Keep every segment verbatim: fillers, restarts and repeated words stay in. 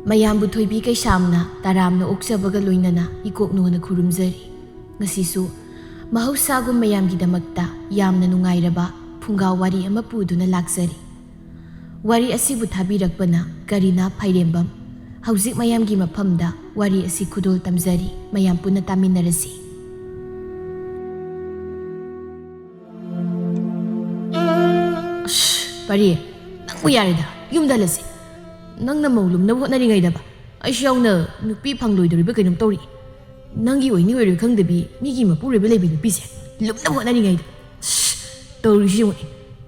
ꯃꯌꯥꯝꯕꯨ ꯊꯣꯏꯕꯤ ꯀꯩꯁꯥꯝꯅ ꯇꯔꯥꯝꯅ ꯑꯣꯛꯆꯕꯒ ꯂꯣꯏꯅꯅ ꯏꯀꯣꯛ ꯅꯣꯟꯅ ꯈꯨꯔꯨꯝꯖꯔꯤ꯫ ꯉꯁꯤꯁꯨ ꯃꯍꯧꯁꯥꯒꯨꯝ ꯃꯌꯥꯝꯒꯤꯗꯃꯛꯇ ꯌꯥꯝꯅ ꯅꯨꯡꯉꯥꯏꯔꯕ ꯐꯨꯡꯒꯥ ꯋꯥꯔꯤ ꯑꯃ ꯄꯨꯗꯨꯅ ꯂꯥꯛꯆꯔꯤ꯫ ꯋꯥꯔꯤ ꯑꯁꯤꯕꯨ ꯊꯥꯕꯤꯔꯛꯄꯅ ꯀꯔꯤꯅꯥ ꯐꯥꯏꯔꯦꯝꯕꯝ꯫ ꯍꯧꯖꯤꯛ ꯃꯌꯥꯝꯒꯤ ꯃꯐꯝꯗ ꯋꯥꯔꯤ ꯑꯁꯤ ꯈꯨꯗꯣꯜ ꯇꯝꯖꯔꯤ, ꯃꯌꯥꯝ ꯄꯨꯟꯅ ꯇꯥꯃꯤꯟꯅꯔꯁꯤ꯫ ꯑꯁ, ꯄꯔꯤ, ꯅꯪꯕꯨ ꯌꯥꯔꯦꯗ, ꯌꯨꯝꯗ ꯍꯜꯂꯁꯤ꯫ ꯅꯪꯅ ꯃꯧ ꯂꯨꯝꯅꯕ ꯍꯣꯠꯅꯔꯤꯉꯩꯗꯕ ꯑꯩꯁꯨ ꯌꯥꯎꯅ ꯅꯨꯄꯤ ꯐꯪꯂꯣꯏꯗꯧꯔꯤꯕ ꯀꯩꯅꯣꯝ ꯇꯧꯔꯤ꯫ ꯅꯪꯒꯤ ꯑꯣꯏꯅꯤ ꯑꯣꯏꯔꯣꯏ ꯈꯪꯗꯕꯤ ꯃꯤꯒꯤ ꯃꯄꯨꯔꯣꯏꯕ ꯂꯩꯕꯤ ꯅꯨꯄꯤꯁꯦ ꯂꯨꯝꯅꯕ ꯍꯣꯠꯅꯔꯤꯉꯩꯗ꯫ ꯑꯁ, ꯇꯧꯔꯤꯁꯤ ꯌꯦꯡꯉꯨꯅꯦ꯫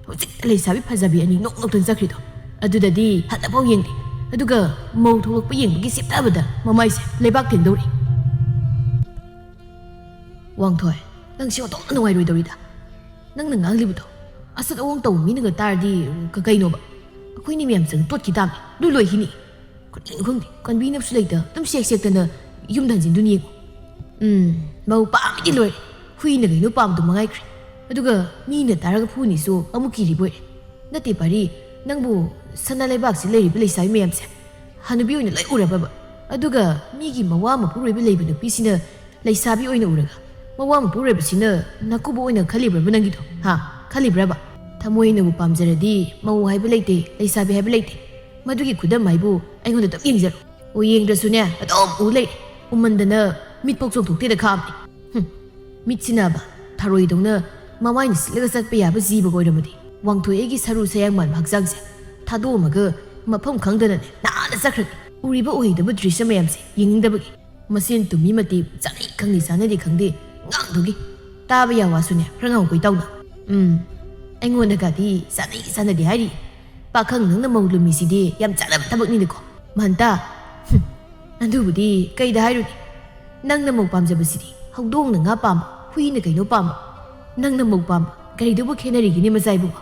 ꯍꯧꯖꯤꯛꯇ ꯂꯩꯁꯥꯕꯤ ꯐꯖꯕꯤ ꯑꯅꯤ ꯅꯣꯛ ꯅꯣꯛꯇꯅ ꯆꯠꯈ꯭ꯔꯤꯗꯣ꯫ ꯑꯗꯨꯗꯗꯤ ꯍꯟꯅꯐꯥꯎ ꯌꯦꯡꯗꯦ꯫ ꯑꯗꯨꯒ ꯃꯧ ꯊꯣꯛꯂꯛꯄ ꯌꯦꯡꯕꯒꯤ ꯁꯤꯞꯊꯕꯗ ꯃꯃꯥꯏꯁꯦ ꯂꯩꯕꯥꯛ ꯊꯦꯡꯗꯧꯔꯦ꯫ ꯋꯥꯡꯊꯣꯏ, ꯅꯪꯁꯤ ꯑꯣꯟꯊꯣꯛꯅ ꯅꯨꯡꯉꯥꯏꯔꯣꯏꯗꯧꯔꯤꯗ꯫ ꯅꯪꯅ ꯉꯥꯡꯂꯤꯕꯗꯣ ꯑꯁꯠ ꯑꯋꯣꯡ ꯇꯧꯕ ꯃꯤꯅꯒ ꯇꯥꯔꯗꯤ ꯀ-, ꯀꯩꯅꯣꯕ? ꯑꯩꯈꯣꯏꯅꯤ ꯃꯌꯥꯝ ꯆꯪ ꯇꯣꯠꯈꯤ ꯇꯥꯕꯅꯤ꯫ ꯂꯨ ꯂꯣꯏꯈꯤꯅꯤ꯫ ꯀꯔꯤꯅꯣ ꯈꯪꯗꯦ, ꯀꯟꯕꯤꯅꯕꯁꯨ ꯂꯩꯇ ꯑꯗꯨꯝ ꯁꯦꯛ ꯁꯦꯛꯇꯅ ꯌꯨꯝꯗ ꯍꯟꯖꯤꯟꯗꯨꯅꯤ ꯌꯦꯡꯉꯨ꯫ ꯎꯝ, ꯃꯧ ꯄꯥꯝꯃꯤꯗꯤ ꯂꯣꯏꯔꯦ꯫ ꯍꯨꯏꯅ ꯀꯩꯅꯣ ꯄꯥꯝꯕꯗꯣ ꯃꯉꯥꯏꯈ꯭ꯔꯦ꯫ ꯑꯗꯨꯒ ꯃꯤꯅ ꯇꯥꯔꯒ ꯐꯨꯅꯤꯁꯨ ꯑꯃꯨꯛ ꯀꯤꯔꯤꯕ ꯑꯣꯏꯔꯦ꯫ ꯅꯠꯇꯦ ꯄꯥꯔꯤ, ꯅꯪꯕꯨ ꯁꯅꯥ ꯂꯩꯕꯥꯛꯁꯤ ꯂꯩꯔꯤꯕ ꯂꯩꯁꯥꯕꯤ ꯃꯌꯥꯝꯁꯦ ꯍꯅꯨꯕꯤ ꯑꯣꯏꯅ ꯂꯣꯏ ꯎꯔꯕꯕ? ꯑꯗꯨꯒ ꯃꯤꯒꯤ ꯃꯋꯥ ꯃꯄꯨꯔꯣꯏꯕ ꯂꯩꯕ ꯅꯨꯄꯤꯁꯤꯅ ꯂꯩꯁꯥꯕꯤ ꯑꯣꯏꯅ ꯎꯔꯒ ꯃꯋꯥ ꯃꯄꯨꯔꯣꯏꯕꯁꯤꯅ ꯅꯀꯨꯕꯣꯛ ꯑꯣꯏꯅ ꯈꯜꯂꯤꯕ꯭ꯔꯕ ꯅꯪꯒꯤꯗꯣ? ꯍꯥ? ꯈꯜꯂꯤꯕ꯭ꯔꯕ? ꯊꯃꯣꯏꯅꯕꯨ ꯄꯥꯝꯖꯔꯗꯤ ꯃꯧ ꯍꯥꯏꯕ ꯂꯩꯇꯦ, ꯂꯩꯁꯥꯕꯤ ꯍꯥꯏꯕ ꯂꯩꯇꯦ꯫ ꯃꯗꯨꯒꯤ ꯈꯨꯗꯝ ꯍꯥꯏꯕꯨ ꯑꯩꯉꯣꯟꯗ ꯑꯗꯨꯝ ꯌꯦꯡꯖꯔꯣ꯫ ꯑꯣ, ꯌꯦꯡꯗ꯭ꯔꯁꯨꯅꯦ, ꯑꯗꯨꯝ ꯎ ꯂꯩꯔꯦ꯫ ꯎꯃꯟꯗꯅ ꯃꯤꯠꯐꯥꯎ ꯆꯣꯡꯊꯣꯛꯇꯦꯗ ꯈꯥꯛꯑꯕꯅꯤ꯫ ꯍꯨꯝ, ꯃꯤꯠꯁꯤꯅꯕ ꯊꯔꯣꯏꯗꯧꯅ ꯃꯃꯥꯏꯅ ꯁꯤꯠꯂꯒ ꯆꯠꯄ ꯌꯥꯕ ꯖꯤꯕꯒ ꯑꯣꯏꯔꯝꯃꯗꯤ ꯋꯥꯡꯊꯣꯏ ꯑꯩꯒꯤ ꯁꯔꯨ ꯁꯌꯥꯡ ꯃꯥꯟꯕ ꯍꯛꯆꯥꯡꯁꯦ ꯊꯥꯗꯣꯛꯑꯝꯃꯒ ꯃꯐꯝ ꯈꯪꯗꯅꯅꯦ ꯅꯥꯟꯅ ꯆꯠꯈ꯭ꯔꯅꯤ꯫ ꯎꯔꯤꯕ ꯎꯍꯩꯗꯕ ꯗ꯭ꯔꯤꯁ꯭ꯌ ꯃꯌꯥꯝꯁꯦ ꯌꯦꯡꯅꯤꯡꯗꯕꯒꯤ꯫ ꯃꯁꯦꯟ ꯇꯨꯝꯃꯤ ꯃꯇꯤꯛ ꯆꯥꯅꯩ ꯈꯪꯗꯦ ꯆꯥꯅꯗꯦ ꯈꯪꯗꯦ ꯉꯥꯡꯗꯨꯒꯤ꯫ ꯇꯥꯕ ꯌꯥ ꯋꯥꯁꯨꯅꯦ ꯈꯔ ꯉꯥꯡꯉꯨꯀꯣ ꯏꯇꯥꯎꯅ꯫ ꯎꯝ, ꯑꯩꯉꯣꯟꯗꯒꯗꯤ ꯆꯥꯅꯩ ꯆꯥꯅꯗꯦ ꯍꯥꯏꯔꯤ꯫ ꯄꯥꯈꯪ ꯅꯪꯅ ꯃꯧ ꯂꯨꯝꯃꯤꯁꯤꯗꯤ ꯌꯥꯝ ꯆꯥꯅꯕ ꯊꯕꯛꯅꯤꯅꯦꯀꯣ꯫ ꯃꯍꯟꯇ꯫ ꯍꯨꯝ, ꯑꯗꯨꯕꯨꯗꯤ ꯀꯩꯗ ꯍꯥꯏꯔꯨꯅꯤ? ꯅꯪꯅ ꯃꯧ ꯄꯥꯝꯖꯕꯁꯤꯗꯤ ꯍꯧꯗꯣꯡꯅ ꯉꯥ ꯄꯥꯝꯕ, ꯍꯨꯏꯅ ꯀꯩꯅꯣ ꯄꯥꯝꯕ꯫ ꯅꯪꯅ ꯃꯧ ꯄꯥꯝꯕ ꯀꯔꯤꯗꯨꯕꯨ ꯈꯦꯠꯅꯔꯤꯒꯦꯅꯦ ꯃꯆꯥ ꯏꯕꯨꯡꯉꯣ?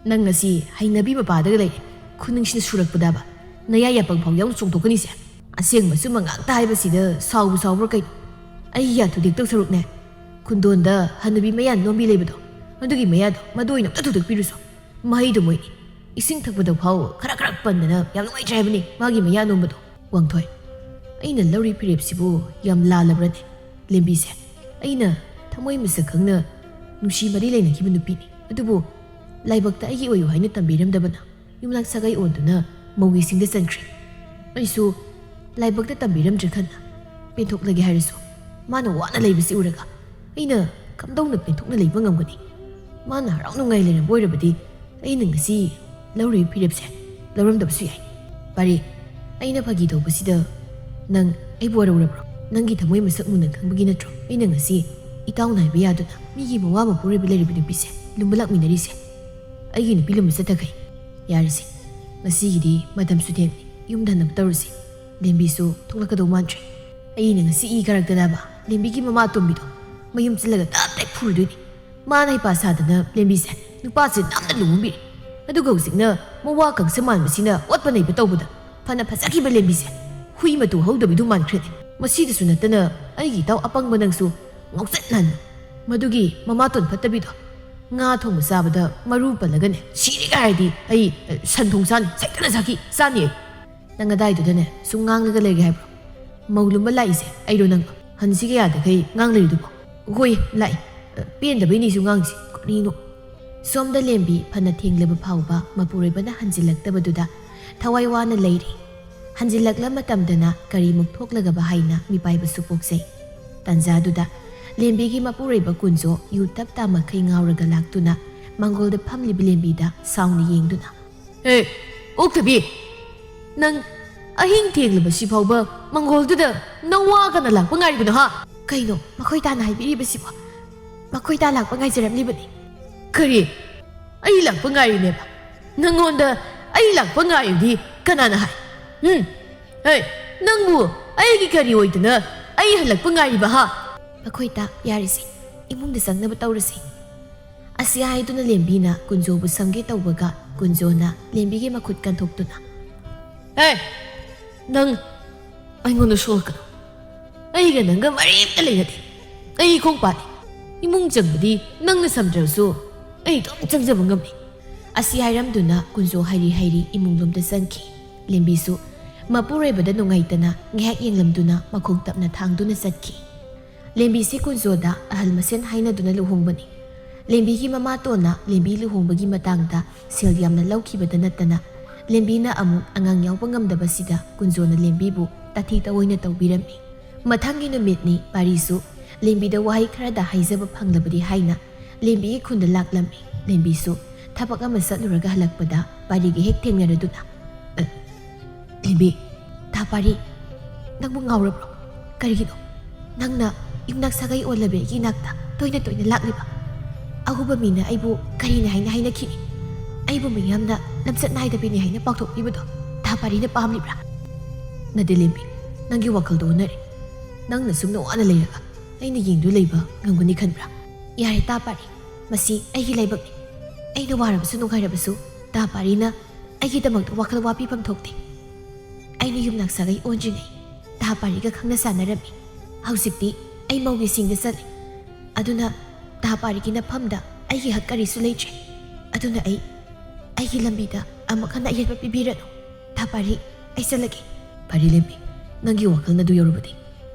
ꯅꯪ ꯉꯁꯤ ꯍꯩꯅꯕꯤ ꯃꯄꯥꯗꯒ ꯂꯩꯔꯦ꯫ ꯈꯨꯅꯤꯡꯁꯤꯅ ꯁꯨꯔꯛꯄꯗꯕ ꯅꯌꯥ ꯌꯥꯄꯪ ꯐꯥꯎ ꯌꯥꯎꯅ ꯆꯣꯡꯊꯣꯛꯀꯅꯤꯁꯦ꯫ ꯑꯁꯦꯡꯕ ꯑꯆꯨꯝꯕ ꯉꯥꯛꯇ ꯍꯥꯏꯕꯁꯤꯗ ꯁꯥꯎꯕꯨ ꯁꯥꯎꯕ꯭ꯔꯥ ꯀꯩꯅꯣ? ꯑꯩꯒꯤ ꯌꯥ ꯊꯨꯗꯦꯛꯇꯧ ꯁꯔꯨꯛꯅꯦ, ꯈꯨꯟꯗꯣꯟꯗ ꯍꯅꯨꯕꯤ ꯃꯌꯥ ꯅꯣꯝꯕꯤ ꯂꯩꯕꯗꯣ, ꯑꯗꯨꯒꯤ ꯃꯌꯥꯗꯣ ꯃꯗꯨ ꯑꯣꯏꯅ ꯑꯝꯇ ꯊꯨꯗꯦꯛꯄꯤꯔꯨꯁꯣ꯫ ꯃꯍꯩꯗꯣ ꯃꯣꯏꯅꯤ ꯏꯁꯤꯡ ꯊꯛꯄꯗ ꯐꯥꯎ ꯈꯔ ꯈꯔ ꯄꯟꯗꯅ ꯌꯥꯝ ꯅꯨꯡꯉꯥꯏꯇ꯭ꯔꯦ ꯍꯥꯏꯕꯅꯤ ꯃꯥꯒꯤ ꯃꯌꯥ ꯅꯣꯝꯕꯗꯣ꯫ "ꯋꯥꯡꯊꯣꯏ, ꯑꯩꯅ ꯂꯧꯔꯤ ꯐꯤꯔꯦꯞꯁꯤꯕꯨ ꯌꯥꯝ ꯂꯥꯜꯂꯕ꯭ꯔꯅꯦ? ꯂꯦꯝꯕꯤꯁꯦ ꯑꯩꯅ ꯊꯃꯣꯏ ꯃꯁꯛ ꯈꯪꯅ ꯅꯨꯡꯁꯤ ꯃꯔꯤ ꯂꯩꯅꯈꯤꯕ ꯅꯨꯄꯤꯅꯤ꯫ ꯑꯗꯨꯕꯨ ꯂꯥꯏꯕꯛꯇ ꯑꯩꯒꯤ ꯑꯣꯏꯌꯨ ꯍꯥꯏꯅ ꯇꯝꯕꯤꯔꯝꯗꯕꯅ ꯌꯨꯝꯅꯥꯛ ꯁꯥꯒꯩ ꯑꯣꯟꯗꯨꯅ ꯃꯧꯒꯤ ꯁꯤꯡꯗ ꯆꯟꯈ꯭ꯔꯦ꯫ ꯑꯩꯁꯨ ꯂꯥꯏꯕꯛꯇ ꯇꯝꯕꯤꯔꯝꯗ꯭ꯔꯦ ꯈꯟꯅ ꯄꯦꯟꯊꯣꯛꯂꯒꯦ ꯍꯥꯏꯔꯁꯨ, ꯃꯥꯅ ꯋꯥꯅ ꯂꯩꯕꯁꯤ ꯎꯔꯒ ꯑꯩꯅ ꯀꯝꯗꯧꯅ ꯄꯦꯟꯊꯣꯛꯅ ꯂꯩꯕ ꯉꯝꯒꯅꯤ? ꯃꯥꯅ ꯍꯔꯥꯎ ꯅꯨꯡꯉꯥꯏ ꯂꯩꯔꯝꯕ ꯑꯣꯏꯔꯕꯗꯤ ꯑꯩꯅ ꯉꯁꯤ ꯂꯧꯔꯤꯕ ꯐꯤꯔꯦꯞꯁꯦ ꯂꯧꯔꯝꯗꯕꯁꯨ ꯌꯥꯏ꯫ ꯄꯥꯔꯤ, ꯑꯩꯅ ꯐꯥꯒꯤ ꯇꯧꯕꯁꯤꯗ ꯅꯪ ꯑꯩꯕꯨ ꯋꯥꯔꯧꯔꯕ꯭ꯔꯣ? ꯅꯪꯒꯤ ꯊꯃꯣꯏ ꯃꯁꯛ ꯃꯨꯟꯅ ꯈꯪꯕꯒꯤ ꯅꯠꯇ꯭ꯔꯣ ꯑꯩꯅ ꯉꯁꯤ ꯏꯇꯥꯎꯅ ꯍꯥꯏꯕ ꯌꯥꯗꯨꯅ ꯃꯤꯒꯤ ꯃꯋꯥ ꯃꯄꯨꯔꯣꯏꯕ ꯂꯩꯔꯤꯕ ꯅꯨꯄꯤꯁꯦ ꯂꯨꯝꯕ ꯂꯥꯛꯃꯤꯟꯅꯔꯤꯁꯦ? ꯑꯩꯒꯤ ꯅꯨꯄꯤ ꯂꯨꯝꯕ ꯆꯠꯊꯈꯩ꯫ ꯌꯥꯔꯤꯁꯦ, ꯉꯁꯤꯒꯤꯗꯤ ꯃꯇꯝꯁꯨ ꯊꯦꯡꯂꯦ, ꯌꯨꯝꯗ ꯍꯟꯅꯕ ꯇꯧꯔꯁꯤ꯫ ꯂꯦꯝꯕꯤꯁꯨ ꯊꯣꯛꯂꯛꯀꯗꯧ ꯃꯥꯟꯗ꯭ꯔꯦ꯫ ꯑꯩꯅ ꯉꯁꯤ ꯏ ꯀꯥꯔꯛꯇꯅꯕ ꯂꯦꯝꯕꯤꯒꯤ ꯃꯃꯥ ꯑꯇꯣꯝꯕꯤꯗꯣ ꯃꯌꯨꯝ ꯆꯠꯂꯒ ꯇꯞ ꯇꯥꯏ ꯐꯨꯔꯨꯗꯣꯏꯅꯤ꯫ ꯃꯥꯅ ꯍꯩꯄꯥ ꯁꯥꯗꯅ ꯂꯦꯝꯕꯤꯁꯦ ꯅꯨꯄꯥꯁꯦ ꯅꯝꯅ ꯂꯨꯍꯣꯡꯕꯤꯔꯦ꯫ ꯑꯗꯨꯒ ꯍꯧꯖꯤꯛꯅ ꯃꯋꯥ ꯀꯪꯁ ꯃꯥꯟꯕꯁꯤꯅ ꯑꯣꯠꯄ ꯅꯩꯕ ꯇꯧꯕꯗ ꯐꯅ ꯐꯖꯈꯤꯕ ꯂꯦꯝꯕꯤꯁꯦ ꯍꯨꯏ ꯃꯇꯨ ꯍꯧꯗꯕꯤꯗꯨ ꯃꯥꯟꯈ꯭ꯔꯦꯅꯦ꯫ ꯃꯁꯤꯗꯁꯨ ꯅꯠꯇꯅ ꯑꯩꯒꯤ ꯏꯇꯥꯎ ꯑꯄꯪꯕ ꯅꯪꯁꯨ ꯉꯥꯎꯆꯠ ꯅꯥꯟꯅ ꯃꯗꯨꯒꯤ ꯃꯃꯥꯇꯣꯟ ꯐꯠꯇꯕꯤꯗꯣ ꯉꯥ ꯊꯣꯡꯕ ꯆꯥꯕꯗ ꯃꯔꯨ ꯄꯜꯂꯒꯅꯦ ꯁꯤꯔꯦꯒ ꯍꯥꯏꯔꯗꯤ ꯑꯩ, ꯑ, ꯁꯟ ꯊꯣꯡ ꯆꯥꯅꯤ, ꯁꯩꯇꯅ ꯆꯥꯈꯤ ꯆꯥꯅꯤ ꯑꯩ꯫ ꯅꯪ ꯑꯗꯥꯏꯗꯨꯗꯅꯦ ꯁꯨꯝ ꯉꯥꯡꯂꯒ ꯂꯩꯒꯦ ꯍꯥꯏꯕ꯭ꯔꯣ? ꯃꯧ ꯂꯨꯝꯕ ꯂꯥꯛꯏꯁꯦ ꯑꯩꯔꯣ ꯅꯪ? ꯍꯟꯁꯤꯒ ꯌꯥꯗꯈꯩ ꯉꯥꯡ ꯂꯩꯔꯤꯗꯨꯕꯣ? ꯍꯣꯏ, ꯂꯥꯛꯏ꯫ ꯑ, ꯄꯦꯟꯗꯕꯩꯅꯤꯁꯨ ꯉꯥꯡꯁꯤ꯫ ꯀꯔꯤꯅꯣ? ꯁꯣꯝꯗ ꯂꯦꯝꯕꯤ ꯐꯅ ꯊꯦꯡꯂꯕ ꯐꯥꯎꯕ ꯃꯄꯨꯔꯣꯏꯕꯅ ꯍꯟꯖꯤꯜꯂꯛꯇꯕꯗꯨꯗ ꯊꯋꯥꯏ ꯋꯥꯅ ꯂꯩꯔꯤ꯫ ꯍꯟꯖꯤꯜꯂꯛꯂ ꯃꯇꯝꯗꯅ ꯀꯔꯤꯃꯨꯛ ꯊꯣꯛꯂꯒꯕ ꯍꯥꯏꯅ ꯃꯤꯄꯥꯏꯕꯁꯨ ꯄꯣꯛꯆꯩ꯫ ꯇꯥꯟꯖꯥꯗꯨꯗ ꯂꯦꯝꯕꯤꯒꯤ ꯃꯄꯨꯔꯣꯏꯕ ꯀꯨꯟꯖꯣ ꯌꯨ ꯇꯞ ꯇꯥꯃꯛꯈꯩ ꯉꯥꯎꯔꯒ ꯂꯥꯛꯇꯨꯅ ꯃꯥꯡꯒꯣꯜꯗ ꯐꯝꯂꯤꯕ ꯂꯦꯝꯕꯤꯗ ꯁꯥꯎꯅ ꯌꯦꯡꯗꯨꯅ, "ꯍꯦ, ꯑꯣꯛꯊꯕꯤ! ꯅꯪ ꯑꯍꯤꯡ ꯊꯦꯡꯂꯕꯁꯤ ꯐꯥꯎꯕ ꯃꯥꯡꯒꯣꯜꯗꯨꯗ ꯅꯋꯥ ꯀꯅꯥ ꯂꯥꯛꯄ ꯉꯥꯏꯔꯤꯕꯅꯣ, ꯍꯥ?" "ꯀꯩꯅꯣ ꯃꯈꯣꯏ ꯇꯥꯅ ꯍꯥꯏꯕꯤꯔꯤꯕꯁꯤꯕꯣ? ꯃꯈꯣꯏ ꯇꯥ ꯂꯥꯛꯄ ꯉꯥꯏꯖꯔꯝꯂꯤꯕꯅꯤ꯫" "ꯀꯔꯤ? ꯑꯩ ꯂꯥꯛꯄ ꯉꯥꯏꯔꯤꯅꯦꯕ? ꯅꯪꯉꯣꯟꯗ ꯑꯩ ꯂꯥꯛꯄ ꯉꯥꯏꯌꯨꯗꯤ ꯀꯅꯥꯅ ꯍꯥꯏ? ꯎꯝ? ꯍꯦ, ꯅꯪꯕꯨ ꯑꯩꯒꯤ ꯀꯔꯤ ꯑꯣꯏꯗꯅ ꯑꯩ ꯍꯜꯂꯛꯄ ꯉꯥꯏꯔꯤꯕ, ꯍꯥ?" "ꯃꯈꯣꯏ ꯇꯥ, ꯌꯥꯔꯤꯁꯦ, ꯏꯃꯨꯡꯗ ꯆꯪꯅꯕ ꯇꯧꯔꯁꯤ꯫" ꯑꯁꯤ ꯍꯥꯏꯗꯨꯅ ꯂꯦꯝꯕꯤꯅ ꯀꯨꯟꯖꯣꯕꯨ ꯁꯝꯒꯦ ꯇꯧꯕꯒ ꯀꯨꯟꯖꯣꯅ ꯂꯦꯝꯕꯤꯒꯤ ꯃꯈꯨꯠ ꯀꯟꯊꯣꯛꯇꯨꯅ, "ꯍꯦ, ꯅꯪ ꯑꯩꯉꯣꯟꯗ ꯁꯣꯛꯂꯛꯀꯅꯨ꯫ ꯑꯩꯒ ꯅꯪꯒ ꯃꯔꯤ ꯑꯝꯇ ꯂꯩꯅꯗꯦ꯫ ꯑꯩ ꯏꯈꯣꯡ ꯄꯥꯜꯂꯤ꯫ ꯏꯃꯨꯡ ꯆꯪꯕꯗꯤ ꯅꯪꯅ ꯁꯝꯗ꯭ꯔꯕꯁꯨ ꯑꯩ ꯑꯗꯨꯝ ꯆꯪꯖꯕ ꯉꯝꯃꯤ꯫" ꯑꯁꯤ ꯍꯥꯏꯔꯝꯗꯨꯅ ꯀꯨꯟꯖꯣ ꯍꯩꯔꯤ ꯍꯩꯔꯤ ꯏꯃꯨꯡ ꯂꯣꯝꯗ ꯆꯪꯈꯤ꯫ ꯂꯦꯝꯕꯤꯁꯨ ꯃꯄꯨꯔꯣꯏꯕꯗ ꯅꯨꯡꯉꯥꯏꯇꯅ ꯉꯥꯏꯍꯥꯛ ꯌꯦꯡꯂꯝꯗꯨꯅ ꯃꯈꯣꯡ ꯇꯞꯅ ꯊꯥꯡꯗꯨꯅ ꯆꯠꯈꯤ꯫ ꯂꯦꯝꯕꯤꯁꯤ ꯀꯨꯟꯖꯣꯗ ꯑꯍꯜ ꯃꯁꯦꯟ ꯍꯥꯏꯅꯗꯨꯅ ꯂꯨꯍꯣꯡꯕꯅꯤ꯫ ꯂꯦꯝꯕꯤꯒꯤ ꯃꯃꯥꯇꯣꯟꯅ ꯂꯦꯝꯕꯤ ꯂꯨꯍꯣꯡꯕꯒꯤ ꯃꯇꯥꯡꯗ ꯁꯦꯜ ꯌꯥꯝꯅ ꯂꯧꯈꯤꯕꯗ ꯅꯠꯇꯅ, ꯂꯦꯝꯕꯤꯅ ꯑꯃꯨꯛ ꯑꯉꯥꯡ ꯌꯥꯎꯕ ꯉꯝꯗꯕꯁꯤꯗ ꯀꯨꯟꯖꯣꯅ ꯂꯦꯝꯕꯤꯕꯨ ꯇꯥꯊꯤ ꯇꯑꯣꯏꯅ ꯇꯧꯕꯤꯔꯝꯃꯤ꯫ ꯃꯊꯪꯒꯤ ꯅꯨꯃꯤꯠꯅꯤ ꯄꯥꯔꯤꯁꯨ ꯂꯦꯝꯕꯤꯗ ꯋꯥꯍꯩ ꯈꯔꯗ ꯍꯥꯏꯖꯕ ꯐꯪꯂꯕꯗꯤ ꯍꯥꯏꯅ ꯂꯦꯝꯕꯤꯒꯤ ꯈꯨꯟꯗ ꯂꯥꯛꯂꯝꯃꯤ꯫ ꯂꯦꯝꯕꯤꯁꯨ ꯊꯕꯛ ꯑꯃ ꯆꯠꯂꯨꯔꯒ ꯍꯜꯂꯛꯄꯗ ꯄꯥꯔꯤꯒ ꯍꯦꯛ ꯊꯦꯡꯅꯔꯗꯨꯅ, "ꯑ, ꯂꯦꯝꯕꯤ, ꯇꯥ ꯄꯥꯔꯤ, ꯅꯪꯕꯨ ꯉꯥꯎꯔꯕ꯭ꯔꯣ? ꯀꯔꯤꯒꯤꯅꯣ ꯅꯪꯅ ꯌꯨꯝꯅꯥꯛ ꯁꯥꯒꯩ ꯑꯣꯜꯂꯕꯤ ꯑꯩꯒꯤ ꯏꯅꯥꯛꯇ ꯇꯣꯏꯅ ꯇꯣꯏꯅ ꯂꯥꯛꯂꯤꯕ? ꯑꯍꯨꯕ ꯃꯤꯅ ꯑꯩꯕꯨ ꯀꯔꯤꯅꯤ ꯍꯥꯏꯅ ꯍꯥꯏꯅꯈꯤꯅꯤ? ꯑꯩꯕꯨ ꯃꯤꯌꯥꯝꯅ ꯂꯝꯆꯠ ꯅꯥꯏꯗꯕꯤꯅꯤ ꯍꯥꯏꯅ ꯄꯥꯎꯊꯣꯛꯄꯤꯕꯗꯣ ꯇꯥ ꯄꯥꯔꯤꯅ ꯄꯥꯝꯂꯤꯕ꯭ꯔꯥ?" "ꯅꯠꯇꯦ ꯂꯦꯝꯕꯤ, ꯅꯪꯒꯤ ꯋꯥꯈꯜꯗꯣ ꯑꯣꯟꯅꯔꯦ꯫ ꯅꯪꯅ ꯁꯨꯝꯅ ꯋꯥꯅ ꯂꯩꯔꯒ ꯑꯩꯅ ꯌꯦꯡꯗꯨ ꯂꯩꯕ ꯉꯝꯒꯅꯤ ꯈꯟꯕ꯭ꯔꯥ?" "ꯌꯥꯔꯦ ꯇꯥ ꯄꯥꯔꯤ, ꯃꯁꯤ ꯑꯩꯒꯤ ꯂꯥꯏꯕꯛꯅꯤ꯫ ꯑꯩꯅ ꯋꯥꯔꯕꯁꯨ ꯅꯨꯡꯉꯥꯏꯔꯕꯁꯨ ꯇꯥ ꯄꯥꯔꯤꯅ ꯑꯩꯒꯤꯗꯃꯛꯇ ꯋꯥꯈꯜ ꯋꯥꯕꯤꯐꯝ ꯊꯣꯛꯇꯦ꯫ ꯑꯩꯅ ꯌꯨꯝꯅꯥꯛ ꯁꯥꯒꯩ ꯑꯣꯟꯗ꯭ꯔꯤꯉꯩ ꯇꯥ ꯄꯥꯔꯤꯒ ꯈꯪꯅ ꯆꯥꯟꯅꯔꯝꯃꯤ꯫ ꯍꯧꯖꯤꯛꯇꯤ ꯑꯩ ꯃꯧꯒꯤ ꯆꯤꯡꯗ ꯆꯠꯂꯦ꯫ ꯑꯗꯨꯅ ꯇꯥ ꯄꯥꯔꯤꯒꯤ ꯅꯐꯝꯗ ꯑꯩꯒꯤ ꯍꯛ ꯀꯔꯤꯁꯨ ꯂꯩꯇ꯭ꯔꯦ꯫ ꯑꯗꯨꯅ ꯑꯩ, ꯑꯩꯒꯤ ꯂꯝꯕꯤꯗ ꯑꯃꯨꯛ ꯍꯟꯅ ꯑꯌꯦꯠꯄ ꯄꯤꯕꯤꯔꯅꯨ꯫ ꯇꯥ ꯄꯥꯔꯤ, ꯑꯩ ꯆꯠꯂꯒꯦ꯫" "ꯐꯔꯦ ꯂꯦꯝꯕꯤ, ꯅꯪꯒꯤ ꯋꯥꯈꯜꯅ ꯑꯗꯨ ꯌꯧꯔꯕꯗꯤ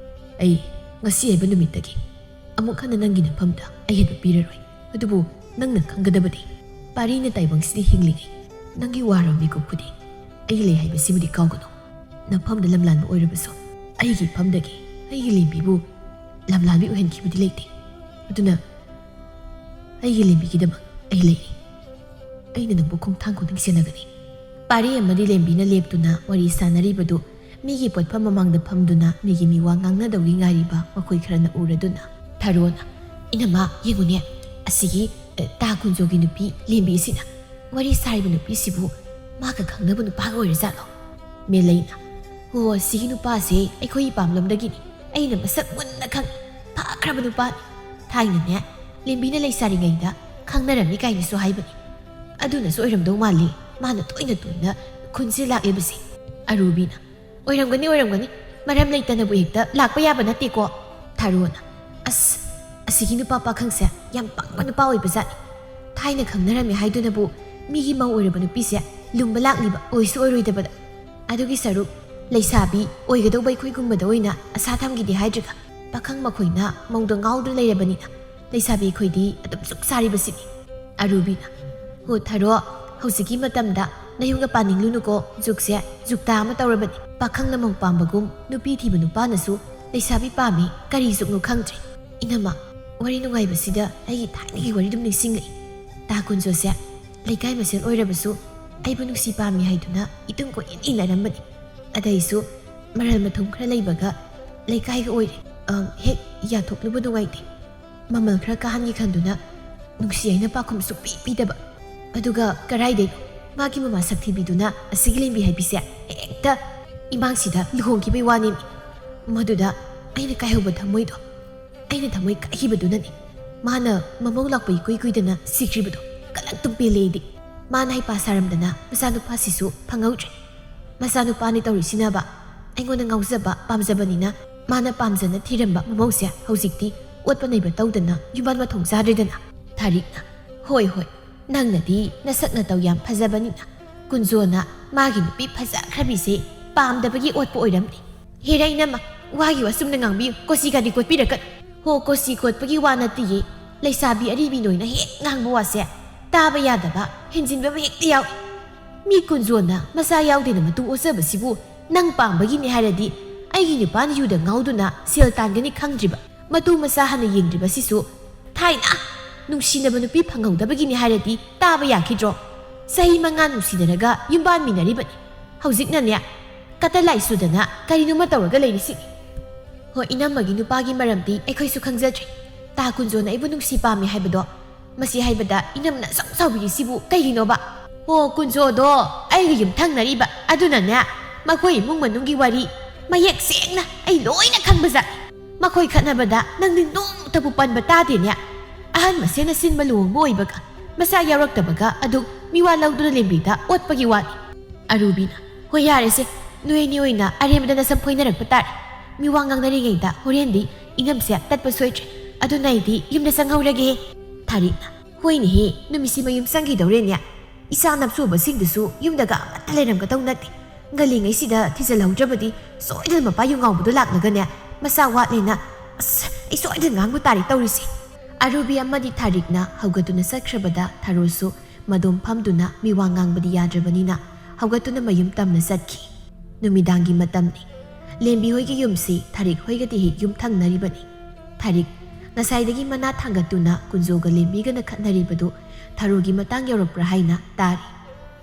ꯑꯩ ꯉꯁꯤ ꯍꯥꯏꯕ ꯅꯨꯃꯤꯠꯇꯒꯤ ꯑꯃꯨꯛ ꯍꯟꯅ ꯅꯪꯒꯤ ꯅꯐꯝꯗ ꯑꯌꯦꯠꯄ ꯄꯤꯔꯔꯣꯏ꯫ ꯑꯗꯨꯕꯨ ꯅꯪꯅ ꯈꯪꯒꯗꯕꯗꯤ, ꯄꯥꯔꯤꯅ ꯇꯥꯏꯕꯪꯁꯤꯗ ꯍꯤꯡꯂꯤꯉꯩ ꯅꯪꯒꯤ ꯋꯥꯔꯕ ꯃꯤꯀꯨꯞꯄꯨꯗꯤ ꯑꯩ ꯂꯩ ꯍꯥꯏꯕꯁꯤꯃꯗꯤ ꯀꯥꯎꯒꯅꯨ꯫ ꯅꯐꯝꯗ ꯂꯝꯂꯥꯟꯕ ꯑꯣꯏꯔꯕꯁꯨ ꯑꯩꯒꯤ ꯏꯐꯝꯗꯒꯤ ꯑꯩꯒꯤ ꯂꯦꯝꯕꯤꯕꯨ ꯂꯝꯂꯥꯟꯕꯤ ꯑꯣꯏꯍꯟꯈꯤꯕꯗꯤ ꯂꯩꯇꯦ꯫ ꯑꯗꯨꯅ ꯑꯩꯒꯤ ꯂꯦꯝꯕꯤꯒꯤꯗꯃꯛ ꯑꯩ ꯂꯩꯔꯤ꯫ ꯑꯩꯅ ꯅꯪꯕꯨ ꯈꯣꯡꯊꯥꯡ ꯈꯨꯗꯤꯡ ꯁꯦꯟꯅꯒꯅꯤ꯫" ꯄꯥꯔꯤ ꯑꯃꯗꯤ ꯂꯦꯝꯕꯤꯅ ꯂꯦꯞꯇꯨꯅ ꯋꯥꯔꯤ ꯁꯥꯟꯅꯔꯤꯕꯗꯨ ꯃꯤꯒꯤ ꯄꯣꯠꯐꯝ ꯃꯃꯥꯡꯗ ꯐꯝꯗꯨꯅ ꯃꯤꯒꯤ ꯃꯤꯋꯥ ꯉꯥꯡꯅꯗꯧꯒꯤ ꯉꯥꯏꯔꯤꯕ ꯃꯈꯣꯏ ꯈꯔꯅ ꯎꯔꯗꯨꯅ, ꯊꯥꯔꯣꯅ, "ꯏꯅꯝꯃ, ꯌꯦꯡꯉꯨꯅꯦ, ꯑꯁꯤꯒꯤ, ꯑꯦ, ꯇꯥ ꯀꯨꯟꯖꯣꯒꯤ ꯅꯨꯄꯤ ꯂꯦꯝꯕꯤ ꯑꯁꯤꯅ ꯋꯥꯔꯤ ꯁꯥꯔꯤꯕ ꯅꯨꯄꯤꯁꯤꯕꯨ ꯃꯥꯒ ꯈꯪꯅꯕ ꯅꯨꯄꯥꯒ ꯑꯣꯏꯔꯖꯥꯠꯂꯣ?" ꯃꯦꯂꯩꯅ, "ꯍꯣ, ꯑꯁꯤꯒꯤ ꯅꯨꯄꯥꯁꯦ ꯑꯩꯈꯣꯏ ꯏꯄꯥꯝꯂꯣꯝꯗꯒꯤꯅꯤ꯫ ꯑꯩꯅ ꯃꯁꯛ ꯃꯨꯟꯅ ꯈꯪꯏ꯫ ꯐꯈ꯭ꯔꯕ ꯅꯨꯄꯥꯅꯤ꯫ ꯊꯥꯏꯅꯅꯦ, ꯂꯦꯝꯕꯤꯅ ꯂꯩꯁꯥꯔꯤꯉꯩꯗ ꯈꯪꯅꯔꯝꯃꯤ ꯀꯥꯏꯅꯁꯨ ꯍꯥꯏꯕꯅꯤ꯫ ꯑꯗꯨꯅꯁꯨ ꯑꯣꯏꯔꯝꯗꯧ ꯃꯥꯜꯂꯤ ꯃꯥꯅ ꯇꯣꯏꯅ ꯇꯣꯏꯅ ꯈꯨꯟꯁꯤ ꯂꯥꯛꯂꯤꯕꯁꯦ꯫" ꯑꯔꯨꯕꯤꯅ, "ꯑꯣꯏꯔꯝꯒꯅꯤ, ꯑꯣꯏꯔꯝꯒꯅꯤ꯫ ꯃꯔꯝ ꯂꯩꯇꯅꯕꯨ ꯍꯦꯛꯇ ꯂꯥꯛꯄ ꯌꯥꯕ ꯅꯠꯇꯦꯀꯣ꯫" ꯊꯥꯔꯣꯅ, "ꯑꯁ, ꯑꯁꯤꯒꯤ ꯅꯨꯄꯥ ꯄꯥꯈꯪꯁꯦ ꯌꯥꯝ ꯄꯪꯕ ꯅꯨꯄꯥ ꯑꯣꯏꯕꯖꯥꯠꯅꯤ꯫ ꯊꯥꯏꯅ ꯈꯪꯅꯔꯝꯃꯤ ꯍꯥꯏꯗꯨꯅꯕꯨ ꯃꯤꯒꯤ ꯃꯧ ꯑꯣꯏꯔꯕ ꯅꯨꯄꯤꯁꯦ ꯂꯨꯝꯕ ꯂꯥꯛꯂꯤꯕ ꯑꯣꯏꯁꯨ ꯑꯣꯏꯔꯣꯏꯗꯕꯗ꯫ ꯑꯗꯨꯒꯤ ꯁꯔꯨꯛ ꯂꯩꯁꯥꯕꯤ ꯑꯣꯏꯒꯗꯧꯕ ꯑꯩꯈꯣꯏꯒꯨꯝꯕꯗ ꯑꯣꯏꯅ ꯑꯁꯥ ꯊꯝꯈꯤꯗꯦ ꯍꯥꯏꯗ꯭ꯔꯒ, ꯄꯥꯈꯪ ꯃꯈꯣꯏꯅ ꯃꯧꯗ ꯉꯥꯎꯗꯨꯅ ꯂꯩꯔꯕꯅꯤꯅ ꯂꯩꯁꯥꯕꯤ ꯑꯩꯈꯣꯏꯗꯤ ꯑꯗꯨꯝ ꯆꯨꯛ ꯁꯥꯔꯤꯕꯁꯤꯅꯤ꯫ ꯑꯔꯨꯕꯤꯅ, "ꯍꯣ ꯊꯔꯣ, ꯍꯧꯖꯤꯛꯀꯤ ꯃꯇꯝꯗ ꯅꯌꯨꯝꯒ ꯄꯥꯅꯤꯡꯂꯨꯅꯨꯀꯣ, ꯖꯨꯛꯁꯦ ꯖꯨꯛꯇ ꯑꯃ ꯇꯧꯔꯕꯅꯤ꯫ ꯄꯥꯈꯪꯅ ꯃꯧ ꯄꯥꯝꯕꯒꯨꯝ ꯅꯨꯄꯤ ꯊꯤꯕ ꯅꯨꯄꯥꯅꯁꯨ ꯂꯩꯁꯥꯕꯤ ꯄꯥꯝꯃꯤ, ꯀꯔꯤ ꯖꯨꯛꯅꯣ ꯈꯪꯗ꯭ꯔꯦ꯫" "ꯏꯅꯝꯃ, ꯋꯥꯔꯤ ꯅꯨꯡꯉꯥꯏꯕꯁꯤꯗ ꯑꯩꯒꯤ ꯊꯥꯏꯅꯒꯤ ꯋꯥꯔꯤ ꯑꯗꯨꯝ ꯅꯤꯡꯁꯤꯡꯂꯛꯏ꯫ ꯇꯥ ꯀꯨꯟꯖꯣꯁꯦ ꯂꯩꯀꯥꯏ ꯃꯁꯦꯜ ꯑꯣꯏꯔꯕꯁꯨ ꯑꯩꯕꯨ ꯅꯨꯡꯁꯤ ꯄꯥꯝꯃꯤ ꯍꯥꯏꯗꯨꯅ ꯏꯇꯨꯡ ꯀꯣꯏꯏꯟ ꯏꯟꯅꯔꯝꯕꯅꯤ꯫ ꯑꯗꯩꯁꯨ ꯃꯔꯜ ꯃꯊꯨꯝ ꯈꯔ ꯂꯩꯕꯒ ꯂꯩꯀꯥꯏꯒ ꯑꯣꯏꯔꯦ꯫ ꯑꯝ, ꯍꯦꯛ ꯌꯥꯊꯣꯛꯂꯨꯕ ꯅꯨꯡꯉꯥꯏꯇꯦ꯫ ꯃꯃꯜ ꯈꯔ ꯀꯥꯍꯟꯒꯦ ꯈꯟꯗꯨꯅ ꯅꯨꯡꯁꯤ ꯍꯥꯏꯅ ꯄꯥꯎꯈꯨꯝ ꯁꯨꯡꯄꯤ ꯄꯤꯗꯕ꯫ ꯑꯗꯨꯒ ꯀꯔꯥꯏꯗꯩꯅꯣ ꯃꯥꯒꯤ ꯃꯃꯥ ꯁꯛꯊꯤꯕꯤꯗꯨꯅ ꯑꯁꯤꯒꯤ ꯂꯦꯝꯕꯤ ꯍꯥꯏꯕꯤꯁꯦ ꯍꯦꯛꯇ ꯏꯃꯥꯡꯁꯤꯗ ꯂꯨꯍꯣꯡꯈꯤꯕꯩ ꯋꯥꯅꯦꯃꯤ꯫ ꯃꯗꯨꯗ ꯑꯩꯅ ꯀꯥꯏꯍꯧꯕ ꯊꯃꯣꯏꯗꯣ, ꯑꯩꯅ ꯊꯃꯣꯏ ꯀꯥꯏꯈꯤꯕꯗꯨꯅꯅꯤ꯫ ꯃꯥꯅ ꯃꯃꯧ ꯂꯥꯛꯄ ꯏꯀꯨꯏ ꯀꯨꯏꯗꯅ ꯁꯤꯈ꯭ꯔꯤꯕꯗꯣ ꯀꯂꯛꯇꯨꯝ ꯄꯦꯜꯂꯦ ꯑꯩꯗꯤ꯫ ꯃꯥꯅ ꯍꯩꯄꯥ ꯁꯥꯔꯝꯗꯅ ꯃꯆꯥꯅꯨꯄꯥꯁꯤꯁꯨ ꯐꯪꯍꯧꯗ꯭ꯔꯦ꯫ ꯃꯆꯥꯅꯨꯄꯥꯅꯤ ꯇꯧꯔꯤꯁꯤꯅꯕ ꯑꯩꯉꯣꯟꯗ ꯉꯥꯎꯖꯕ ꯄꯥꯝꯖꯕꯅꯤꯅ ꯃꯥꯅ ꯄꯥꯝꯖꯅ ꯊꯤꯔꯝꯕ ꯃꯃꯧꯁꯦ ꯍꯧꯖꯤꯛꯇꯤ ꯑꯣꯠꯄ ꯅꯩꯕ ꯇꯧꯗꯅ ꯌꯨꯝꯕꯥꯟ ꯃꯊꯣꯡ ꯆꯥꯗ꯭ꯔꯦꯗꯅ꯫" ꯊꯥꯔꯤꯛꯅ, "ꯍꯣꯏ ꯍꯣꯏ, ꯅꯪꯅꯗꯤ ꯅꯁꯛ ꯅꯇꯧ ꯌꯥꯝ ꯐꯖꯕꯅꯤꯅ ꯀꯨꯟꯖꯣꯅ ꯃꯥꯒꯤ ꯅꯨꯄꯤ ꯐꯖꯈ꯭ꯔꯕꯤꯁꯦ ꯄꯥꯝꯗꯕꯒꯤ ꯑꯣꯠꯄ ꯑꯣꯏꯔꯝꯅꯤ꯫ ꯍꯦꯔꯥ ꯏꯅꯝꯃ, ꯋꯥꯒꯤ ꯋꯥꯁꯨꯝꯅ ꯉꯥꯡꯕꯤꯌꯨ, ꯀꯣꯆꯤ ꯀꯥꯗꯤ ꯀꯣꯠꯄꯤꯔꯛꯀꯅꯨ꯫" "ꯍꯣ, ꯀꯣꯆꯤ ꯀꯣꯠꯄꯒꯤ ꯋꯥ ꯅꯠꯇꯤꯌꯦ꯫ ꯂꯩꯁꯥꯕꯤ ꯑꯔꯤꯕꯤ ꯅꯣꯏꯅ ꯍꯦꯛ ꯉꯥꯡꯕ ꯋꯥꯁꯦ ꯇꯥꯕ ꯌꯥꯗꯕ, ꯍꯦꯟꯖꯤꯟꯕ ꯑꯃ ꯍꯦꯛꯇ ꯌꯥꯎꯏ꯫ ꯃꯤ ꯀꯨꯟꯖꯣꯅ ꯃꯆꯥ ꯌꯥꯎꯗꯦꯅ ꯃꯇꯨ ꯑꯣꯠꯆꯕꯁꯤꯕꯨ ꯅꯪ ꯄꯥꯝꯕꯒꯤꯅꯤ ꯍꯥꯏꯔꯗꯤ ꯑꯩꯒꯤ ꯅꯨꯄꯥꯅ ꯌꯨꯗ ꯉꯥꯎꯗꯨꯅ ꯁꯦꯜ ꯇꯥꯟꯒꯅꯤ ꯈꯪꯗ꯭ꯔꯤꯕ, ꯃꯇꯨ ꯃꯆꯥ ꯍꯥꯟꯅ ꯌꯦꯡꯗ꯭ꯔꯤꯕꯁꯤꯁꯨ ꯊꯥꯏꯅ ꯅꯨꯡꯁꯤꯅꯕ ꯅꯨꯄꯤ ꯐꯪꯍꯧꯗꯕꯒꯤꯅꯤ ꯍꯥꯏꯔꯗꯤ ꯇꯥꯕ ꯌꯥꯈꯤꯗ꯭ꯔꯣ? ꯆꯍꯤ ꯃꯉꯥ ꯅꯨꯡꯁꯤꯅꯔꯒ ꯌꯨꯝ ꯄꯥꯟꯃꯤꯟꯅꯔꯤꯕꯅꯤ꯫ ꯍꯧꯖꯤꯛꯅꯅꯦ ꯀꯇ ꯂꯥꯏ ꯆꯨꯗꯅ ꯀꯔꯤꯅꯣꯃ ꯇꯧꯔꯒ ꯂꯩꯔꯤꯁꯤꯅꯤ꯫ ꯍꯣꯏ, ꯏꯅꯝꯃꯒꯤ ꯅꯨꯄꯥꯒꯤ ꯃꯔꯝꯗꯤ ꯑꯩꯈꯣꯏꯁꯨ ꯈꯪꯖꯗ꯭ꯔꯦ꯫ ꯇꯥ ꯀꯨꯟꯖꯣꯅ ꯑꯩꯕꯨ ꯅꯨꯡꯁꯤ ꯄꯥꯝꯃꯤ ꯍꯥꯏꯕꯗꯣ, ꯃꯁꯤ ꯍꯥꯏꯕꯗ ꯏꯅꯝꯃꯅ ꯑꯁꯨꯛ ꯁꯥꯎꯕꯤꯔꯤꯁꯤꯕꯨ ꯀꯩꯒꯤꯅꯣꯕ? ꯍꯣ, ꯀꯨꯟꯖꯣꯗꯣ ꯑꯩꯒ ꯌꯨꯝꯊꯪꯅꯔꯤꯕ ꯑꯗꯨꯅꯅꯦ, ꯃꯈꯣꯏ ꯏꯃꯨꯡ ꯃꯅꯨꯡꯒꯤ ꯋꯥꯔꯤ ꯃꯌꯦꯛ ꯁꯦꯡꯅ ꯑꯩ ꯂꯣꯏꯅ ꯈꯪꯕꯖꯥꯠꯅꯤ꯫ ꯃꯈꯣꯏ ꯈꯠꯅꯕꯗ ꯅꯪꯗꯤ ꯅꯣꯡꯃꯇꯕꯨ ꯄꯟꯕ ꯇꯥꯗꯦꯅꯦ꯫ ꯑꯍꯟ ꯃꯁꯦꯟꯅ ꯁꯤꯟꯕ ꯂꯨꯍꯣꯡꯕ ꯑꯣꯏꯕꯒ ꯃꯆꯥ ꯌꯥꯎꯔꯛꯇꯕꯒ ꯑꯗꯨꯛ ꯃꯤꯋꯥ ꯂꯧꯗꯨꯅ ꯂꯦꯝꯕꯤꯗ ꯑꯣꯠꯄꯒꯤ ꯋꯥꯅꯤ꯫" ꯑꯔꯨꯕꯤꯅ, "ꯍꯣꯏ, ꯌꯥꯔꯦꯁꯦ, ꯅꯣꯏ ꯑꯅꯤ ꯑꯣꯏꯅ ꯑꯔꯦꯝꯕꯗ ꯅꯁꯝ ꯐꯣꯏꯅꯔꯛꯄ ꯇꯥꯔꯦ꯫ ꯃꯤꯋꯥ ꯉꯥꯡꯅꯔꯤꯉꯩꯗ ꯍꯣꯔꯦꯟꯗꯤ ꯏꯅꯝꯁꯦ ꯇꯠꯄ ꯁꯣꯏꯗ꯭ꯔꯦ꯫ ꯑꯗꯨꯅ ꯑꯩꯗꯤ ꯌꯨꯝꯗ ꯆꯪꯍꯧꯔꯒꯦ꯫" ꯊꯥꯔꯤꯛꯅ, "ꯍꯣꯏꯅꯦꯍꯦ, ꯅꯨꯃꯤꯠꯁꯤ ꯃꯌꯨꯝ ꯆꯪꯈꯤꯗꯧꯔꯦꯅꯦ꯫ ꯏꯆꯥ ꯅꯞꯁꯨꯕꯁꯤꯡꯗꯨꯁꯨ ꯌꯨꯝꯗꯒ ꯑꯃꯠꯇ ꯂꯩꯔꯝꯒꯗꯧ ꯅꯠꯇꯦ꯫ ꯉꯜꯂꯤꯉꯩꯁꯤꯗ ꯊꯤꯖꯤꯜꯍꯧꯗ꯭ꯔꯕꯗꯤ ꯁꯣꯏꯗꯅ ꯃꯄꯥ ꯌꯨ ꯉꯥꯎꯕꯗꯣ ꯂꯥꯛꯂꯒꯅꯦ, ꯃꯁꯥ ꯋꯥꯠꯂꯦꯅ, ꯑꯁ, ꯑꯩ ꯁꯣꯏꯗꯅ ꯉꯥꯡꯕ ꯇꯥꯔꯦ ꯇꯧꯔꯤꯁꯦ꯫ ꯑꯔꯨꯕꯤ ꯑꯃꯗꯤ ꯊꯥꯔꯤꯛꯅ ꯍꯧꯒꯠꯇꯨꯅ ꯆꯠꯈ꯭ꯔꯕꯗ ꯊꯔꯣꯁꯨ ꯃꯗꯣꯝ ꯐꯝꯗꯨꯅ ꯃꯤꯋꯥ ꯉꯥꯡꯕꯗꯤ ꯌꯥꯗ꯭ꯔꯕꯅꯤꯅ ꯍꯧꯒꯠꯇꯨꯅ ꯃꯌꯨꯝ ꯇꯝꯅ ꯆꯠꯈꯤ꯫ ꯅꯨꯃꯤꯗꯥꯡꯒꯤ ꯃꯇꯝꯅꯤ꯫ ꯂꯦꯝꯕꯤ ꯍꯣꯏꯒꯤ ꯌꯨꯝꯁꯤ ꯊꯥꯔꯤꯛ ꯍꯣꯏꯒꯗꯤ ꯍꯦꯛ ꯌꯨꯝ ꯊꯪꯅꯔꯤꯕꯅꯤ꯫ ꯊꯥꯔꯤꯛ ꯉꯁꯥꯏꯗꯒꯤ ꯃꯅꯥ ꯊꯥꯡꯒꯠꯇꯨꯅ ꯀꯨꯟꯖꯣꯒ ꯂꯦꯝꯕꯤꯒꯅ ꯈꯠꯅꯔꯤꯕꯗꯨ ꯊꯔꯣꯒꯤ ꯃꯇꯥꯡ ꯌꯧꯔꯛꯄ꯭ꯔꯥ ꯍꯥꯏꯅ ꯇꯥꯔꯤ꯫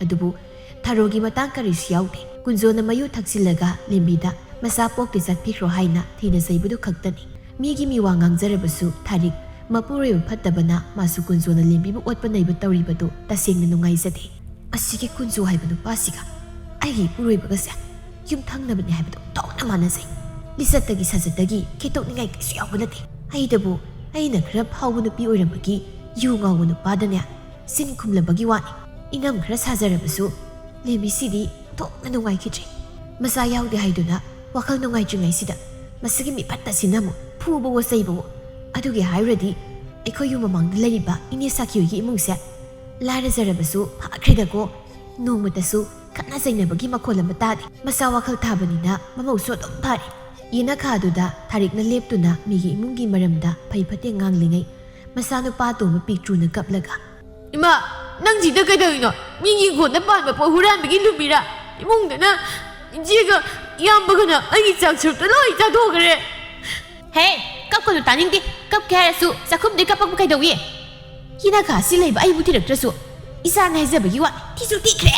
ꯑꯗꯨꯕꯨ ꯊꯔꯣꯒꯤ ꯃꯇꯥꯡ ꯀꯔꯤꯁꯨ ꯌꯥꯎꯗꯦ꯫ ꯀꯨꯟꯖꯣꯅ ꯃꯌꯨ ꯊꯛꯆꯤꯜꯂꯒ ꯂꯦꯝꯕꯤꯗ ꯃꯆꯥ ꯄꯣꯛꯇꯦ ꯆꯠꯄꯤꯈ꯭ꯔꯣ ꯍꯥꯏꯅ ꯊꯤꯅ ꯆꯩꯕꯗꯨ ꯈꯛꯇꯅꯤ꯫ ꯃꯤꯒꯤ ꯃꯤꯋꯥ ꯉꯥꯡꯖꯔꯕꯁꯨ ꯊꯥꯔꯤꯛ ꯃꯄꯨꯔꯣꯏꯕ ꯐꯠꯇꯕꯅ ꯃꯥꯁꯨ ꯀꯨꯟꯖꯣꯅ ꯂꯦꯝꯕꯤꯕꯨ ꯑꯣꯠꯄ ꯅꯩꯕ ꯇꯧꯔꯤꯕꯗꯨ ꯇꯁꯦꯡꯅ ꯅꯨꯡꯉꯥꯏꯖꯗꯦ꯫ ꯑꯁꯤꯒꯤ ꯀꯨꯟꯖꯣ ꯍꯥꯏꯕ ꯅꯨꯄꯥꯁꯤꯒ ꯑꯩꯒꯤ ꯏꯄꯨꯔꯣꯏꯕꯒꯁꯦ ꯌꯨꯝ ꯊꯪꯅꯕꯅꯤ ꯍꯥꯏꯕꯗꯨ ꯑꯣꯟꯊꯣꯛꯅ ꯃꯥꯟꯅꯖꯩ꯫ ꯂꯤꯆꯠꯇꯒꯤ ꯁꯥꯖꯠꯇꯒꯤ ꯈꯦꯠꯇꯣꯛꯅꯤꯡꯉꯥꯏ ꯀꯩꯁꯨ ꯌꯥꯎꯕ ꯅꯠꯇꯦ꯫ ꯑꯩꯗꯕꯨ ꯑꯩꯅ ꯈꯔ ꯐꯥꯎꯕ ꯅꯨꯄꯤ ꯑꯣꯏꯔꯝꯕꯒꯤ ꯌꯨ ꯉꯥꯎꯕ ꯅꯨꯄꯥꯗꯅꯦ ꯆꯤꯟ ꯈꯨꯝꯂꯕꯒꯤ ꯋꯥꯅꯤ꯫ ꯏꯅꯝ ꯈꯔ ꯁꯥꯖꯔꯕꯁꯨ ꯂꯦꯝꯕꯤꯁꯤꯗꯤ ꯑꯣꯟꯊꯣꯛꯅ ꯅꯨꯡꯉꯥꯏꯈꯤꯗ꯭ꯔꯦ꯫ ꯃꯆꯥ ꯌꯥꯎꯗꯦ ꯍꯥꯏꯗꯨꯅ ꯋꯥꯈꯜ ꯅꯨꯡꯉꯥꯏꯇ꯭ꯔꯤꯉꯩꯁꯤꯗ ꯃꯁꯤꯒꯤ ꯃꯤꯐꯠꯇꯁꯤꯅ ꯑꯃꯨꯛ ꯐꯨꯕꯋꯣ ꯆꯩꯕꯋꯣ꯫ ꯑꯗꯨꯒꯤ ꯍꯥꯏꯔꯨꯔꯗꯤ ꯑꯩꯈꯣꯏ ꯌꯨꯝ ꯃꯃꯥꯡꯗ ꯂꯩꯔꯤꯕ ꯏꯅꯦ ꯁꯥꯈꯤꯌꯣꯏꯒꯤ ꯏꯃꯨꯡꯁꯦ ꯂꯥꯏꯔꯖꯔꯕꯁꯨ ꯐꯈ꯭ꯔꯦꯗꯀꯣ꯫ ꯅꯣꯡꯃꯇꯁꯨ ꯈꯠꯅ ꯆꯩꯅꯕꯒꯤ ꯃꯈꯣꯜ ꯑꯃ ꯇꯥꯗꯦ꯫ ꯃꯆꯥ ꯋꯥꯈꯜ ꯊꯥꯕꯅꯤꯅ ꯃꯃꯧꯁꯨ ꯑꯗꯨꯝ ꯐꯔꯦ꯫ ꯌꯦꯅꯈꯥꯗꯨꯗ ꯊꯥꯔꯤꯛꯅ ꯂꯦꯞꯇꯨꯅ ꯃꯤꯒꯤ ꯏꯃꯨꯡꯒꯤ ꯃꯔꯝꯗ ꯐꯩ ꯐꯠꯇꯦ ꯉꯥꯡꯂꯤꯉꯩ, ꯃꯆꯥꯅꯨꯄꯥ ꯑꯇꯣꯝꯕ ꯄꯤꯛꯇ꯭ꯔꯨꯅ ꯀꯞꯂꯒ, "ꯏꯃꯥ, ꯅꯪ ꯁꯤꯗ ꯀꯩꯗꯧꯔꯤꯅꯣ? ꯃꯤꯒꯤ ꯏꯪꯈꯣꯜꯗ ꯄꯥꯟꯕ ꯄꯣꯠ ꯍꯨꯔꯥꯟꯕꯒꯤ ꯂꯨꯝꯃꯤꯔꯥ? ꯏꯃꯨꯡꯗꯅ ꯏꯆꯦꯒ ꯏꯌꯥꯝꯕꯒꯅ ꯑꯩꯒꯤ ꯆꯥꯛ ꯁꯔꯨꯛꯇ ꯂꯣꯏ ꯆꯥꯊꯣꯛꯈ꯭ꯔꯦ꯫" "ꯍꯦ, ꯀꯞꯀꯅꯨ, ꯇꯥꯅꯤꯡꯗꯦ꯫ ꯀꯞꯀꯦ ꯍꯥꯏꯔꯁꯨ ꯆꯥꯛꯈꯨꯝꯗꯩ ꯀꯞꯄꯛꯄ ꯀꯩꯗꯧꯏ? ꯌꯦꯅꯈꯥ ꯑꯁꯤ ꯂꯩꯕ ꯑꯩꯕꯨ ꯊꯤꯔꯛꯇ꯭ꯔꯁꯨ ꯏꯆꯥꯅ ꯍꯥꯏꯖꯕꯒꯤ ꯋꯥ ꯊꯤꯁꯨ ꯊꯤꯈ꯭ꯔꯦ꯫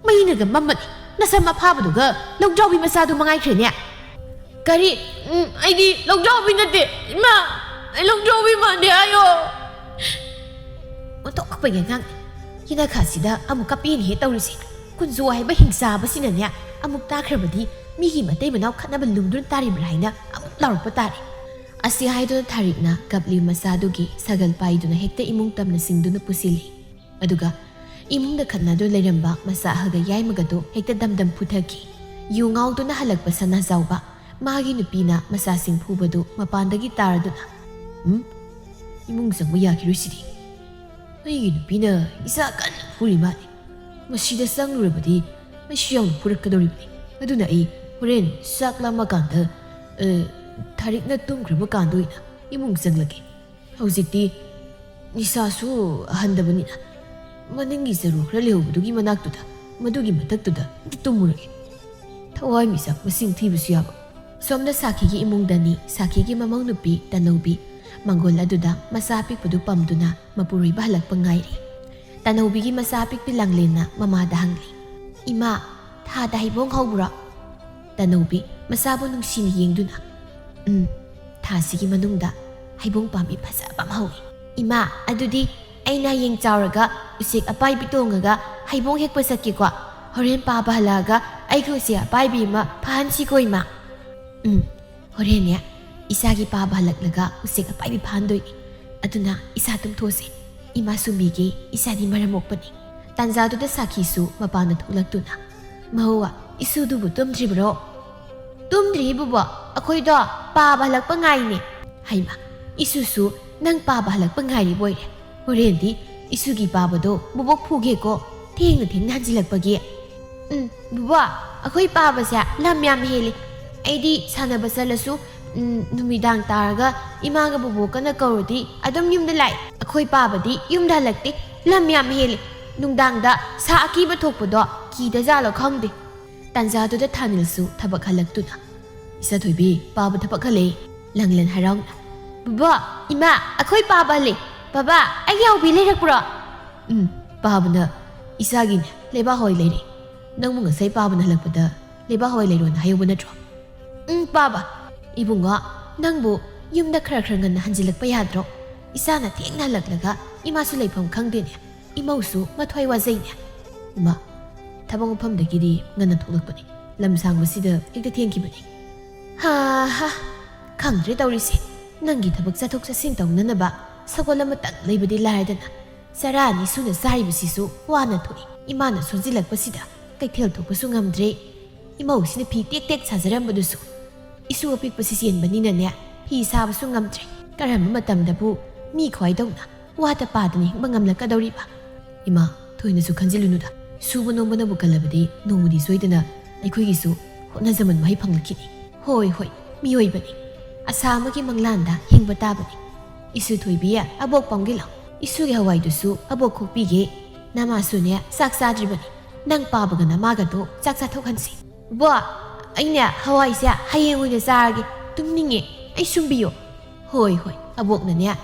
ꯃꯩꯅꯒ ꯃꯝꯃꯅꯤ꯫ ꯅꯁꯝ ꯑꯐꯥꯕꯗꯨꯒ ꯂꯧꯗ꯭ꯔꯥꯎꯕꯤ ꯃꯆꯥꯗꯨ ꯃꯉꯥꯏꯈ꯭ꯔꯦꯅꯦ꯫" "ꯀꯔꯤ? ꯎꯝ, ꯑꯩꯗꯤ ꯂꯧꯗ꯭ꯔꯥꯎꯕꯤ ꯅꯠꯇꯦ꯫ ꯏꯃꯥ, ꯑꯩ ꯂꯧꯗ꯭ꯔꯥꯎꯕꯤ ꯃꯥꯟꯗꯦ ꯍꯥꯏꯌꯣ꯫" ꯑꯣꯟꯊꯣꯛꯄꯒꯤ ꯑꯉꯥꯡꯅꯤ꯫ ꯌꯦꯅꯈꯥꯁꯤꯗ ꯑꯃꯨꯛ ꯀꯞꯄꯦꯅꯦꯍꯦ ꯇꯧꯔꯤꯁꯦ꯫ ꯀꯨꯟꯖꯣ ꯍꯥꯏꯕ ꯍꯤꯡꯆꯥꯕꯁꯤꯅꯅꯦ ꯑꯃꯨꯛ ꯇꯥꯈ꯭ꯔꯕꯗꯤ ꯃꯤꯒꯤ ꯃꯇꯩ ꯃꯅꯥꯎ ꯈꯠꯅꯕ ꯂꯨꯝꯗꯨꯅ ꯇꯥꯔꯤꯕ꯭ꯔꯥ ꯍꯥꯏꯅ ꯑꯃꯨꯛ ꯂꯥꯎꯔꯛꯄ ꯇꯥꯔꯦ꯫ ꯑꯁꯤ ꯍꯥꯏꯗꯨꯅ ꯊꯥꯔꯤꯛꯅ ꯀꯞꯂꯤꯕ ꯃꯆꯥꯗꯨꯒꯤ ꯁꯒꯜ ꯄꯥꯏꯗꯨꯅ ꯍꯦꯛꯇ ꯏꯃꯨꯡ ꯇꯝꯅ ꯆꯤꯡꯗꯨꯅ ꯄꯨꯁꯤꯜꯂꯤ꯫ ꯑꯗꯨꯒ ꯏꯃꯨꯡꯗ ꯈꯠꯅꯗꯨꯅ ꯂꯩꯔꯝꯕ ꯃꯆꯥ ꯑꯍꯜꯒ ꯌꯥꯏꯃꯒꯗꯨ ꯍꯦꯛꯇ ꯗꯝꯗꯝ ꯐꯨꯊꯈꯤ꯫ ꯌꯨ ꯉꯥꯎꯗꯨꯅ ꯍꯜꯂꯛꯄ ꯁꯅꯥꯖꯥꯎꯕ ꯃꯥꯒꯤ ꯅꯨꯄꯤꯅ ꯃꯆꯥꯁꯤꯡ ꯐꯨꯕꯗꯨ ꯃꯄꯥꯟꯗꯒꯤ ꯇꯥꯔꯗꯨꯅ, "ꯎꯝ? ꯏꯃꯨꯡ ꯆꯪꯕ ꯌꯥꯈꯤꯔꯣꯏ ꯁꯤꯗꯤ꯫ ꯑꯩꯒꯤ ꯅꯨꯄꯤꯅ ꯏꯆꯥ ꯀꯟꯅ ꯐꯨꯔꯤ ꯃꯥꯜꯂꯤ꯫ ꯃꯁꯤꯗ ꯆꯪꯂꯨꯔꯕꯗꯤ ꯑꯩꯁꯨ ꯌꯥꯎꯅ ꯐꯨꯔꯛꯀꯗꯧꯔꯤꯕꯅꯤ꯫ ꯑꯗꯨꯅ ꯑꯩ ꯍꯣꯔꯦꯟ ꯆꯥꯛ ꯂꯥꯝꯃꯀꯥꯟꯗ, ꯑ, ꯊꯥꯔꯤꯛꯅ ꯇꯨꯝꯈ꯭ꯔꯕ ꯀꯥꯟꯗ ꯑꯣꯏꯅ ꯏꯃꯨꯡ ꯆꯪꯂꯒꯦ꯫ ꯍꯧꯖꯤꯛꯇꯤ ꯅꯤꯁꯥꯁꯨ ꯍꯟꯗꯕꯅꯤꯅ ꯃꯅꯤꯡꯒꯤ ꯆꯔꯨ ꯈꯔ ꯂꯩꯍꯧꯕꯗꯨꯒꯤ ꯃꯅꯥꯛꯇꯨꯗ, ꯃꯗꯨꯒꯤ ꯃꯊꯛꯇꯨꯗ ꯑꯝꯇ ꯇꯨꯝꯃꯨꯔꯒꯦ꯫ ꯊꯋꯥꯏ ꯃꯤꯆꯥꯛ ꯃꯁꯤꯡ ꯊꯤꯕꯁꯨ ꯌꯥꯕ꯫ ꯁꯣꯝꯗ ꯁꯥꯈꯤꯒꯤ ꯏꯃꯨꯡꯗꯅꯤ ꯁꯥꯈꯤꯒꯤ ꯃꯃꯧ ꯅꯨꯄꯤ ꯇꯅꯧꯕꯤ ꯃꯪꯒꯣꯜ ꯑꯗꯨꯗ ꯃꯆꯥ ꯑꯄꯤꯛꯄꯗꯨ ꯄꯝꯗꯨꯅ ꯃꯄꯨꯔꯣꯏꯕ ꯍꯜꯂꯛꯄ ꯉꯥꯏꯔꯤ꯫ ꯇꯅꯧꯕꯤꯒꯤ ꯃꯆꯥ ꯑꯄꯤꯛꯄꯤ ꯂꯥꯡꯂꯦꯟꯅ ꯃꯃꯥꯗ ꯍꯪꯂꯤ, "ꯏꯃꯥ, ꯊꯥꯗ ꯍꯩꯕꯣꯡ ꯍꯧꯕ꯭ꯔꯣ?" ꯇꯅꯧꯕꯤ ꯃꯆꯥꯕꯨ ꯅꯨꯡꯁꯤꯅ ꯌꯦꯡꯗꯨꯅ, "ꯎꯝ, ꯊꯥꯁꯤꯒꯤ ꯃꯅꯨꯡꯗ ꯍꯩꯕꯣꯡ ꯄꯥꯝꯕꯤ ꯐꯖꯕ ꯑꯃ ꯍꯧꯏ꯫ ꯏꯃꯥ, ꯑꯗꯨꯗꯤ ꯑꯩꯅ ꯍꯌꯦꯡ ꯆꯥꯎꯔꯒ ꯎꯆꯦꯛ ꯑꯄꯥꯏꯕꯤ ꯇꯣꯡꯉꯒ ꯍꯩꯕꯣꯡ ꯍꯦꯛꯄ ꯆꯠꯀꯦꯀꯣ꯫ ꯍꯣꯔꯦꯟ ꯄꯥꯕ ꯍꯜꯂꯛꯑꯒ ꯑꯩꯒꯤ ꯎꯆꯦꯛ ꯑꯄꯥꯏꯕꯤ ꯑꯃ ꯐꯥꯍꯟꯁꯤꯀꯣ, ꯏꯃꯥ?" "ꯎꯝ, ꯍꯣꯔꯦꯟꯅꯦ ꯏꯆꯥꯒꯤ ꯄꯥꯕ ꯍꯜꯂꯛꯂꯒ ꯎꯆꯦꯛ ꯑꯄꯥꯏꯕꯤ ꯐꯥꯍꯟꯗꯣꯏꯅꯤ꯫ ꯑꯗꯨꯅ ꯏꯆꯥ ꯇꯨꯝꯊꯣꯛꯁꯦ꯫ ꯏꯃꯥ ꯁꯨꯝꯕꯤꯒꯦ, ꯏꯆꯥꯗꯤ ꯃꯔꯝ ꯃꯣꯛꯄꯅꯤ꯫" ꯇꯥꯟꯖꯥꯗꯨꯗ ꯁꯥꯈꯤꯁꯨ ꯃꯄꯥꯟꯗ ꯊꯣꯛꯂꯛꯇꯨꯅ, "ꯃꯍꯧꯋꯥ, ꯏꯁꯨꯗꯨꯕꯨ ꯇꯨꯝꯗ꯭ꯔꯤꯕ꯭ꯔꯣ?" "ꯇꯨꯝꯗ꯭ꯔꯤ ꯕꯨꯕꯣ, ꯑꯩꯈꯣꯏꯗꯣ ꯄꯥꯕ ꯍꯜꯂꯛꯄ ꯉꯥꯏꯅꯦ꯫" "ꯍꯩꯃ, ꯏꯁꯨꯁꯨ ꯅꯪ ꯄꯥꯕ ꯍꯜꯂꯛꯄ ꯉꯥꯏꯔꯤꯕ ꯑꯣꯏꯔꯦ꯫ ꯍꯣꯔꯦꯟꯗꯤ ꯏꯁꯨꯒꯤ ꯄꯥꯕꯗꯣ ꯕꯨꯕꯣꯛ ꯐꯨꯒꯦꯀꯣ, ꯊꯦꯡꯅ ꯊꯦꯡꯅ ꯍꯟꯖꯤꯜꯂꯛꯄꯒꯤ꯫" "ꯎꯝ, ꯕꯨꯕꯣ, ꯑꯩꯈꯣꯏ ꯄꯥꯕꯁꯦ ꯂꯝ ꯌꯥꯝ ꯍꯦꯜꯂꯤ꯫ ꯑꯩꯗꯤ ꯁꯥꯟꯅꯕ ꯆꯠꯂꯁꯨ, ꯎꯝ, ꯅꯨꯃꯤꯗꯥꯡ ꯇꯥꯔꯒ ꯏꯃꯥꯒ ꯕꯨꯕꯣꯛꯀꯅ ꯀꯧꯔꯗꯤ ꯑꯗꯨꯝ ꯌꯨꯝꯗ ꯂꯥꯛꯏ꯫ ꯑꯩꯈꯣꯏ ꯄꯥꯕꯗꯤ ꯌꯨꯝꯗ ꯍꯜꯂꯛꯇꯦ, ꯂꯝ ꯌꯥꯝ ꯍꯦꯜꯂꯤ꯫ ꯅꯨꯡꯗꯥꯡꯗ ꯁꯥ ꯑꯀꯤꯕ ꯊꯣꯛꯄꯗꯣ ꯀꯤꯗꯖꯥꯠꯂꯣ ꯈꯪꯗꯦ꯫" ꯇꯥꯟꯖꯥꯗꯨꯗ ꯊꯥꯅꯤꯜꯁꯨ ꯊꯕꯛ ꯍꯜꯂꯛꯇꯨꯅ, "ꯏꯆꯥꯊꯣꯏꯕꯤ, ꯄꯥꯕ ꯊꯕꯛ ꯍꯜꯂꯦ꯫" ꯂꯪꯂꯦꯟ ꯍꯔꯥꯎꯅ, "ꯕꯨꯕꯣ, ꯏꯃꯥ, ꯑꯩꯈꯣꯏ ꯄꯥꯕ ꯍꯜꯂꯦ꯫ ꯕꯕꯥ, ꯑꯩꯒꯤ ꯍꯥꯎꯕꯤ ꯂꯩꯔꯛꯄ꯭ꯔꯣ?" "ꯎꯝ, ꯄꯥꯕꯅ ꯏꯆꯥꯒꯤꯅꯦ, ꯂꯩꯕꯥꯛ ꯍꯋꯥꯏ ꯂꯩꯔꯦ꯫ ꯅꯪꯕꯨ ꯉꯁꯥꯏ ꯄꯥꯕꯅ ꯍꯜꯂꯛꯄꯗ ꯂꯩꯕꯥꯛ ꯍꯋꯥꯏ ꯂꯩꯔꯣꯅ ꯍꯥꯏꯍꯧꯕ ꯅꯠꯇ꯭ꯔꯣ?" "ꯎꯝ, ꯄꯥꯕ꯫" "ꯏꯕꯨꯡꯉꯣ, ꯅꯪꯕꯨ ꯌꯨꯝꯗ ꯈꯔ ꯈꯔ ꯉꯟꯅ ꯍꯟꯖꯤꯜꯂꯛꯄ ꯌꯥꯗ꯭ꯔꯣ? ꯏꯆꯥꯅ ꯊꯦꯡꯅ ꯍꯜꯂꯛꯂꯒ ꯏꯃꯥꯁꯨ ꯂꯩꯐꯝ ꯈꯪꯗꯦꯅꯦ꯫ ꯏꯃꯧꯁꯨ ꯃꯊ꯭ꯋꯥꯏ ꯋꯥꯖꯩꯅꯦ꯫" "ꯏꯃꯥ, ꯊꯕꯛ ꯃꯐꯝꯗꯒꯤꯗꯤ ꯉꯟꯅ ꯊꯣꯛꯂꯛꯄꯅꯤ꯫ ꯂꯝ ꯁꯥꯡꯕꯁꯤꯗ ꯍꯦꯛꯇ ꯊꯦꯡꯈꯤꯕꯅꯤ꯫" "ꯍꯥ ꯍꯥ, ꯈꯪꯗ꯭ꯔꯦ ꯇꯧꯔꯤꯁꯦ꯫ ꯅꯪꯒꯤ ꯊꯕꯛ ꯆꯠꯊꯣꯛ ꯆꯠꯁꯤꯟ ꯇꯧꯅꯅꯕ ꯁꯒꯣꯜ ꯑꯃꯇꯪ ꯂꯩꯕꯗꯤ ꯂꯥꯏꯔꯗꯅ, ꯆꯔꯥ ꯑꯅꯤ ꯁꯨꯅ ꯆꯥꯔꯤꯕꯁꯤꯁꯨ ꯋꯥꯅ ꯊꯣꯛꯏ꯫ ꯏꯃꯥꯅ ꯁꯣꯟꯖꯤꯜꯂꯛꯄꯁꯤꯗ ꯀꯩꯊꯦꯜ ꯊꯣꯛꯄꯁꯨ ꯉꯝꯗ꯭ꯔꯦ꯫ ꯏꯃꯧꯁꯤꯅ ꯐꯤ ꯇꯦꯛ ꯇꯦꯛ ꯁꯥꯖꯔꯝꯕꯗꯨꯁꯨ ꯏꯁꯨ ꯑꯄꯤꯛꯄꯁꯤ ꯆꯦꯟꯕꯅꯤꯅꯅꯦ, ꯐꯤ ꯁꯥꯕꯁꯨ ꯉꯝꯗ꯭ꯔꯦ꯫ ꯀꯔꯝꯕ ꯃꯇꯝꯗꯕꯨ ꯃꯤ ꯈ꯭ꯋꯥꯏꯗꯧꯅ ꯋꯥꯗ ꯄꯥꯗꯅ ꯍꯤꯡꯕ ꯉꯝꯂꯛꯀꯗꯧꯔꯤꯕ?" "ꯏꯃꯥ, ꯊꯣꯏꯅꯁꯨ ꯈꯟꯖꯤꯜꯂꯨꯅꯨꯗ꯫ ꯁꯨꯕ ꯅꯣꯝꯕꯅꯕꯨ ꯀꯜꯂꯕꯗꯤ ꯅꯣꯡꯃꯗꯤ ꯁꯣꯏꯗꯅ ꯑꯩꯈꯣꯏꯒꯤꯁꯨ ꯍꯣꯠꯅꯖꯃꯟ ꯃꯍꯩ ꯐꯪꯂꯛꯈꯤꯅꯤ꯫ ꯍꯣꯏ, ꯍꯣꯏ, ꯃꯤꯑꯣꯏꯕꯅꯤ꯫ ꯑꯁꯥ ꯑꯃꯒꯤ ꯃꯪꯂꯥꯟꯗ ꯍꯤꯡꯕ ꯇꯥꯕꯅꯤ꯫ ꯏꯁꯨ ꯊꯣꯏꯕꯤ, ꯑꯕꯣꯛ ꯄꯥꯝꯒꯦ ꯂꯥꯎ꯫ ꯏꯁꯨꯒꯤ ꯍꯋꯥꯏꯗꯨꯁꯨ ꯑꯕꯣꯛ ꯈꯣꯛꯄꯤꯒꯦ꯫ ꯅꯃꯥꯁꯨꯅꯦ ꯆꯥꯛ ꯆꯥꯗ꯭ꯔꯤꯕꯅꯤ꯫ ꯅꯪ ꯄꯥꯕꯒ ꯅꯃꯥꯒꯗꯣ ꯆꯥꯛ ꯆꯥꯊꯣꯛꯍꯟꯁꯤ꯫ ꯕꯣ, ꯑꯩꯅꯦ ꯍꯋꯥꯏꯁꯦ ꯍꯌꯦꯡ ꯑꯣꯏꯅ ꯆꯥꯔꯒꯦ꯫ ꯇꯨꯝꯅꯤꯡꯉꯦ, ꯑꯩ ꯁꯨꯝꯕꯤꯌꯣ꯫ ꯍꯣꯏ, ꯍꯣꯏ, ꯑꯕꯣꯛꯅꯅꯦ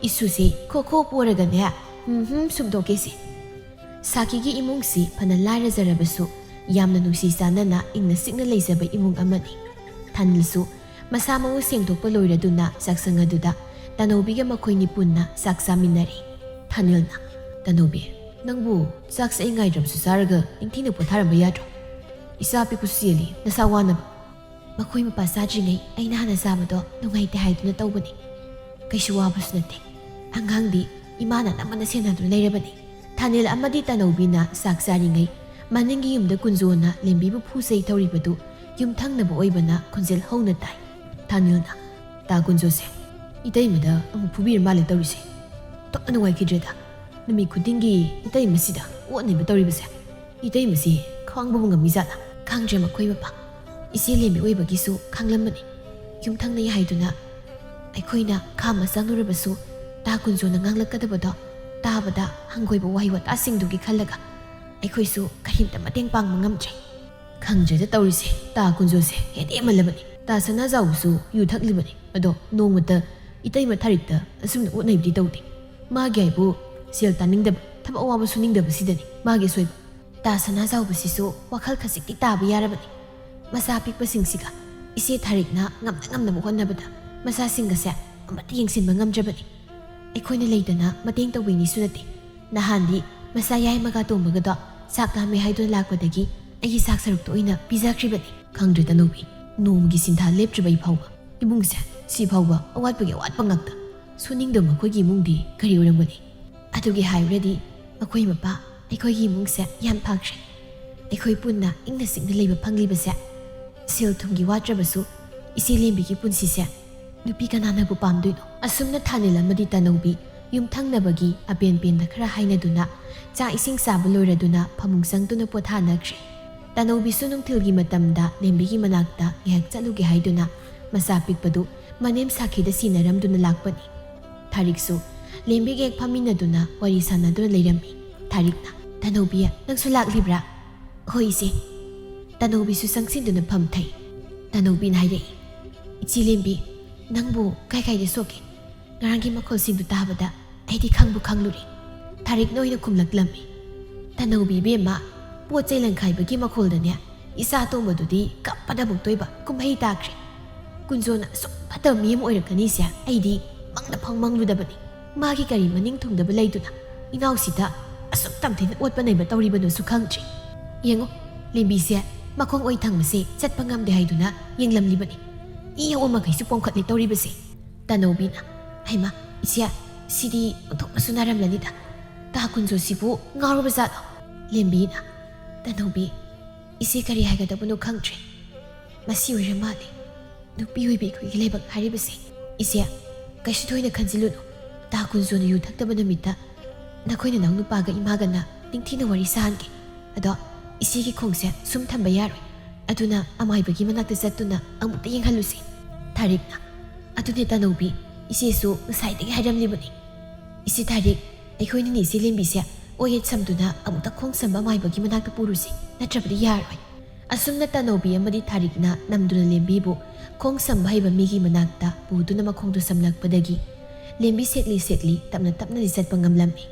ꯏꯁꯨꯁꯦ ꯈꯣ ꯈꯣ ꯄꯣꯔꯒꯅꯦ, ꯎꯝ ꯍꯨꯝ ꯁꯨꯝꯗꯣꯛꯀꯦꯁꯦ꯫ ꯁꯥꯈꯤꯒꯤ ꯏꯃꯨꯡꯁꯤ ꯐꯅ ꯂꯥꯏꯔꯖꯔꯕꯁꯨ ꯌꯥꯝꯅ ꯅꯨꯡꯁꯤ ꯆꯥꯟꯅꯅ ꯏꯪꯅ ꯆꯤꯛꯅ ꯂꯩꯖꯕ ꯏꯃꯨꯡ ꯑꯃꯅꯤ꯫ ꯊꯥꯅꯤꯜꯁꯨ ꯃꯁꯥ ꯃꯎ ꯁꯦꯡꯗꯣꯛꯄ ꯂꯣꯏꯔꯗꯨꯅ ꯆꯥꯛꯁꯪ ꯑꯗꯨꯗ ꯇꯅꯧꯕꯤꯒ ꯃꯈꯣꯏꯅꯤ ꯄꯨꯟꯅ ꯆꯥꯛ ꯆꯥꯃꯤꯟꯅꯔꯤ꯫ ꯊꯥꯅꯤꯜꯅ, "ꯇꯅꯧꯕꯤ, ꯅꯪꯕꯨ ꯆꯥꯛꯁꯦ ꯑꯩ ꯉꯥꯏꯗ꯭ꯔꯕꯁꯨ ꯆꯥꯔꯒ ꯅꯤꯡꯊꯤꯅ ꯄꯣꯊꯥꯔꯝꯕ ꯌꯥꯗ꯭ꯔꯣ? ꯏꯆꯥ ꯄꯤꯛꯄꯁꯨ ꯆꯦꯜꯂꯤ, ꯅꯁꯥ ꯋꯥꯅꯕ꯫" "ꯃꯈꯣꯏ ꯃꯄꯥ ꯆꯥꯗ꯭ꯔꯤꯉꯩ ꯑꯩꯅ ꯍꯥꯟꯅ ꯆꯥꯕꯗꯣ ꯅꯨꯡꯉꯥꯏꯇꯦ ꯍꯥꯏꯗꯨꯅ ꯇꯧꯕꯅꯤ꯫ ꯀꯩꯁꯨ ꯋꯥꯕꯁꯨ ꯅꯠꯇꯦ꯫ ꯑꯉꯥꯡꯗꯤ ꯏꯃꯥꯅ ꯑꯅꯝꯕꯅ ꯁꯦꯟꯅꯗꯨꯅ ꯂꯩꯔꯕꯅꯤ꯫" ꯊꯥꯅꯤꯜ ꯑꯃꯗꯤ ꯇꯅꯧꯕꯤꯅ ꯆꯥꯛ ꯆꯥꯔꯤꯉꯩ ꯃꯅꯤꯡꯒꯤ ꯌꯨꯝꯗ ꯀꯨꯟꯖꯣꯅ ꯂꯦꯝꯕꯤꯕꯨ ꯐꯨ ꯆꯩ ꯇꯧꯔꯤꯕꯗꯨ ꯌꯨꯝꯊꯪꯅꯕ ꯑꯣꯏꯕꯅ ꯈꯣꯟꯖꯦꯜ ꯍꯧꯅ ꯇꯥꯏ꯫ ꯊꯥꯅꯤꯜꯅ, "ꯇꯥ ꯀꯨꯟꯖꯣꯁꯦ, ꯏꯇꯩꯃꯗ ꯑꯃꯨꯛ ꯐꯨꯕꯤꯔ ꯃꯥꯜꯂꯦ ꯇꯧꯔꯤꯁꯦ꯫ ꯇꯞꯅ ꯅꯨꯡꯉꯥꯏꯈꯤꯗ꯭ꯔꯦꯗ꯫ ꯅꯨꯃꯤꯠ ꯈꯨꯗꯤꯡꯒꯤ ꯏꯇꯩꯃꯁꯤꯗ ꯑꯣꯠꯅꯩꯕ ꯇꯧꯔꯤꯕꯁꯦ꯫ ꯏꯇꯩꯃꯁꯤ ꯈꯥꯡꯕꯕꯨ ꯉꯝꯃꯤꯖꯥꯠꯂꯥ?" "ꯈꯪꯗ꯭ꯔꯦ ꯃꯈꯣꯏ ꯃꯄꯥ꯫ ꯏꯆꯦ ꯂꯦꯝꯕꯤ ꯑꯣꯏꯕꯒꯤꯁꯨ ꯈꯥꯡꯂꯝꯕꯅꯤ꯫ ꯌꯨꯝꯊꯪꯅꯩ ꯍꯥꯏꯗꯨꯅ ꯑꯩꯈꯣꯏꯅ ꯈꯥꯝꯃ ꯆꯪꯂꯨꯔꯕꯁꯨ ꯇꯥ ꯀꯨꯟꯖꯣꯅ ꯉꯥꯡꯂꯛꯀꯗꯕꯗꯣ ꯇꯥꯕꯗ ꯍꯪꯒꯣꯏꯕ ꯋꯥꯍꯩ ꯋꯥꯇꯥꯁꯤꯡꯗꯨꯒꯤ ꯈꯜꯂꯒ ꯑꯩꯈꯣꯏꯁꯨ ꯀꯔꯤꯝꯇ ꯃꯇꯦꯡ ꯄꯥꯡꯕ ꯉꯝꯗ꯭ꯔꯦ꯫" "ꯈꯪꯗ꯭ꯔꯦꯗ ꯇꯧꯔꯤꯁꯦ, ꯇꯥ ꯀꯨꯟꯖꯣꯁꯦ ꯍꯦꯟꯗꯦꯝꯃꯜꯂꯕꯅꯤ꯫ ꯇꯥ ꯁꯅꯥꯖꯥꯎꯕꯁꯨ ꯌꯨ ꯊꯛꯂꯤꯕꯅꯤ꯫ ꯑꯗꯣ ꯅꯣꯡꯃꯇ ꯏꯇꯩꯃ ꯊꯥꯔꯤꯛꯇ ꯑꯁꯨꯝꯅ ꯑꯣꯠꯅꯩꯕꯗꯤ ꯇꯧꯗꯦ꯫ ꯃꯥꯒꯤ ꯍꯥꯏꯕꯨ ꯁꯦꯜ ꯇꯥꯅꯤꯡꯗꯕ, ꯊꯕꯛ ꯑꯋꯥꯕ ꯁꯨꯅꯤꯡꯗꯕꯁꯤꯗꯅꯤ ꯃꯥꯒꯤ ꯑꯁꯣꯏꯕ꯫ ꯇꯥ ꯁꯅꯥꯖꯥꯎꯕꯁꯤꯁꯨ ꯋꯥꯈꯜ ꯈꯖꯤꯛꯇꯤ ꯇꯥꯕ ꯌꯥꯔꯕꯅꯤ꯫ ꯃꯆꯥ ꯄꯤꯛꯄꯁꯤꯡꯁꯤꯒ ꯏꯆꯦ ꯊꯥꯔꯤꯛꯅ ꯉꯝꯅ ꯉꯝꯅꯕ ꯍꯣꯠꯅꯕꯗ ꯃꯆꯥꯁꯤꯡꯒꯁꯦ ꯑꯃꯠꯇ ꯌꯦꯡꯁꯤꯟꯕ ꯉꯝꯗ꯭ꯔꯕꯅꯤ꯫ ꯑꯩꯈꯣꯏꯅ ꯂꯩꯗꯅ ꯃꯇꯦꯡ ꯇꯧꯕꯤꯅꯤꯁꯨ ꯅꯠꯇꯦ꯫ ꯅꯍꯥꯟꯗꯤ ꯃꯆꯥ ꯌꯥꯏꯃꯒ ꯇꯣꯝꯕꯒꯗꯣ ꯆꯥꯛ ꯂꯥꯝꯃꯦ ꯍꯥꯏꯗꯨꯅ ꯂꯥꯛꯄꯗꯒꯤ ꯑꯩꯒꯤ ꯆꯥꯛ ꯁꯔꯨꯛꯇꯣ ꯑꯣꯏꯅ ꯄꯤꯖꯈ꯭ꯔꯤꯕꯅꯤ꯫" "ꯈꯪꯗ꯭ꯔꯦ ꯇꯅꯧꯕꯤ, ꯅꯣꯡꯃꯒꯤ ꯁꯤꯟꯊꯥ ꯂꯦꯞꯇ꯭ꯔꯤꯕ ꯑꯩ ꯐꯥꯎꯕ ꯏꯃꯨꯡꯁꯦ ꯁꯤ ꯐꯥꯎꯕ ꯑꯋꯥꯠꯄꯒꯤ ꯑꯋꯥꯠꯄ ꯉꯥꯛꯇ꯫ ꯁꯨꯅꯤꯡꯗꯕ ꯃꯈꯣꯏꯒꯤ ꯏꯃꯨꯡꯗꯤ ꯀꯔꯤ ꯑꯣꯏꯔꯝꯒꯅꯤ?" "ꯑꯗꯨꯒꯤ ꯍꯥꯏꯔꯨꯔꯗꯤ ꯃꯈꯣꯏ ꯃꯄꯥ ꯑꯩꯈꯣꯏꯒꯤ ꯏꯃꯨꯡꯁꯦ ꯌꯥꯝ ꯐꯈ꯭ꯔꯦ꯫ ꯑꯩꯈꯣꯏ ꯄꯨꯟꯅ ꯏꯪꯅ ꯆꯤꯛꯅ ꯂꯩꯕ ꯐꯪꯂꯤꯕꯁꯦ꯫ ꯁꯦꯜ ꯊꯨꯝꯒꯤ ꯋꯥꯠꯇ꯭ꯔꯕꯁꯨ ꯏꯆꯦ ꯂꯦꯝꯕꯤꯒꯤ ꯄꯨꯟꯁꯤꯁꯦ ꯅꯨꯄꯤ ꯀꯅꯥꯅꯕꯨ ꯄꯥꯝꯗꯣꯏꯅꯣ?" ꯑꯁꯨꯝꯅ ꯊꯥꯅꯤꯜ ꯑꯃꯗꯤ ꯇꯅꯧꯕꯤ ꯌꯨꯝꯊꯪꯅꯕꯒꯤ ꯑꯄꯦꯟ ꯄꯦꯟꯗ ꯈꯔ ꯍꯥꯏꯅꯗꯨꯅ ꯆꯥꯛ ꯏꯁꯤꯡ ꯆꯥꯕ ꯂꯣꯏꯔꯗꯨꯅ ꯐꯃꯨꯡ ꯆꯪꯗꯨꯅ ꯄꯣꯊꯥꯅꯈ꯭ꯔꯦ꯫ ꯇꯅꯧꯕꯤꯁꯨ ꯅꯨꯡꯊꯤꯜꯒꯤ ꯃꯇꯝꯗ ꯂꯦꯝꯕꯤꯒꯤ ꯃꯅꯥꯛꯇ ꯉꯥꯏꯍꯥꯛ ꯆꯠꯂꯨꯒꯦ ꯍꯥꯏꯗꯨꯅ ꯃꯆꯥ ꯄꯤꯛꯄꯗꯨ ꯃꯅꯦꯝ ꯁꯥꯈꯤꯗ ꯁꯤꯟꯅꯔꯝꯗꯨꯅ ꯂꯥꯛꯄꯅꯤ꯫ ꯊꯥꯔꯤꯛꯁꯨ ꯂꯦꯝꯕꯤꯒ ꯍꯦꯛ ꯐꯝꯃꯤꯟꯅꯗꯨꯅ ꯋꯥꯔꯤ ꯁꯥꯟꯅꯗꯨꯅ ꯂꯩꯔꯝꯃꯤ꯫ ꯊꯥꯔꯤꯛꯅ, "ꯇꯅꯧꯕꯤ, ꯅꯪꯁꯨ ꯂꯥꯛꯂꯤꯕ꯭ꯔꯥ?" "ꯍꯣꯏ, ꯏꯆꯦ꯫" ꯇꯅꯧꯕꯤꯁꯨ ꯆꯪꯁꯤꯟꯗꯨꯅ ꯐꯝꯊꯩ꯫ ꯇꯅꯧꯕꯤꯅ ꯍꯥꯏꯔꯛꯏ, "ꯏꯆꯦ ꯂꯦꯝꯕꯤ, ꯅꯪꯕꯨ ꯀꯥꯏ ꯀꯥꯏꯗ ꯁꯣꯛꯀꯦ? ꯉꯔꯥꯡꯒꯤ ꯃꯈꯣꯜꯁꯤꯡꯗꯨ ꯇꯥꯕꯗ ꯑꯩꯗꯤ ꯈꯪꯕꯨ ꯈꯪꯂꯨꯔꯦ꯫" ꯊꯥꯔꯤꯛꯅ ꯑꯣꯏꯅ ꯈꯨꯝꯂꯛꯂꯝꯃꯤ꯫ "ꯇꯅꯧꯕꯤ ꯏꯕꯦꯝꯃ, ꯄꯣꯠ ꯆꯩ ꯂꯪꯈꯥꯏꯕꯒꯤ ꯃꯈꯣꯜꯗꯅꯦ ꯏꯆꯥ ꯑꯇꯣꯝꯕꯗꯨꯗꯤ ꯀꯞꯄꯗ ꯃꯨꯛꯇꯣꯏꯕ ꯀꯨꯝꯍꯩ ꯇꯥꯈ꯭ꯔꯦ꯫ ꯀꯨꯟꯖꯣꯅ ꯑꯁꯨꯛ ꯐꯠꯇꯕ ꯃꯤ ꯑꯃ ꯑꯣꯏꯔꯛꯀꯅꯤꯁꯦ ꯑꯩꯗꯤ ꯃꯪꯗ ꯐꯥꯎ ꯃꯪꯂꯨꯗꯕꯅꯤ꯫ ꯃꯥꯒꯤ ꯀꯔꯤ ꯃꯅꯤꯡ ꯊꯨꯡꯗꯕ ꯂꯩꯗꯨꯅ ꯏꯅꯥꯎꯁꯤꯗ ꯑꯁꯨꯛ ꯇꯝꯊꯤꯅ ꯑꯣꯠꯄ ꯅꯩꯕ ꯇꯧꯔꯤꯕꯅꯣꯁꯨ ꯈꯪꯗ꯭ꯔꯤ꯫ ꯌꯦꯡꯉꯨ, ꯂꯦꯝꯕꯤꯁꯦ ꯃꯈꯣꯡ ꯑꯣꯏ ꯊꯪꯕꯁꯦ ꯆꯠꯄ ꯉꯝꯗꯦ ꯍꯥꯏꯗꯨꯅ ꯌꯦꯡꯂꯝꯂꯤꯕꯅꯤ꯫ ꯏ ꯑꯣ ꯃꯈꯩꯁꯨ ꯄꯣꯝꯈꯠꯂꯦ ꯇꯧꯔꯤꯕꯁꯦ꯫" ꯇꯅꯧꯕꯤꯅ, "ꯍꯩꯃꯥ, ꯏꯆꯦ, ꯁꯤꯗꯤ ꯑꯣꯟꯊꯣꯛꯅꯁꯨ ꯅꯥꯔꯝꯂꯅꯤꯗ꯫ ꯇꯥ ꯀꯨꯟꯖꯣꯁꯤꯕꯨ ꯉꯥꯎꯔꯕ ꯖꯥꯠꯂꯣ?" ꯂꯦꯝꯕꯤꯅ, "ꯇꯅꯧꯕꯤ, ꯏꯆꯦ ꯀꯔꯤ ꯍꯥꯏꯒꯗꯕꯅꯣ ꯈꯪꯗ꯭ꯔꯦ꯫ ꯃꯁꯤ ꯑꯣꯏꯔ ꯃꯥꯜꯂꯦ ꯅꯨꯄꯤ ꯑꯣꯏꯕꯤ ꯑꯩꯈꯣꯏꯒꯤ ꯂꯥꯏꯕꯛ ꯍꯥꯏꯔꯤꯕꯁꯦ꯫ ꯏꯆꯦ, ꯀꯩꯁꯨ ꯊꯣꯏꯅ ꯈꯟꯖꯤꯜꯂꯨꯅꯨ꯫ ꯇꯥ ꯀꯨꯟꯖꯣꯅ ꯌꯨ ꯊꯛꯇꯕ ꯅꯨꯃꯤꯠꯇ ꯅꯈꯣꯏ ꯅꯅꯥꯎ ꯅꯨꯄꯥꯒ ꯏꯃꯥꯒꯅ ꯅꯤꯡꯊꯤꯅ ꯋꯥꯔꯤ ꯁꯥꯍꯟꯒꯦ꯫ ꯑꯗꯣ ꯏꯆꯦꯒꯤ ꯈꯣꯡꯁꯦ ꯁꯨꯝ ꯊꯝꯕ ꯌꯥꯔꯣꯏ꯫ ꯑꯗꯨꯅ ꯑꯃꯥꯏꯕꯒꯤ ꯃꯅꯥꯛꯇ ꯆꯠꯇꯨꯅ ꯑꯃꯨꯛꯇ ꯌꯦꯡꯍꯜꯂꯨꯁꯤ꯫" ꯊꯥꯔꯤꯛꯅ, "ꯑꯗꯨꯅꯦ ꯇꯅꯧꯕꯤ, ꯏꯆꯦꯁꯨ ꯉꯁꯥꯏꯗꯒꯤ ꯍꯥꯏꯔꯝꯂꯤꯕꯅꯤ꯫ ꯏꯆꯦ ꯊꯥꯔꯤꯛ, ꯑꯩꯈꯣꯏꯅꯤꯅꯦ ꯏꯆꯦ ꯂꯦꯝꯕꯤꯁꯦ ꯑꯣꯌꯦꯠ ꯁꯝꯗꯨꯅ ꯑꯃꯨꯛꯇ ꯈꯣꯡ ꯁꯝꯕ ꯑꯃꯥꯏꯕꯒꯤ ꯃꯅꯥꯛꯇ ꯄꯨꯔꯨꯁꯤ, ꯅꯠꯇ꯭ꯔꯕꯗꯤ ꯌꯥꯔꯣꯏ꯫" ꯑꯁꯨꯝꯅ ꯇꯅꯧꯕꯤ ꯑꯃꯗꯤ ꯊꯥꯔꯤꯛꯅ ꯅꯝꯗꯨꯅ ꯂꯦꯝꯕꯤꯕꯨ ꯈꯣꯡ ꯁꯝꯕ ꯍꯩꯕ ꯃꯤꯒꯤ ꯃꯅꯥꯛꯇ ꯄꯨꯗꯨꯅ ꯃꯈꯣꯡꯗꯨ ꯁꯝꯂꯛꯄꯗꯒꯤ ꯂꯦꯝꯕꯤ ꯁꯦꯛꯂꯤ ꯁꯦꯛꯂꯤ ꯇꯞꯅ ꯇꯞꯅꯗꯤ ꯆꯠꯄ ꯉꯝꯂꯝꯃꯤ꯫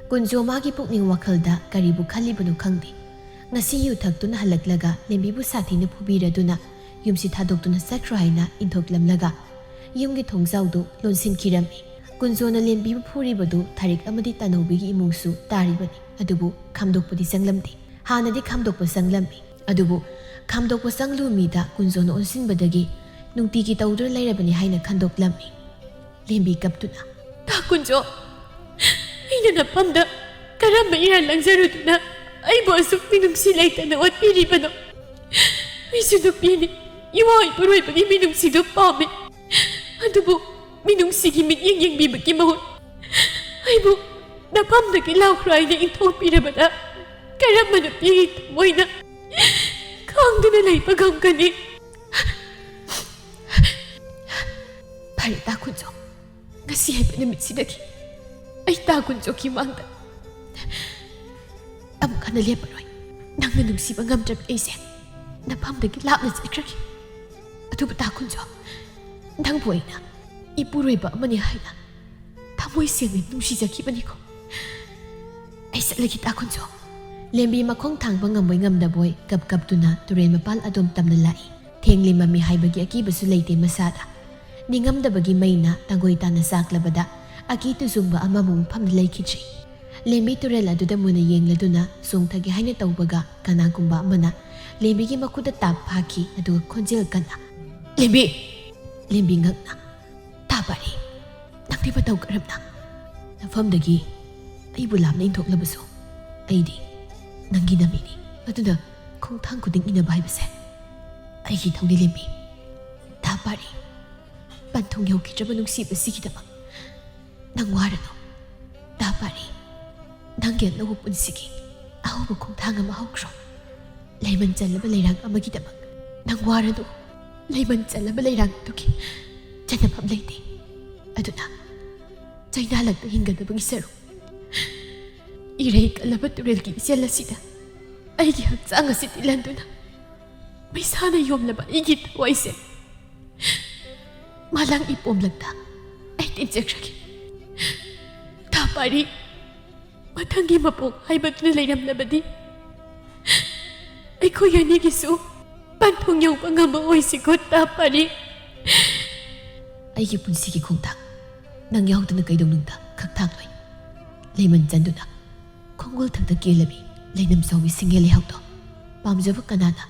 ꯀꯨꯟꯖꯣ ꯃꯥꯒꯤ ꯄꯨꯛꯅꯤꯡ ꯋꯥꯈꯜꯗ ꯀꯔꯤꯕꯨ ꯈꯜꯂꯤꯕꯅꯣ ꯈꯪꯗꯦ꯫ ꯉꯁꯤ ꯌꯨ ꯊꯛꯇꯨꯅ ꯍꯜꯂꯛꯂꯒ ꯂꯦꯝꯕꯤꯕꯨ ꯁꯥꯊꯤꯅ ꯐꯨꯕꯤꯔꯗꯨꯅ ꯌꯨꯝꯁꯤ ꯊꯥꯗꯣꯛꯇꯨꯅ ꯆꯠꯈ꯭ꯔꯣ ꯍꯥꯏꯅ ꯏꯟꯊꯣꯛꯂꯝꯂꯒ ꯌꯨꯝꯒꯤ ꯊꯣꯡꯖꯥꯎꯗꯨ ꯂꯣꯟꯁꯤꯟꯈꯤꯔꯝꯃꯤ꯫ ꯀꯨꯟꯖꯣꯅ ꯂꯦꯝꯕꯤꯕꯨ ꯐꯨꯔꯤꯕꯗꯨ ꯊꯥꯔꯤꯛ ꯑꯃꯗꯤ ꯇꯅꯧꯕꯤꯒꯤ ꯏꯃꯨꯡꯁꯨ ꯇꯥꯔꯤꯕꯅꯤ꯫ ꯑꯗꯨꯕꯨ ꯈꯥꯝꯗꯣꯛꯄꯗꯤ ꯆꯪꯂꯝꯗꯦ꯫ ꯍꯥꯟꯅꯗꯤ ꯈꯥꯝꯗꯣꯛꯄ ꯆꯪꯂꯝꯃꯤ꯫ ꯑꯗꯨꯕꯨ ꯈꯥꯝꯗꯣꯛꯄ ꯆꯪꯂꯨ ꯃꯤꯗ ꯀꯨꯟꯖꯣꯅ ꯑꯣꯟꯁꯤꯟꯕꯗꯒꯤ ꯅꯨꯡꯇꯤꯒꯤ ꯇꯧꯗꯨꯅ ꯂꯩꯔꯕꯅꯤ ꯍꯥꯏꯅ ꯈꯟꯗꯣꯛꯂꯝꯃꯤ꯫ ꯂꯦꯝꯕꯤ ꯀꯞꯇꯨꯅ, "ꯇꯥ ꯀꯨꯟꯖꯣ, ꯑꯩꯅ ꯅꯐꯝꯗ ꯀꯔꯝꯕ ꯏꯔꯥꯟ ꯂꯪꯖꯔꯨꯗꯨꯅ ꯑꯩꯕꯨ ꯑꯁꯨꯛ ꯃꯤꯅꯨꯡꯁꯤ ꯂꯩꯇꯅ ꯑꯣꯠꯄꯤꯔꯤꯕꯅꯣ? ꯑꯩꯁꯨ ꯅꯨꯄꯤꯅꯤ, ꯏꯋꯥ ꯏꯄꯨꯔꯣꯏꯕꯒꯤ ꯃꯤꯅꯨꯡꯁꯤꯗꯨ ꯄꯥꯝꯃꯤ꯫ ꯑꯗꯨꯕꯨ ꯃꯤꯅꯨꯡꯁꯤꯒꯤ ꯃꯤꯠꯌꯦꯡ ꯌꯦꯡꯕꯤꯕꯒꯤ ꯃꯍꯨꯠ ꯃꯐꯝꯗꯒꯤ ꯂꯥꯎꯈ꯭ꯔꯣ ꯍꯥꯏꯅ ꯏꯟꯊꯣꯛꯄꯤꯔꯕꯗ ꯀꯔꯝꯕ ꯅꯨꯄꯤꯒꯤ ꯊꯃꯣꯏꯅ ꯈꯥꯡꯗꯨꯅ ꯂꯩꯕ ꯉꯝꯒꯅꯤ? ꯐꯔꯦ ꯇꯥ ꯈꯨꯟꯖꯣ, ꯉꯁꯤ ꯍꯥꯏꯕ ꯅꯨꯃꯤꯠꯁꯤꯗꯒꯤ ꯑꯩ ꯇꯥ ꯈꯨꯟꯖꯣꯒꯤ ꯃꯥꯡꯗ ꯑꯃꯨꯛ ꯍꯟꯅ ꯂꯦꯞꯄꯔꯣꯏ꯫ ꯅꯪꯅ ꯅꯨꯡꯁꯤꯕ ꯉꯝꯗ꯭ꯔꯕ ꯑꯩꯁꯦ ꯅꯐꯝꯗꯒꯤ ꯂꯥꯞꯅ ꯆꯠꯈ꯭ꯔꯒꯦ꯫ ꯑꯗꯨꯕꯨ ꯇꯥ ꯈꯨꯟꯖꯣ, ꯅꯪꯕꯨ ꯑꯩꯅ ꯏꯄꯨꯔꯣꯏꯕ ꯑꯃꯅꯤ ꯍꯥꯏꯅ ꯊꯃꯣꯏ ꯁꯦꯡꯅ ꯅꯨꯡꯁꯤꯖꯈꯤꯕꯅꯤꯀꯣ꯫ ꯑꯩ ꯆꯠꯂꯒꯦ ꯇꯥ ꯈꯨꯟꯖꯣ꯫ ꯂꯦꯝꯕꯤ ꯃꯈꯣꯡ ꯊꯥꯡꯕ ꯉꯝꯕꯣꯏ ꯉꯝꯗꯕꯣꯏ ꯀꯞ ꯀꯞꯇꯨꯅ ꯇꯨꯔꯦꯜ ꯃꯄꯥꯜ ꯑꯗꯣꯝ ꯇꯝꯅ ꯂꯥꯛꯏ꯫ ꯊꯦꯡꯂꯤ ꯃꯝꯃꯤ ꯍꯥꯏꯕꯒꯤ ꯑꯀꯤꯕꯁꯨ ꯂꯩꯇꯦ ꯃꯁꯥꯗ꯫ ꯅꯤꯡꯉꯝꯗꯕꯒꯤ ꯃꯩꯅ ꯇꯪꯒꯣꯏ ꯇꯥꯅ ꯆꯥꯛꯂꯕꯗ ꯑꯀꯤ ꯇꯨꯖꯨꯡꯕ ꯑꯃꯕꯨ ꯃꯐꯝꯗ ꯂꯩꯈꯤꯗ꯭ꯔꯤ꯫ ꯂꯦꯝꯕꯤ ꯇꯨꯔꯦꯜ ꯑꯗꯨꯗ ꯃꯨꯟꯅ ꯌꯦꯡꯂꯗꯨꯅ ꯆꯣꯡꯊꯒꯦ ꯍꯥꯏꯅ ꯇꯧꯕꯒ ꯀꯅꯥꯒꯨꯝꯕ ꯑꯃꯅ ꯂꯦꯝꯕꯤꯒꯤ ꯃꯈꯨꯠꯇ ꯇꯥꯞ ꯐꯥꯈꯤ, ꯑꯗꯨꯒ ꯈꯣꯟꯖꯦꯜ ꯀꯟꯅ, "ꯂꯦꯝꯕꯤ!" ꯂꯦꯝꯕꯤ ꯉꯛꯅ, "ꯇꯥ ꯄꯥꯔꯤ, ꯅꯪꯗꯤ ꯃꯇꯧ ꯀꯔꯝꯅ? ꯅꯐꯝꯗꯒꯤ ꯑꯩꯕꯨ ꯂꯥꯞꯅ ꯏꯟꯊꯣꯛꯂꯕꯁꯨ ꯑꯩꯗꯤ ꯅꯪꯒꯤ ꯅꯃꯤꯅꯤ꯫ ꯑꯗꯨꯅ ꯈꯣꯡꯊꯥꯡ ꯈꯨꯗꯤꯡ ꯏꯟꯅꯕ ꯍꯥꯏꯕꯁꯦ ꯑꯩꯒꯤ ꯏꯊꯧꯅꯤ ꯂꯦꯝꯕꯤ꯫ ꯇꯥ ꯄꯥꯔꯤ, ꯄꯟꯊꯨꯡ ꯌꯧꯈꯤꯗ꯭ꯔꯕ ꯅꯨꯡꯁꯤꯕꯁꯤꯒꯤꯗꯃꯛ ꯅꯪ ꯋꯥꯔꯅꯨ꯫ ꯇꯥ ꯄꯥꯔꯤ, ꯅꯪꯒꯤ ꯑꯅꯧꯕ ꯄꯨꯟꯁꯤꯒꯤ ꯑꯍꯧꯕ ꯈꯣꯡꯊꯥꯡ ꯑꯃ ꯍꯧꯈ꯭ꯔꯣ꯫ ꯂꯩꯃꯟ ꯆꯜꯂꯕ ꯂꯩꯔꯥꯡ ꯑꯃꯒꯤꯗꯃꯛ ꯅꯪ ꯋꯥꯔꯅꯨ꯫ ꯂꯩꯃꯟ ꯆꯜꯂꯕ ꯂꯩꯔꯥꯡ ꯑꯗꯨꯒꯤ ꯆꯟꯅꯐꯝ ꯂꯩꯇꯦ꯫ ꯑꯗꯨꯅ ꯆꯩꯅꯥꯂꯛꯇ ꯍꯤꯡꯒꯗꯕꯒꯤ ꯁꯔꯨꯛ ꯏꯔꯩ ꯀꯜꯂꯕ ꯇꯨꯔꯦꯜꯒꯤ ꯏꯆꯦꯜ ꯑꯁꯤꯗ ꯑꯩꯒꯤ ꯍꯛꯆꯥꯡ ꯑꯁꯤ ꯇꯤꯜꯍꯟꯗꯨꯅ ꯃꯩꯁꯥꯅ ꯌꯣꯝꯂꯕ ꯑꯩꯒꯤ ꯊꯋꯥꯏꯁꯦ ꯃꯥꯂꯪ ꯏꯄꯣꯝꯂꯛꯇ ꯑꯩ ꯇꯤꯟꯖꯈ꯭ꯔꯒꯦ꯫ ꯇꯥ ꯄꯥꯔꯤ, ꯃꯊꯪꯒꯤ ꯃꯄꯣꯛ ꯍꯥꯏꯕꯗꯨꯅ ꯂꯩꯔꯝꯂꯕꯗꯤ ꯑꯩꯈꯣꯏ ꯑꯅꯤꯒꯤꯁꯨ ꯄꯟꯊꯨꯡ ꯌꯧꯕ ꯉꯝꯕ ꯑꯣꯏꯁꯤꯀꯣ ꯇꯥ ꯄꯥꯔꯤ꯫ ꯑꯩꯒꯤ ꯄꯨꯟꯁꯤꯒꯤ ꯈꯣꯡꯊꯥꯡ ꯅꯪ ꯌꯥꯎꯗꯅ ꯀꯩꯗꯧꯅꯨꯡꯗ ꯈꯛ ꯊꯥꯡꯂꯣꯏ꯫ ꯂꯩꯃꯟ ꯆꯟꯗꯨꯅ ꯈꯣꯡꯒꯨꯜ ꯊꯛꯇ ꯀꯦꯜꯂꯕꯤ ꯂꯩꯅꯝ ꯆꯥꯎꯕꯤ ꯁꯤꯡꯒꯦ ꯂꯩꯍꯥꯎꯗꯣ ꯄꯥꯝꯖꯕ ꯀꯅꯥꯅ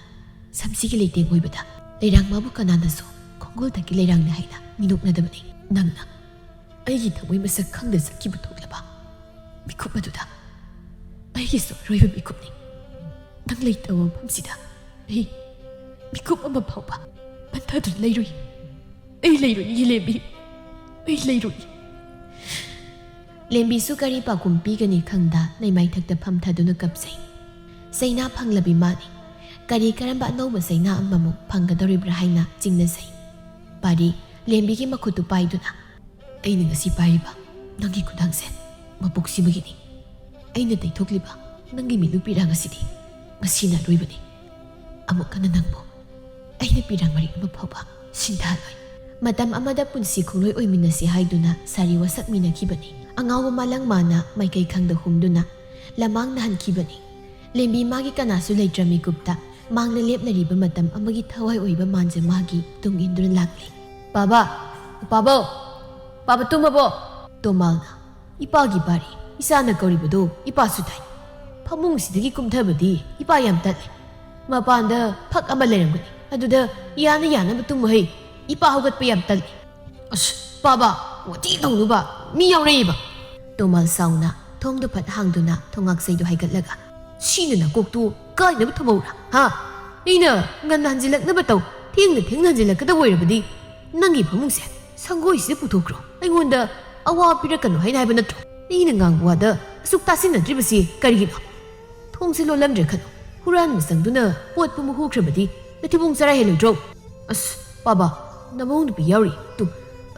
ꯁꯝꯁꯤꯒꯤ ꯂꯩꯇꯦꯡ ꯑꯣꯏꯕꯗ ꯂꯩꯔꯥꯡ ꯃꯥꯕꯨ ꯀꯅꯥꯅꯁꯨ ꯈꯣꯡꯒꯨꯜ ꯊꯛꯀꯤ ꯂꯩꯔꯥꯡꯅꯤ ꯍꯥꯏꯅ ꯃꯤꯅꯣꯛꯅꯗꯕꯅꯤ꯫ ꯅꯪꯅ ꯑꯩꯒꯤ ꯊꯃꯣꯏ ꯃꯁꯛ ꯈꯪꯗ ꯆꯠꯈꯤꯕ ꯊꯣꯛꯂꯕ ꯃꯤꯀꯨꯞ ꯑꯗꯨꯗ ꯑꯩꯒꯤꯁꯨ ꯑꯔꯣꯏꯕ ꯃꯤꯀꯨꯞꯅꯤ꯫ ꯅꯪ ꯂꯩꯇꯕ ꯃꯐꯝꯁꯤꯗ ꯑꯩ ꯃꯤꯀꯨꯞ ꯑꯃ ꯐꯥꯎꯕ ꯄꯟꯊꯗꯨꯅ ꯂꯩꯔꯨꯏ꯫ ꯑꯩ ꯂꯩꯔꯨꯏ ꯂꯦꯝꯕꯤ, ꯑꯩ ꯂꯩꯔꯨꯏ꯫ ꯂꯦꯝꯕꯤꯁꯨ ꯀꯔꯤ ꯄꯥꯎꯈꯨꯝ ꯄꯤꯒꯅꯤ ꯈꯪꯗ ꯂꯩꯃꯥꯏꯊꯛꯇ ꯐꯝꯊꯗꯨꯅ ꯀꯞꯆꯩ꯫ ꯆꯩꯅꯥ ꯐꯪꯂꯕꯤ ꯃꯥꯅꯤ꯫ ꯀꯔꯤ ꯀꯔꯝꯕ ꯑꯅꯧꯕ ꯆꯩꯅꯥ ꯑꯃꯃꯨꯛ ꯐꯪꯒꯗꯧꯔꯤꯕ꯭ꯔꯥ ꯍꯥꯏꯅ ꯆꯤꯡꯅꯖꯩ꯫ ꯄꯥꯔꯤ ꯂꯦꯝꯕꯤꯒꯤ ꯃꯈꯨꯠꯇꯨ ꯄꯥꯏꯗꯨꯅ, "ꯑꯩꯅ ꯉꯁꯤ ꯄꯥꯏꯔꯤꯕ ꯅꯪꯒꯤ ꯈꯨꯗꯥꯡꯁꯦ ꯃꯄꯣꯛꯁꯤꯃꯒꯤꯅꯤ꯫ ꯑꯩꯅ ꯇꯩꯊꯣꯛꯂꯤꯕ ꯅꯪꯒꯤ ꯃꯤꯠꯂꯨ ꯄꯤꯔꯥꯡ ꯑꯁꯤꯗꯤ ꯉꯁꯤꯅ ꯑꯔꯣꯏꯕꯅꯤ꯫ ꯑꯃꯨꯛ ꯍꯟꯅ ꯅꯪꯕꯨ ꯑꯩꯅ ꯄꯤꯔꯥꯡ ꯃꯔꯤꯛ ꯑꯃ ꯐꯥꯎꯕ ꯁꯤꯟꯊꯍꯜꯂꯣꯏ꯫" ꯃꯇꯝ ꯑꯃꯗ ꯄꯨꯟꯁꯤ ꯈꯣꯡꯂꯣꯏ ꯑꯣꯏꯃꯤꯟꯅꯁꯤ ꯍꯥꯏꯗꯨꯅ ꯁꯥꯔꯤ ꯋꯥꯁꯛꯃꯤꯟꯅꯈꯤꯕꯅꯤ꯫ ꯑꯉꯥꯎꯕ ꯃꯥꯂꯪ ꯃꯥꯅ ꯃꯥꯏꯀꯩ ꯈꯪꯗ ꯍꯨꯝꯗꯨꯅ ꯂꯃꯥꯡ ꯅꯥꯍꯟꯈꯤꯕꯅꯤ꯫ ꯂꯦꯝꯕꯤ ꯃꯥꯒꯤ ꯀꯅꯥꯁꯨ ꯂꯩꯇ꯭ꯔ ꯃꯤꯀꯨꯞꯇ ꯃꯥꯡꯗ ꯂꯦꯞꯅꯔꯤꯕ ꯃꯇꯝ ꯑꯃꯒꯤ ꯊꯋꯥꯏ ꯑꯣꯏꯕ ꯃꯥꯟꯖ ꯃꯥꯒꯤ ꯇꯨꯡ ꯏꯟꯗꯨꯅ ꯂꯥꯛꯂꯤ꯫ "ꯄꯥꯕ, ꯄꯥꯕꯧ, ꯄꯥꯕ ꯇꯨꯝꯃꯕꯣ?" ꯇꯣꯃꯥꯜꯅ, "ꯏꯄꯥꯒꯤ ꯄꯥꯔꯤ, ꯏꯆꯥꯅ ꯀꯧꯔꯤꯕꯗꯣ ꯏꯄꯥꯁꯨ ꯇꯥꯏ꯫ ꯐꯃꯨꯡꯁꯤꯗꯒꯤ ꯀꯨꯝꯊꯕꯗꯤ ꯏꯄꯥ ꯌꯥꯝ ꯇꯜꯂꯤ꯫ ꯃꯄꯥꯟꯗ ꯐꯛ ꯑꯃ ꯂꯩꯔꯝꯒꯅꯤ, ꯑꯗꯨꯗ ꯌꯥꯅ ꯌꯥꯅꯕ ꯇꯨꯝꯃꯨ ꯍꯩ꯫ ꯏꯄꯥ ꯍꯧꯒꯠꯄ ꯌꯥꯝ ꯇꯜꯂꯤ꯫" "ꯑꯁ, ꯄꯥꯕ, ꯋꯥꯊꯤ ꯇꯧꯅꯨꯕ, ꯃꯤ ꯌꯥꯎꯔꯛꯏꯕ꯫" ꯇꯣꯃꯥꯜ ꯁꯥꯎꯅ ꯊꯣꯡꯗꯣ ꯐꯠ ꯍꯥꯡꯗꯨꯅ ꯊꯣꯉꯥꯛꯆꯩꯗꯨ ꯍꯥꯏꯒꯠꯂꯒ, "ꯁꯤꯅ ꯅꯀꯣꯛꯇꯨ ꯀꯥꯏꯅꯕ ꯊꯝꯍꯧꯔꯥ, ꯍꯥ? ꯃꯤꯅ ꯉꯟꯅ ꯍꯟꯖꯤꯜꯂꯛꯅꯕ ꯇꯧ, ꯊꯦꯡꯅ ꯊꯦꯡꯅ ꯍꯟꯖꯤꯜꯂꯛꯀꯗꯕ ꯑꯣꯏꯔꯕꯗꯤ ꯅꯪꯒꯤ ꯐꯃꯨꯡꯁꯦ ꯁꯪꯒꯣꯏꯁꯤꯗ ꯄꯨꯊꯣꯛꯈ꯭ꯔꯣ꯫ ꯑꯩꯉꯣꯟꯗ ꯑꯋꯥ ꯄꯤꯔꯛꯀꯅꯨ ꯍꯥꯏꯅ ꯍꯥꯏꯕ ꯅꯠꯇ꯭ꯔꯣ? ꯑꯩꯅ ꯉꯥꯡꯕ ꯋꯥꯗ ꯑꯁꯨꯛ ꯇꯥꯁꯤꯟꯅꯗ꯭ꯔꯤꯕꯁꯤ ꯀꯔꯤꯒꯤꯅꯣ? ꯊꯣꯡꯁꯦ ꯂꯣꯜꯂꯝꯗ꯭ꯔꯦ ꯈꯜꯂꯣ, ꯍꯨꯔꯥꯟꯕ ꯆꯪꯗꯨꯅ ꯄꯣꯠ ꯄꯨꯝꯕ ꯍꯨꯈ꯭ꯔꯕꯗꯤ ꯅꯊꯤꯕꯣꯡ ꯆꯔꯥ ꯍꯦꯜꯂꯣꯏꯗ꯭ꯔꯣ?" "ꯑꯁ, ꯄꯥꯕ, ꯅꯃꯧ ꯅꯨꯄꯤ ꯌꯥꯎꯔꯤ꯫ ꯇꯨ,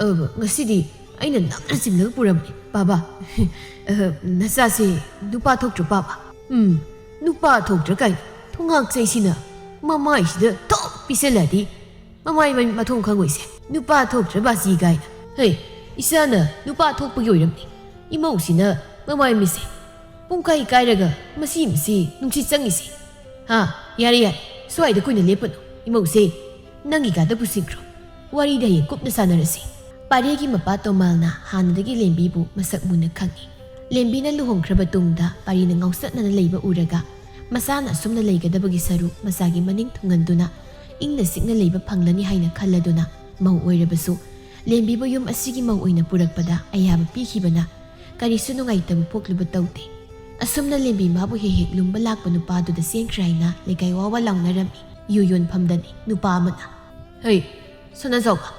ꯑ, ꯉꯁꯤꯗꯤ ꯑꯩꯅ ꯅꯝꯗꯅ ꯆꯤꯡꯂꯒ ꯄꯨꯔꯕꯅꯤ, ꯄꯥꯕ꯫ ꯑ, ꯅꯆꯥꯁꯦ ꯅꯨꯄꯥ ꯊꯣꯛꯇ꯭ꯔꯣ, ꯄꯥꯕ?" "ꯎꯝ, ꯅꯨꯄꯥ ꯊꯣꯛꯇ꯭ꯔ ꯀꯥꯏꯅ ꯊꯣꯉꯥꯛꯆꯩꯁꯤꯅ ꯃꯃꯥꯏꯁꯤꯗ ꯊꯣꯛ ꯄꯤꯁꯜꯂꯗꯤ ꯃꯃꯥꯏ ꯃ-, ꯃꯊꯣꯡ ꯈꯪꯉꯣꯏꯁꯦ꯫ ꯅꯨꯄꯥ ꯊꯣꯛꯇ꯭ꯔ ꯕꯥꯁꯤ ꯀꯥꯏꯅ꯫ ꯍꯦ, ꯏꯆꯥꯅ ꯅꯨꯄꯥ ꯊꯣꯛꯄꯒꯤ ꯑꯣꯏꯔꯝꯅꯤ ꯏꯃꯧꯁꯤꯅ ꯃꯃꯥꯏ ꯃꯤꯠꯁꯦ ꯄꯨꯡꯀꯥꯏ ꯀꯥꯏꯔꯒ ꯃꯁꯤ ꯃꯁꯤ ꯅꯨꯡꯁꯤꯠ ꯆꯪꯉꯤꯁꯦ꯫ ꯍꯥ, ꯌꯥꯔꯦ, ꯌꯥꯔꯦ, ꯁ꯭ꯋꯥꯏꯗ ꯀꯨꯏꯅ ꯂꯦꯞꯄꯅꯨ꯫ ꯏꯃꯧꯁꯦ, ꯅꯪꯒꯤ ꯀꯥꯗ ꯄꯨꯁꯤꯟꯈ꯭ꯔꯣ꯫ ꯋꯥꯔꯤꯗ ꯍꯌꯦꯡ ꯀꯨꯞꯅ ꯁꯥꯟꯅꯔꯁꯤ꯫" ꯄꯥꯔꯤꯒꯤ ꯃꯄꯥ ꯇꯣꯃꯥꯜꯅ ꯍꯥꯟꯅꯗꯒꯤ ꯂꯦꯝꯕꯤꯕꯨ ꯃꯁꯛ ꯃꯨꯟꯅ ꯈꯪꯏ꯫ ꯂꯦꯝꯕꯤꯅ ꯂꯨꯍꯣꯡꯈ꯭ꯔꯕ ꯇꯨꯡꯗ ꯄꯥꯔꯤꯅ ꯉꯥꯎꯆꯠꯅꯅ ꯂꯩꯕ ꯎꯔꯒ ꯃꯆꯥꯅ ꯑꯁꯨꯝꯅ ꯂꯩꯒꯗꯕꯒꯤ ꯁꯔꯨ ꯃꯆꯥꯒꯤ ꯃꯅꯤꯡ ꯊꯨꯡꯍꯟꯗꯨꯅ ꯏꯪꯅ ꯆꯤꯛꯅ ꯂꯩꯕ ꯐꯪꯂꯅꯤ ꯍꯥꯏꯅ ꯈꯜꯂꯗꯨꯅ ꯃꯧ ꯑꯣꯏꯔꯕꯁꯨ ꯂꯦꯝꯕꯤꯕꯨ ꯌꯨꯝ ꯑꯁꯤꯒꯤ ꯃꯧ ꯑꯣꯏꯅ ꯄꯨꯔꯛꯄꯗ ꯑꯌꯥꯕ ꯄꯤꯈꯤꯕꯅ ꯀꯔꯤꯁꯨ ꯅꯨꯡꯉꯥꯏꯇꯕ ꯄꯣꯛꯂꯨꯕ ꯇꯧꯗꯦ꯫ ꯑꯁꯨꯝꯅ ꯂꯦꯝꯕꯤ ꯃꯥꯕꯨ ꯍꯦꯛ ꯍꯦꯛ ꯂꯨꯝꯕ ꯂꯥꯛꯄ ꯅꯨꯄꯥꯗꯨꯗ ꯆꯦꯟꯈ꯭ꯔꯦ ꯍꯥꯏꯅ ꯂꯩꯀꯥꯏ ꯋꯥ ꯋꯥ ꯂꯥꯎꯅꯔꯝꯃꯤ꯫ ꯌꯨ ꯌꯣꯟꯐꯝꯗꯅꯤ ꯅꯨꯄꯥ ꯑꯃꯅ, "ꯍꯩ, ꯁꯅꯥꯖꯥꯎꯕ,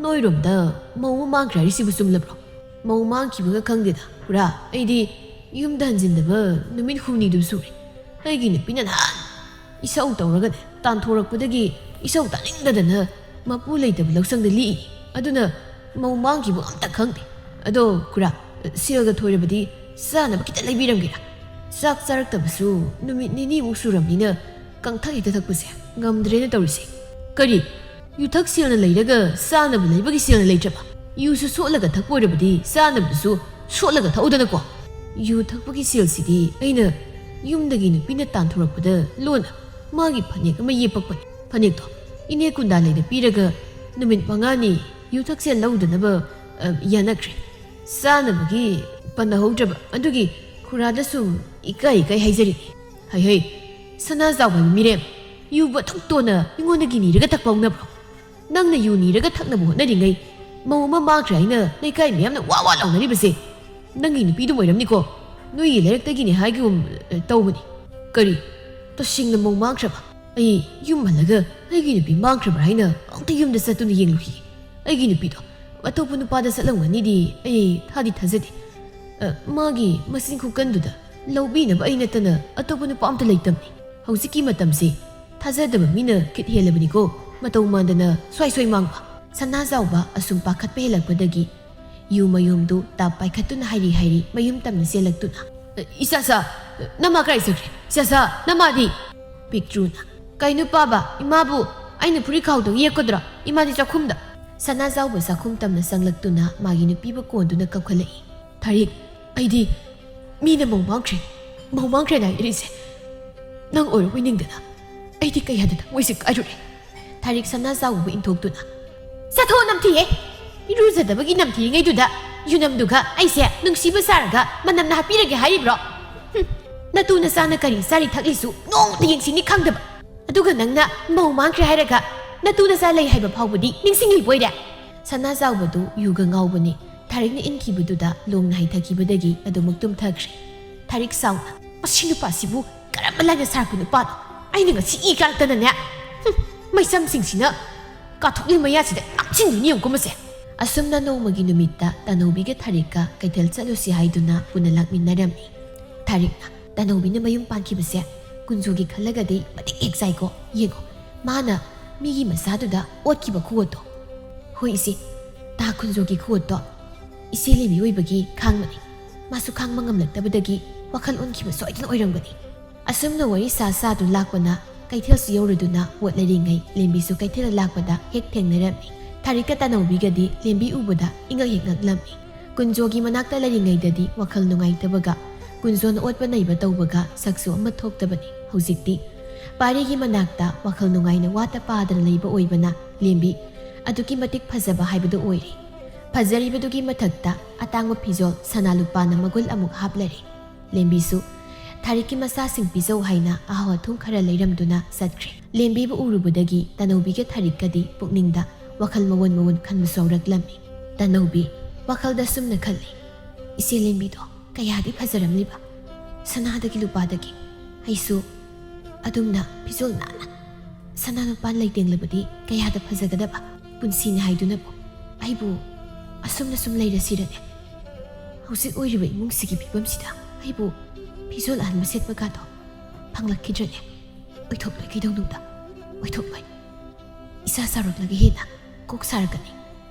ꯅꯣꯏꯔꯣꯝꯗ ꯃꯧ ꯑꯃ ꯃꯥꯡꯈ꯭ꯔꯦ ꯍꯥꯏꯔꯤꯁꯤꯕꯨ ꯆꯨꯝꯂꯕ꯭ꯔꯣ?" ꯃꯧ ꯃꯥꯡꯈꯤꯕꯒ ꯈꯪꯗꯦꯗ꯫ ꯄꯨꯔꯥ ꯑꯩꯗꯤ ꯌꯨꯝꯗ ꯍꯟꯖꯤꯟꯗꯕ ꯅꯨꯃꯤꯠ ꯍꯨꯝꯅꯤꯗꯨ ꯁꯨꯔꯦ꯫ ꯑꯩꯒꯤ ꯅꯨꯄꯤꯅ ꯅꯍꯥꯟ ꯏꯁꯧ ꯇꯧꯔꯒꯅꯦ, ꯇꯥꯟꯊꯣꯔꯛꯄꯗꯒꯤ ꯏꯁꯧ ꯇꯥꯅꯤꯡꯗꯗꯅ ꯃꯄꯨ ꯂꯩꯇꯕ ꯂꯧꯁꯪꯗ ꯂꯤꯛꯏ꯫ ꯑꯗꯨꯅ ꯃꯧ ꯃꯥꯡꯈꯤꯕ ꯑꯝꯇ ꯈꯪꯗꯦ꯫ ꯑꯗꯣ ꯈꯨꯔꯥ, ꯁꯦꯜꯒ ꯊꯣꯏꯔꯕꯗꯤ ꯆꯥꯅꯕ ꯈꯤꯇ ꯂꯩꯕꯤꯔꯝꯒꯦꯔꯥ? ꯆꯥꯛ ꯆꯥꯔꯛꯇꯕꯁꯨ ꯅꯨꯃꯤꯠ ꯅꯤꯅꯤꯃꯨꯛ ꯁꯨꯔꯕꯅꯤꯅ ꯀꯪꯊꯛ ꯍꯦꯛꯇ ꯊꯛꯄꯁꯦ ꯉꯝꯗ꯭ꯔꯦꯅ ꯇꯧꯔꯤꯁꯦ꯫ ꯀꯔꯤ? ꯌꯨꯊꯛ ꯁꯦꯜꯅ ꯂꯩꯔꯒ ꯆꯥꯅꯕ ꯂꯩꯕꯒꯤ ꯁꯦꯜꯅ ꯂꯩꯇ꯭ꯔꯕ? ꯌꯨꯁꯨ ꯁꯣꯠꯂꯒ ꯊꯛꯄ ꯑꯣꯏꯔꯕꯗꯤ ꯆꯥꯅꯕꯗꯨꯁꯨ ꯁꯣꯠꯂꯒ ꯊꯛꯎꯗꯅꯀꯣ꯫ ꯌꯨ ꯊꯛꯄꯒꯤ ꯁꯦꯜꯁꯤꯗꯤ ꯑꯩꯅ ꯌꯨꯝꯗꯒꯤ ꯅꯨꯄꯤꯅ ꯇꯥꯟꯊꯣꯔꯛꯄꯗ ꯂꯣꯟꯅ ꯃꯥꯒꯤ ꯐꯅꯦꯛ ꯑꯃ ꯌꯦꯞꯄꯛꯄꯅꯤ꯫ ꯐꯅꯦꯛꯇꯣ ꯏꯅꯦ ꯀꯨꯟꯗꯥꯂꯩꯗ ꯄꯤꯔꯒ ꯅꯨꯃꯤꯠ ꯃꯉꯥꯅꯤ ꯌꯨꯊꯛ ꯁꯦꯜ ꯂꯧꯗꯅꯕ, ꯑ, ꯌꯥꯅꯈ꯭ꯔꯦ꯫ ꯆꯥꯅꯕꯒꯤ ꯄꯟꯅꯍꯧꯗ꯭ꯔꯕ ꯑꯗꯨꯒꯤ ꯈꯨꯔꯥꯗ ꯁꯨꯝ ꯏꯀꯥꯏ ꯏꯀꯥꯏ ꯍꯥꯏꯖꯔꯤꯅꯤ꯫ ꯍꯩ ꯍꯩ, ꯁꯅꯥꯖꯥꯎꯕ ꯍꯥꯏꯕ ꯃꯤꯔꯦꯝ, ꯌꯨꯕꯨ ꯑꯗꯨꯛ ꯇꯣꯟꯅ ꯃꯤꯉꯣꯟꯗꯒꯤ ꯅꯤꯔꯒ ꯊꯛꯄ ꯍꯧꯅꯕ꯭ꯔꯣ? ꯅꯪꯅ ꯌꯨ ꯅꯤꯔꯒ ꯊꯛꯅꯕ ꯍꯣꯠꯅꯔꯤꯉꯩ ꯃꯧ ꯑꯃ ꯃꯥꯡꯈ꯭ꯔꯦ ꯍꯥꯏꯅ ꯂꯩꯀꯥꯏ ꯃꯌꯥꯝꯅ ꯋꯥ ꯋꯥ ꯂꯥꯎꯅꯔꯤꯕꯁꯦ ꯅꯪꯒꯤ ꯅꯨꯄꯤꯗꯨ ꯑꯣꯏꯔꯝꯅꯤꯀꯣ꯫ ꯅꯣꯏꯒꯤ ꯂꯩꯔꯛꯇꯒꯤꯅꯦ ꯍꯥꯏꯒꯨꯝ, ꯑ, ꯇꯧꯕꯅꯤ꯫ ꯀꯔꯤ? ꯇꯁꯦꯡꯅ ꯃꯧ ꯃꯥꯡꯈ꯭ꯔꯕ? ꯑꯩ ꯌꯨꯝ ꯍꯜꯂꯒ ꯑꯩꯒꯤ ꯅꯨꯄꯤ ꯃꯥꯡꯈ꯭ꯔꯕ꯭ꯔꯥ ꯍꯥꯏꯅ ꯑꯃꯨꯛꯇ ꯌꯨꯝꯗ ꯆꯠꯇꯨꯅ ꯌꯦꯡꯂꯨꯈꯤꯒꯦ꯫ ꯑꯩꯒꯤ ꯅꯨꯄꯤꯗꯣ ꯑꯇꯣꯞꯄ ꯅꯨꯄꯥꯗ ꯆꯠꯂꯝꯒꯅꯤꯗꯤ ꯑꯩ ꯊꯥꯗꯤ ꯊꯥꯖꯗꯦ꯫ ꯑ, ꯃꯥꯒꯤ ꯃꯆꯤꯟ ꯈꯨꯀꯟꯗꯨꯗ ꯂꯧꯕꯤꯅꯕ ꯑꯩ ꯅꯠꯇꯅ ꯑꯇꯣꯞꯄ ꯅꯨꯄꯥ ꯑꯝꯇ ꯂꯩꯇꯕꯅꯤ꯫ ꯍꯧꯖꯤꯛꯀꯤ ꯃꯇꯝꯁꯤ ꯊꯥꯖꯗꯕ ꯃꯤꯅ ꯈꯤꯠ ꯍꯦꯜꯂꯕꯅꯤꯀꯣ, ꯃꯇꯧ ꯃꯥꯟꯗꯅ ꯁ꯭ꯋꯥꯏ ꯁ꯭ꯋꯥꯏ ꯃꯥꯡꯕ꯫ ꯁꯅꯥꯖꯥꯎꯕ ꯑꯁꯨꯝ ꯄꯥꯈꯠꯄ ꯍꯦꯜꯂꯛꯄꯗꯒꯤ ꯌꯨ ꯃꯌꯨꯝꯗꯨ ꯇꯞ ꯄꯥꯏꯈꯠꯇꯨꯅ ꯍꯥꯏꯔꯤ ꯍꯥꯏꯔꯤ ꯃꯌꯨꯝ ꯇꯝꯅ ꯆꯦꯜꯂꯛꯇꯨꯅ, "ꯏꯆꯥꯁꯥ, ꯅꯃꯥ ꯀꯥꯏ ꯆꯠꯈ꯭ꯔꯦ? ꯏꯆꯥꯁꯥ, ꯅꯃꯥꯗꯤ?" ꯄꯤꯛꯇ꯭ꯔꯨꯅ, "ꯀꯩꯅꯣ ꯄꯥꯕ, ꯏꯃꯥꯕꯨ ꯑꯩꯅ ꯐꯨꯔꯤꯠ ꯈꯥꯎꯗꯒꯤ ꯌꯦꯛꯀꯗ꯭ꯔꯣ? ꯏꯃꯥꯗꯤ ꯆꯥꯛꯈꯨꯝꯗ꯫" ꯁꯅꯥꯖꯥꯎꯕ ꯆꯥꯛꯈꯨꯝ ꯇꯝꯅ ꯆꯪꯂꯛꯇꯨꯅ ꯃꯥꯒꯤ ꯅꯨꯄꯤꯕꯨ ꯀꯣꯟꯗꯨꯅ ꯀꯞꯈꯠꯂꯛꯏ꯫ "ꯊꯥꯔꯤꯛ, ꯑꯩꯗꯤ ꯃꯤꯅ ꯃꯧ ꯃꯥꯡꯈ꯭ꯔꯦ, ꯃꯧ ꯃꯥꯡꯈ꯭ꯔꯦꯅ ꯍꯥꯏꯔꯤꯁꯦ ꯅꯪ ꯑꯣꯏꯔꯕꯣꯏ ꯅꯤꯡꯗꯅ ꯑꯩꯗꯤ ꯀꯌꯥꯗ ꯊꯃꯣꯏꯁꯦ ꯀꯥꯏꯔꯨꯔꯦ꯫" ꯊꯥꯔꯤꯛ ꯁꯅꯥꯖꯥꯎꯕꯕꯨ ꯏꯟꯊꯣꯛꯇꯨꯅ, "ꯆꯠꯊꯣꯛꯑꯣ, ꯅꯝꯊꯤꯌꯦ! ꯏꯔꯨꯖꯗꯕꯒꯤ ꯅꯝꯊꯤꯔꯤꯉꯩꯗꯨꯗ ꯌꯨꯅꯝꯗꯨꯒ ꯑꯩꯁꯦ ꯅꯨꯡꯁꯤꯕ ꯁꯥꯔꯒ ꯃꯅꯝꯅ ꯍꯥꯠꯄꯤꯔꯒꯦ ꯍꯥꯏꯔꯤꯕ꯭ꯔꯣ? ꯍꯨꯝ, ꯅꯇꯨ ꯅꯆꯥꯅ ꯀꯔꯤ ꯆꯥꯔꯤ ꯊꯛꯂꯤꯁꯨ ꯅꯣꯡꯃꯇ ꯌꯦꯡꯁꯤꯟꯅꯤ ꯈꯪꯗꯕ꯫ ꯑꯗꯨꯒ ꯅꯪꯅ ꯃꯧ ꯃꯥꯡꯈ꯭ꯔꯦ ꯍꯥꯏꯔꯒ ꯅꯇꯨ ꯅꯆꯥ ꯂꯩ ꯍꯥꯏꯕ ꯐꯥꯎꯕꯗꯤ ꯅꯤꯡꯁꯤꯡꯂꯤꯕꯣꯏꯔꯦ?" ꯁꯅꯥꯖꯥꯎꯕꯗꯨ ꯌꯨꯒ ꯉꯥꯎꯕꯅꯤ꯫ ꯊꯥꯔꯤꯛꯅ ꯏꯟꯈꯤꯕꯗꯨꯗ ꯂꯣꯡꯅ ꯍꯩꯊꯈꯤꯕꯗꯒꯤ ꯑꯗꯨꯃꯛ ꯇꯨꯝꯊꯈ꯭ꯔꯦ꯫ ꯊꯥꯔꯤꯛ ꯁꯥꯎꯅ, "ꯃꯁꯤ ꯅꯨꯄꯥꯁꯤꯕꯨ ꯀꯔꯝꯕ ꯂꯥꯏꯅ ꯁꯥꯔꯛꯄ ꯅꯨꯄꯥꯅꯣ? ꯑꯩꯅ ꯉꯁꯤ ꯏ ꯀꯥꯔꯛꯇꯅꯅꯦ, ꯍꯨꯝ, ꯃꯩꯁꯝꯁꯤꯡꯁꯤꯅ ꯀꯥꯊꯣꯛꯂꯤ ꯃꯌꯥꯁꯤꯗ ꯅꯞꯁꯤꯟꯗꯣꯏꯅꯤ ꯌꯦꯡꯉꯨꯀꯣ ꯃꯁꯦ꯫ ꯑꯁꯨꯝꯅ ꯅꯣꯡꯃꯒꯤ ꯅꯨꯃꯤꯠꯇ ꯇꯥꯅꯧꯕꯤꯒ ꯊꯥꯔꯤꯛꯀ ꯀꯩꯊꯦꯜ ꯆꯠꯂꯨꯁꯤ ꯍꯥꯏꯗꯨꯅ ꯄꯨꯟꯅ ꯂꯥꯛꯃꯤꯟꯅꯔꯝꯃꯤ꯫ ꯊꯥꯔꯤꯛꯅ, "ꯇꯥꯅꯧꯕꯤꯅ ꯃꯌꯨꯝ ꯄꯥꯟꯈꯤꯕꯁꯦ ꯀꯨꯟꯖꯣꯒꯤ ꯈꯜꯂꯒꯗꯤ ꯃꯇꯤꯛ ꯍꯦꯛ ꯆꯥꯏꯀꯣ꯫ ꯌꯦꯡꯉꯣ, ꯃꯥꯅ ꯃꯤꯒꯤ ꯃꯆꯥꯗꯨꯗ ꯑꯣꯠꯈꯤꯕ ꯈꯨꯑꯣꯠꯇꯣ꯫" "ꯍꯣꯏ ꯏꯆꯦ, ꯇꯥ ꯀꯨꯟꯖꯣꯒꯤ ꯈꯨꯑꯣꯠꯇꯣ ꯏꯆꯦ ꯂꯦꯝꯕꯤ ꯑꯣꯏꯕꯒꯤ ꯈꯥꯡꯕꯅꯤ꯫ ꯃꯥꯁꯨ ꯈꯥꯡꯕ ꯉꯝꯂꯛꯇꯕꯗꯒꯤ ꯋꯥꯈꯜ ꯑꯣꯟꯈꯤꯕ ꯁꯣꯏꯗꯅ ꯑꯣꯏꯔꯝꯒꯅꯤ꯫" ꯑꯁꯨꯝꯅ ꯋꯥꯔꯤ ꯁꯥ ꯁꯥꯗꯨ ꯂꯥꯛꯄꯅ ꯀꯩꯊꯦꯜꯁꯨ ꯌꯧꯔꯗꯨꯅ ꯄꯣꯠ ꯂꯩꯔꯤꯉꯩ ꯂꯦꯝꯕꯤꯁꯨ ꯀꯩꯊꯦꯜꯗ ꯂꯥꯛꯄꯗ ꯍꯦꯛ ꯊꯦꯡꯅꯔꯝꯃꯤ꯫ ꯊꯥꯔꯤꯛꯀ ꯇꯥꯅꯧꯕꯤꯒꯗꯤ ꯂꯦꯝꯕꯤ ꯎꯕꯗ ꯏꯉꯛ ꯍꯦꯛ ꯉꯛꯂꯝꯃꯤ꯫ ꯀꯨꯟꯖꯣꯒꯤ ꯃꯅꯥꯛꯇ ꯂꯩꯔꯤꯉꯩꯗꯗꯤ ꯋꯥꯈꯜ ꯅꯨꯡꯉꯥꯏꯇꯕꯒ ꯀꯨꯟꯖꯣꯅ ꯑꯣꯠꯄ ꯅꯩꯕ ꯇꯧꯕꯒ ꯁꯛꯁꯨ ꯑꯃ ꯊꯣꯛꯇꯕꯅꯤ꯫ ꯍꯧꯖꯤꯛꯇꯤ ꯄꯥꯔꯤꯒꯤ ꯃꯅꯥꯛꯇ ꯋꯥꯈꯜ ꯅꯨꯡꯉꯥꯏꯅ ꯋꯥꯇ ꯄꯥꯗꯅ ꯂꯩꯕ ꯑꯣꯏꯕꯅ ꯂꯦꯝꯕꯤ ꯑꯗꯨꯛꯀꯤ ꯃꯇꯤꯛ ꯐꯖꯕ ꯍꯥꯏꯕꯗꯨ ꯑꯣꯏꯔꯦ꯫ ꯐꯖꯔꯤꯕꯗꯨꯒꯤ ꯃꯊꯛꯇ ꯑꯇꯥꯡꯕ ꯐꯤꯖꯣꯜ ꯁꯅꯥ ꯂꯨꯄꯥꯅ ꯃꯒꯨꯜ ꯑꯃꯨꯛ ꯍꯥꯞꯂꯔꯦ꯫ ꯂꯦꯝꯕꯤꯁꯨ ꯊꯥꯔꯤꯛꯀꯤ ꯃꯆꯥꯁꯤꯡ ꯄꯤꯖꯧ ꯍꯥꯏꯅ ꯑꯍꯥꯎ ꯑꯊꯨꯝ ꯈꯔ ꯂꯩꯔꯝꯗꯨꯅ ꯆꯠꯈ꯭ꯔꯦ꯫ ꯂꯦꯝꯕꯤꯕꯨ ꯎꯔꯨꯕꯗꯒꯤ ꯇꯥꯅꯧꯕꯤꯒ ꯊꯥꯔꯤꯛꯀꯗꯤ ꯄꯨꯛꯅꯤꯡꯗ ꯋꯥꯈꯜ ꯃꯑꯣꯟ ꯃꯑꯣꯟ ꯈꯟꯕꯁꯨ ꯍꯧꯔꯛꯂꯝꯃꯤ꯫ ꯇꯥꯅꯧꯕꯤ ꯋꯥꯈꯜꯗ ꯁꯨꯝꯅ ꯈꯜꯂꯤ, "ꯏꯆꯦ ꯂꯦꯝꯕꯤꯗꯣ ꯀꯌꯥꯗꯤ ꯐꯖꯔꯝꯂꯤꯕ, ꯁꯅꯥꯗꯒꯤ ꯂꯨꯄꯥꯗꯒꯤ꯫ ꯑꯩꯁꯨ ꯑꯗꯨꯝꯅ ꯐꯤꯖꯣꯜ ꯅꯥꯟꯅ ꯁꯅꯥ ꯂꯨꯄꯥ ꯂꯩꯇꯦꯡꯂꯕꯗꯤ ꯀꯌꯥꯗ ꯐꯖꯒꯗꯕ꯫ ꯄꯨꯟꯁꯤꯅꯤ ꯍꯥꯏꯗꯨꯅꯕꯨ ꯑꯩꯕꯨ ꯑꯁꯨꯝꯅ ꯁꯨꯝ ꯂꯩꯔꯁꯤꯔꯅꯦ? ꯍꯧꯖꯤꯛ ꯑꯣꯏꯔꯤꯕ ꯏꯃꯨꯡꯁꯤꯒꯤ ꯐꯤꯕꯝꯁꯤꯗ ꯑꯩꯕꯨ ꯐꯤꯖꯣꯜ ꯑꯍꯟꯕ ꯁꯦꯠꯄꯒꯗꯣ ꯐꯪꯂꯛꯈꯤꯗ꯭ꯔꯅꯦ? ꯑꯣꯏꯊꯣꯛꯂꯣꯏ ꯀꯩꯗꯧꯅꯨꯡꯗ, ꯑꯣꯏꯊꯣꯛꯂꯣꯏ꯫ ꯏꯁꯥ ꯆꯥꯎꯔꯛꯂꯒ ꯍꯦꯟꯅ ꯀꯣꯛ ꯁꯥꯔꯛꯀꯅꯤ꯫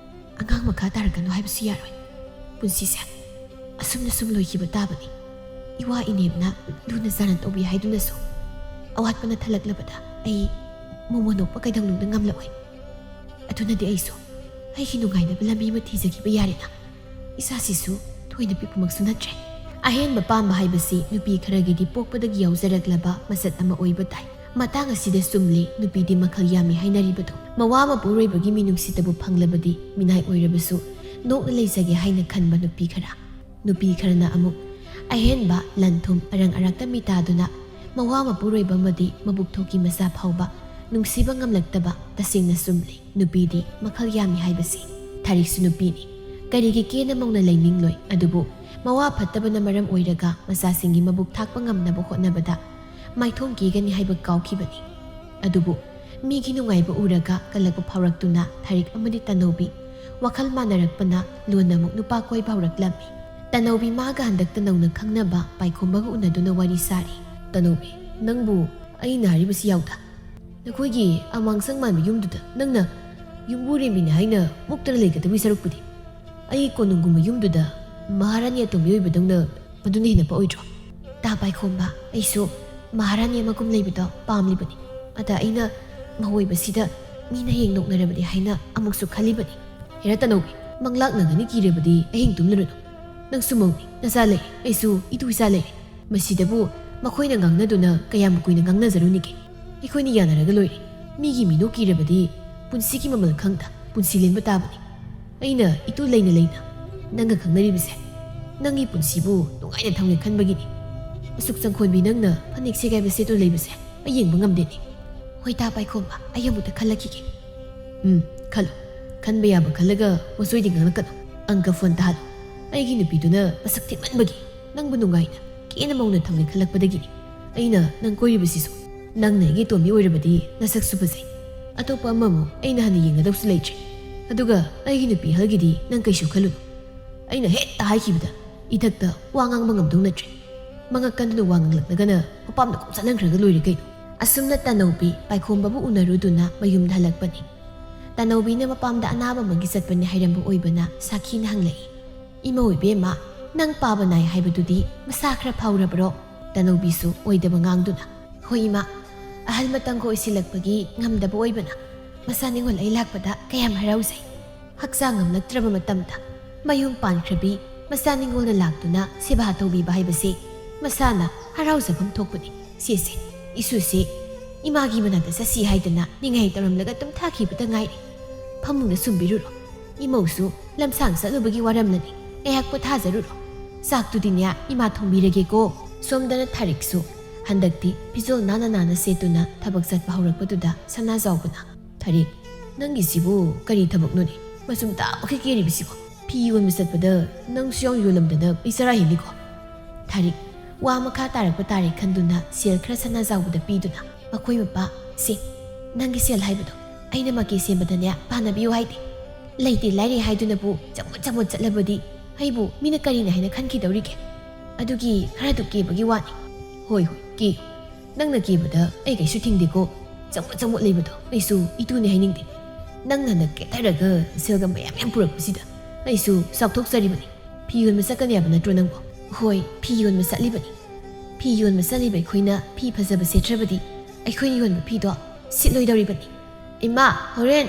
ꯑꯉꯥꯡ ꯃꯈꯥ ꯇꯥꯔꯛꯀꯅꯨ ꯍꯥꯏꯕꯁꯨ ꯌꯥꯔꯣꯏ꯫ ꯄꯨꯟꯁꯤꯁꯦ ꯑꯁꯨꯝꯅ ꯁꯨꯝ ꯂꯣꯏꯈꯤꯕ ꯇꯥꯕꯅꯤ꯫ ꯏꯋꯥ ꯏꯅꯦꯝꯅ ꯂꯨꯅ ꯆꯥꯟꯅ ꯇꯧꯕꯤ ꯍꯥꯏꯗꯨꯅꯁꯨ ꯑꯋꯥꯠꯄꯅ ꯊꯜꯂꯛꯂꯕꯗ ꯑꯩ ꯃꯣꯃꯣꯟ ꯅꯣꯛꯄ ꯀꯩꯗꯧꯅꯨꯡꯗ ꯉꯝꯂꯛꯑꯣꯏ꯫ ꯑꯗꯨꯅꯗꯤ ꯑꯩꯁꯨ ꯑꯩꯒꯤ ꯅꯨꯡꯉꯥꯏꯅꯕ ꯂꯝꯕꯤ ꯑꯃ ꯊꯤꯖꯈꯤꯕ ꯌꯥꯔꯦꯅ꯫ ꯏꯁꯥꯁꯤꯁꯨ ꯊꯣꯏꯅ ꯄꯤꯛꯄꯃꯛꯁꯨ ꯅꯠꯇ꯭ꯔꯦ꯫" ꯑꯍꯦꯟꯕ ꯄꯥꯝꯕ ꯍꯥꯏꯕꯁꯤ ꯅꯨꯄꯤ ꯈꯔꯒꯤꯗꯤ ꯄꯣꯛꯄꯗꯒꯤ ꯌꯥꯎꯖꯔꯛꯂꯕ ꯃꯁꯛ ꯑꯃ ꯑꯣꯏꯕ ꯇꯥꯏ꯫ ꯃꯇꯥꯡ ꯑꯁꯤꯗ ꯆꯨꯝꯂꯤ, ꯅꯨꯄꯤꯗꯤ ꯃꯈꯜ ꯌꯥꯝꯃꯤ ꯍꯥꯏꯅꯔꯤꯕꯗꯣ꯫ ꯃꯋꯥ ꯃꯄꯨꯔꯣꯏꯕꯒꯤ ꯃꯤꯅꯨꯡꯁꯤꯇꯕꯨ ꯐꯪꯂꯕꯗꯤ ꯃꯤꯅꯥꯏ ꯑꯣꯏꯔꯕꯁꯨ ꯅꯣꯛꯅ ꯂꯩꯖꯒꯦ ꯍꯥꯏꯅ ꯈꯟꯕ ꯅꯨꯄꯤ ꯈꯔ꯫ ꯅꯨꯄꯤ ꯈꯔꯅ ꯑꯃꯨꯛ ꯑꯍꯦꯟꯕ ꯂꯟ ꯊꯨꯝ ꯑꯔꯪ ꯑꯔꯥꯛꯇ ꯃꯤꯇꯥꯗꯨꯅ ꯃꯋꯥ ꯃꯄꯨꯔꯣꯏꯕ ꯑꯃꯗꯤ ꯃꯕꯨꯛ ꯊꯣꯛꯀꯤ ꯃꯆꯥ ꯐꯥꯎꯕ ꯅꯨꯡꯁꯤꯕ ꯉꯝꯂꯛꯇꯕ ꯇꯁꯦꯡꯅ ꯆꯨꯝꯂꯤ꯫ ꯅꯨꯄꯤꯗꯤ ꯃꯈꯜ ꯌꯥꯝꯃꯤ ꯍꯥꯏꯕꯁꯤ꯫ ꯊꯥꯔꯤꯛꯁꯨ ꯅꯨꯄꯤꯅꯤ꯫ ꯀꯔꯤꯒꯤ ꯀꯦꯅ ꯃꯧꯅ ꯂꯩꯅꯤꯡꯂꯣꯏ? ꯑꯗꯨꯕꯨ ꯃꯋꯥ ꯐꯠꯇꯕꯅ ꯃꯔꯝ ꯑꯣꯏꯔꯒ ꯃꯆꯥꯁꯤꯡꯒꯤ ꯃꯕꯨꯛ ꯊꯥꯛꯄ ꯉꯝꯅꯕ ꯍꯣꯠꯅꯕꯗ ꯃꯥꯏꯊꯣꯡ ꯀꯦꯒꯅꯤ ꯍꯥꯏꯕ ꯀꯥꯎꯈꯤꯕꯅꯤ꯫ ꯑꯗꯨꯕꯨ ꯃꯤꯒꯤ ꯅꯨꯡꯉꯥꯏꯕ ꯎꯔꯒ ꯀꯜꯂꯛꯄ ꯐꯥꯎꯔꯛꯇꯨꯅ ꯊꯥꯔꯤꯛ ꯑꯃꯗꯤ ꯇꯥꯅꯧꯕꯤ ꯋꯥꯈꯜ ꯃꯥꯟꯅꯔꯛꯄꯅ ꯂꯨꯅ ꯑꯃꯨꯛ ꯅꯨꯄꯥ ꯀꯣꯏꯕ ꯍꯧꯔꯛꯂꯝꯃꯤ꯫ ꯇꯅꯧꯕꯤ ꯃꯥꯒ ꯍꯟꯗꯛꯇ ꯅꯧꯅ ꯈꯪꯅꯕ ꯄꯥꯏꯈꯣꯝꯕꯒ ꯎꯅꯗꯨꯅ ꯋꯥꯔꯤ ꯁꯥꯔꯤ꯫ "ꯇꯅꯧꯕꯤ, ꯅꯪꯕꯨ ꯑꯩꯅ ꯍꯥꯏꯔꯤꯕꯁꯤ ꯌꯥꯎꯗ? ꯅꯈꯣꯏꯒꯤ ꯑꯃꯥꯡꯁꯪ ꯃꯥꯟꯕ ꯌꯨꯝꯗꯨꯗ ꯅꯪꯅ ꯌꯨꯝꯕꯨꯔꯦꯝꯕꯤꯅꯤ ꯍꯥꯏꯅ ꯃꯨꯛꯇꯅ ꯂꯩꯒꯗꯕꯒꯤ ꯁꯔꯨꯛꯄꯨꯗꯤ, ꯑꯩꯒꯤ ꯀꯣꯅꯨꯡꯒꯨꯝꯕ ꯌꯨꯝꯗꯨꯗ ꯃꯍꯥꯔꯥꯅꯤ ꯑꯇꯣꯝꯕꯤ ꯑꯣꯏꯕꯗꯧꯅ ꯃꯗꯨꯅ ꯍꯦꯟꯅ ꯄꯛꯑꯣꯏꯗ꯭ꯔꯣ?" "ꯇꯥ ꯄꯥꯏꯈꯣꯝꯕ, ꯑꯩꯁꯨ ꯃꯍꯥꯔꯥꯅꯤ ꯑꯃꯒꯨꯝ ꯂꯩꯕꯗꯣ ꯄꯥꯝꯂꯤꯕꯅꯤ꯫ ꯑꯗ ꯑꯩꯅ ꯃꯍꯧ ꯑꯣꯏꯕꯁꯤꯗ ꯃꯤꯅ ꯍꯌꯦꯡ ꯅꯣꯛꯅꯔꯕꯗꯤ ꯍꯥꯏꯅ ꯑꯃꯨꯛꯁꯨ ꯈꯜꯂꯤꯕꯅꯤ꯫ ꯍꯦꯔꯥ ꯇꯅꯧꯕꯤ, ꯃꯪꯂꯥꯛꯅꯒꯅꯤ ꯀꯤꯔꯕꯗꯤ ꯑꯍꯤꯡ ꯇꯨꯝꯂꯨꯔꯅꯨ꯫ ꯅꯪꯁꯨ ꯃꯧꯅꯤ, ꯅꯆꯥ ꯂꯩ, ꯑꯩꯁꯨ ꯏꯇꯨ ꯏꯆꯥ ꯂꯩ꯫ ꯃꯁꯤꯗꯕꯨ ꯃꯈꯣꯏꯅ ꯉꯥꯡꯅꯗꯨꯅ ꯀꯌꯥꯝ ꯀꯨꯏꯅ ꯉꯥꯡꯅꯖꯔꯨꯅꯤꯒꯦ? ꯑꯩꯈꯣꯏꯅ ꯌꯥꯅꯔꯒ ꯂꯣꯏꯔꯦ꯫ ꯃꯤꯒꯤ ꯃꯤꯅꯣꯛ ꯀꯤꯔꯕꯗꯤ ꯄꯨꯟꯁꯤꯒꯤ ꯃꯃꯜ ꯈꯪꯗ ꯄꯨꯟꯁꯤ ꯂꯦꯟꯕ ꯇꯥꯕꯅꯤ꯫ ꯑꯩꯅ ꯏꯇꯨ ꯂꯩꯅ ꯂꯩꯅ ꯅꯪꯒ ꯈꯪꯅꯔꯤꯕꯁꯦ, ꯅꯪꯒꯤ ꯄꯨꯟꯁꯤꯕꯨ ꯅꯨꯡꯉꯥꯏꯅ ꯊꯝꯒꯦ ꯈꯟꯕꯒꯤꯅꯤ꯫ ꯑꯁꯨꯛ ꯆꯪꯈꯣꯟꯕꯤ ꯅꯪꯅ ꯐꯅꯦꯛ ꯁꯦꯒꯥꯏꯕ ꯁꯦꯠꯇꯨꯅ ꯂꯩꯕꯁꯦ ꯑꯩ ꯌꯦꯡꯕ ꯉꯝꯗꯦꯅꯦ꯫ ꯍꯣꯏ ꯇꯥ ꯄꯥꯏꯈꯣꯝꯕ, ꯑꯩ ꯑꯃꯨꯛꯇ ꯈꯜꯂꯛꯈꯤꯒꯦ꯫" "ꯎꯝ, ꯈꯜꯂꯨ꯫ ꯈꯟꯕ ꯌꯥꯕ ꯈꯜꯂꯒ ꯃꯁꯣꯏꯗꯤ ꯉꯥꯡꯂꯛꯀꯅꯨ꯫ ꯑꯪꯀ ꯐꯣꯟ ꯇꯥꯍꯜꯂꯨ꯫ ꯑꯩꯒꯤ ꯅꯨꯄꯤꯗꯨꯅ ꯃꯁꯛ ꯊꯤꯃꯟꯕꯒꯤ ꯅꯪꯕꯨ ꯅꯨꯡꯉꯥꯏꯅ ꯀꯦꯅ ꯃꯧꯅ ꯊꯝꯒꯦ ꯈꯜꯂꯛꯄꯗꯒꯤꯅꯤ ꯑꯩꯅ ꯅꯪ ꯀꯣꯏꯔꯤꯕꯁꯤꯁꯨ꯫ ꯅꯪꯅ ꯑꯩꯒꯤ ꯇꯣꯝꯕꯤ ꯑꯣꯏꯔꯕꯗꯤ ꯅꯁꯛꯁꯨ ꯐꯖꯩ꯫ ꯑꯇꯣꯞꯄ ꯑꯃꯃꯨꯛ ꯑꯩꯅ ꯍꯟꯅ ꯌꯦꯡꯒꯗꯧꯁꯨ ꯂꯩꯇ꯭ꯔꯦ꯫ ꯑꯗꯨꯒ ꯑꯩꯒꯤ ꯅꯨꯄꯤ ꯑꯍꯜꯒꯤꯗꯤ ꯅꯪ ꯀꯩꯁꯨ ꯈꯜꯂꯨꯅꯨ꯫ ꯑꯩꯅ ꯍꯦꯛꯇ ꯍꯥꯏꯈꯤꯕꯗ ꯏꯊꯛꯇ ꯋꯥ ꯉꯥꯡꯕ ꯉꯝꯗꯧ ꯅꯠꯇ꯭ꯔꯦ꯫ ꯃꯉꯛ ꯀꯟꯗꯨꯅ ꯋꯥ ꯉꯥꯡꯂꯛꯂꯒꯅ ꯃꯄꯥꯝꯗ ꯀꯣꯛ ꯆꯠꯍꯟꯈ꯭ꯔꯒ ꯂꯣꯏꯔꯦ ꯀꯩꯅꯣ꯫" ꯑꯁꯨꯝꯅ ꯇꯅꯧꯕꯤ ꯄꯥꯏꯈꯣꯝꯕꯕꯨ ꯎꯅꯔꯨꯗꯨꯅ ꯃꯌꯨꯝꯗ ꯍꯜꯂꯛꯄꯅꯤ꯫ ꯇꯅꯧꯕꯤꯅ ꯃꯄꯥꯝꯗ ꯑꯅꯥꯕ ꯑꯃꯒꯤ ꯆꯠꯄꯅꯤ ꯍꯥꯏꯔꯝꯕ ꯑꯣꯏꯕꯅ ꯁꯥꯈꯤꯅ ꯍꯪꯂꯛꯏ, "ꯏꯃꯧ ꯏꯕꯦꯝꯃ, ꯅꯪ ꯄꯥꯕ ꯅꯥꯏ ꯍꯥꯏꯕꯗꯨꯗꯤ ꯃꯁꯥ ꯈꯔ ꯐꯥꯎꯔꯕ꯭ꯔꯣ?" ꯇꯅꯧꯕꯤꯁꯨ ꯑꯣꯏꯗꯕ ꯉꯥꯡꯗꯨꯅ, "ꯍꯣꯏ ꯏꯃꯥ, ꯑꯍꯜ ꯃꯇꯝꯒ ꯑꯣꯏꯁꯤꯜꯂꯛꯄꯒꯤ ꯉꯝꯗꯕ ꯑꯣꯏꯕꯅ ꯃꯁꯥ ꯅꯤꯡꯉꯣꯜ ꯑꯩ ꯂꯥꯛꯄꯗ ꯀꯌꯥꯝ ꯍꯔꯥꯎꯖꯩ꯫ ꯍꯛꯆꯥꯡ ꯉꯝꯂꯛꯇ꯭ꯔꯕ ꯃꯇꯝꯗ ꯃꯌꯨꯝ ꯄꯥꯟꯈ꯭ꯔꯕꯤ ꯃꯆꯥ ꯅꯤꯡꯉꯣꯜꯅ ꯂꯥꯛꯇꯨꯅ ꯁꯦꯕꯥ ꯇꯧꯕꯤꯕ ꯍꯥꯏꯕꯁꯦ ꯃꯁꯥꯅ ꯍꯔꯥꯎꯖꯐꯝ ꯊꯣꯛꯄꯅꯤ꯫ ꯁꯦ ꯁꯦ, ꯏꯁꯨꯁꯦ ꯏꯃꯥꯒꯤ ꯃꯅꯥꯛꯇ ꯆꯠꯁꯤ ꯍꯥꯏꯗꯅ ꯅꯤꯡꯉꯥꯏ ꯇꯧꯔꯝꯂꯒ ꯇꯨꯝꯊꯥꯈꯤꯕꯇ ꯉꯥꯏꯔꯦ꯫ ꯐꯃꯨꯡꯗ ꯁꯨꯝꯕꯤꯔꯨꯔꯣ꯫ ꯏꯃꯧꯁꯨ ꯂꯝꯁꯥꯡ ꯆꯠꯂꯨꯕꯒꯤ ꯋꯥꯔꯝꯂꯅꯤ꯫ ꯉꯥꯏꯍꯥꯛ ꯄꯣꯊꯥꯖꯔꯨꯔꯣ꯫ ꯆꯥꯛꯇꯨꯗꯤꯅꯦ ꯏꯃꯥ ꯊꯣꯡꯕꯤꯔꯒꯦꯀꯣ꯫" ꯁꯣꯝꯗꯅ ꯊꯥꯔꯤꯛꯁꯨ ꯍꯟꯗꯛꯇꯤ ꯐꯤꯖꯣꯜ ꯅꯥꯟꯅ ꯅꯥꯟꯅ ꯁꯦꯠꯇꯨꯅ ꯊꯕꯛ ꯆꯠꯄ ꯍꯧꯔꯛꯄꯗꯨꯗ ꯁꯅꯥꯖꯥꯎꯕꯅ, "ꯊꯥꯔꯤꯛ, ꯅꯪꯒꯤꯁꯤꯕꯨ ꯀꯔꯤ ꯊꯕꯛꯅꯣꯅꯦ? ꯃꯆꯨꯝ ꯇꯥꯕꯈꯩ ꯀꯦꯔꯤꯕꯁꯤꯕꯣ? ꯐꯤ ꯌꯣꯟꯕ ꯆꯠꯄꯗ ꯅꯪꯁꯨ ꯌꯥꯎ ꯌꯣꯜꯂꯝꯗꯅ ꯑꯩ ꯆꯔꯥ ꯍꯦꯜꯂꯤꯀꯣ꯫" ꯊꯥꯔꯤꯛ ꯋꯥ ꯃꯈꯥ ꯇꯥꯔꯛꯄ ꯇꯥꯔꯦ ꯈꯟꯗꯨꯅ ꯁꯦꯜ ꯈꯔ ꯁꯅꯥꯖꯥꯎꯕꯗ ꯄꯤꯗꯨꯅ, ꯃꯈꯣꯏ ꯃꯄꯥ, "ꯁꯦ, ꯅꯪꯒꯤ ꯁꯦꯜ ꯍꯥꯏꯕꯗꯣ ꯑꯩꯅ ꯃꯀꯦ ꯁꯦꯝꯕꯗꯅꯦ ꯄꯥꯟꯅꯕꯤꯌꯨ ꯍꯥꯏꯗꯦ꯫ ꯂꯩꯇꯦ ꯂꯥꯏꯔꯦ ꯍꯥꯏꯗꯨꯅꯕꯨ ꯆꯃꯣꯠ ꯆꯃꯣꯠ ꯆꯠꯂꯕꯗꯤ ꯑꯩꯕꯨ ꯃꯤꯅ ꯀꯔꯤꯅ ꯍꯥꯏꯅ ꯈꯟꯈꯤꯗꯧꯔꯤꯒꯦ? ꯑꯗꯨꯒꯤ ꯈꯔꯗꯨ ꯀꯦꯕꯒꯤ ꯋꯥꯅꯤ꯫ ꯍꯣꯏ, ꯍꯣꯏ, ꯀꯦꯌꯨ꯫ ꯅꯪꯅ ꯀꯦꯕꯗ ꯑꯩ ꯀꯩꯁꯨ ꯊꯤꯡꯗꯦꯀꯣ꯫ ꯆꯃꯣꯠ ꯆꯃꯣꯠ ꯂꯩꯕꯗꯣ ꯑꯩꯁꯨ ꯏꯇꯨꯅꯦ ꯍꯥꯏꯅꯤꯡꯗꯦ꯫ ꯅꯪꯅ ꯍꯟꯗꯛ ꯀꯦꯊꯔꯒ ꯁꯦꯜꯒ ꯃꯌꯥꯝ ꯌꯥꯝ ꯄꯨꯔꯛꯄꯁꯤꯗ ꯑꯩꯁꯨ ꯆꯥꯎꯊꯣꯛꯆꯔꯤꯕꯅꯤ꯫ ꯐꯤ ꯌꯣꯟꯕ ꯆꯠꯀꯅꯤ ꯍꯥꯏꯕ ꯅꯠꯇ꯭ꯔꯣ ꯅꯪꯕꯣ? ꯍꯣꯏ, ꯐꯤ ꯌꯣꯟꯕ ꯆꯠꯂꯤꯕꯅꯤ꯫ ꯐꯤ ꯌꯣꯟꯕ ꯆꯠꯂꯤꯕ ꯑꯩꯈꯣꯏꯅ ꯐꯤ ꯐꯖꯕ ꯁꯦꯠꯇ꯭ꯔꯕꯗꯤ ꯑꯩꯈꯣꯏꯅ ꯌꯣꯟꯕ ꯐꯤꯗꯣ ꯁꯤꯠꯂꯣꯏꯗꯧꯔꯤꯕꯅꯤ꯫ ꯏꯃꯥ, ꯍꯣꯔꯦꯟ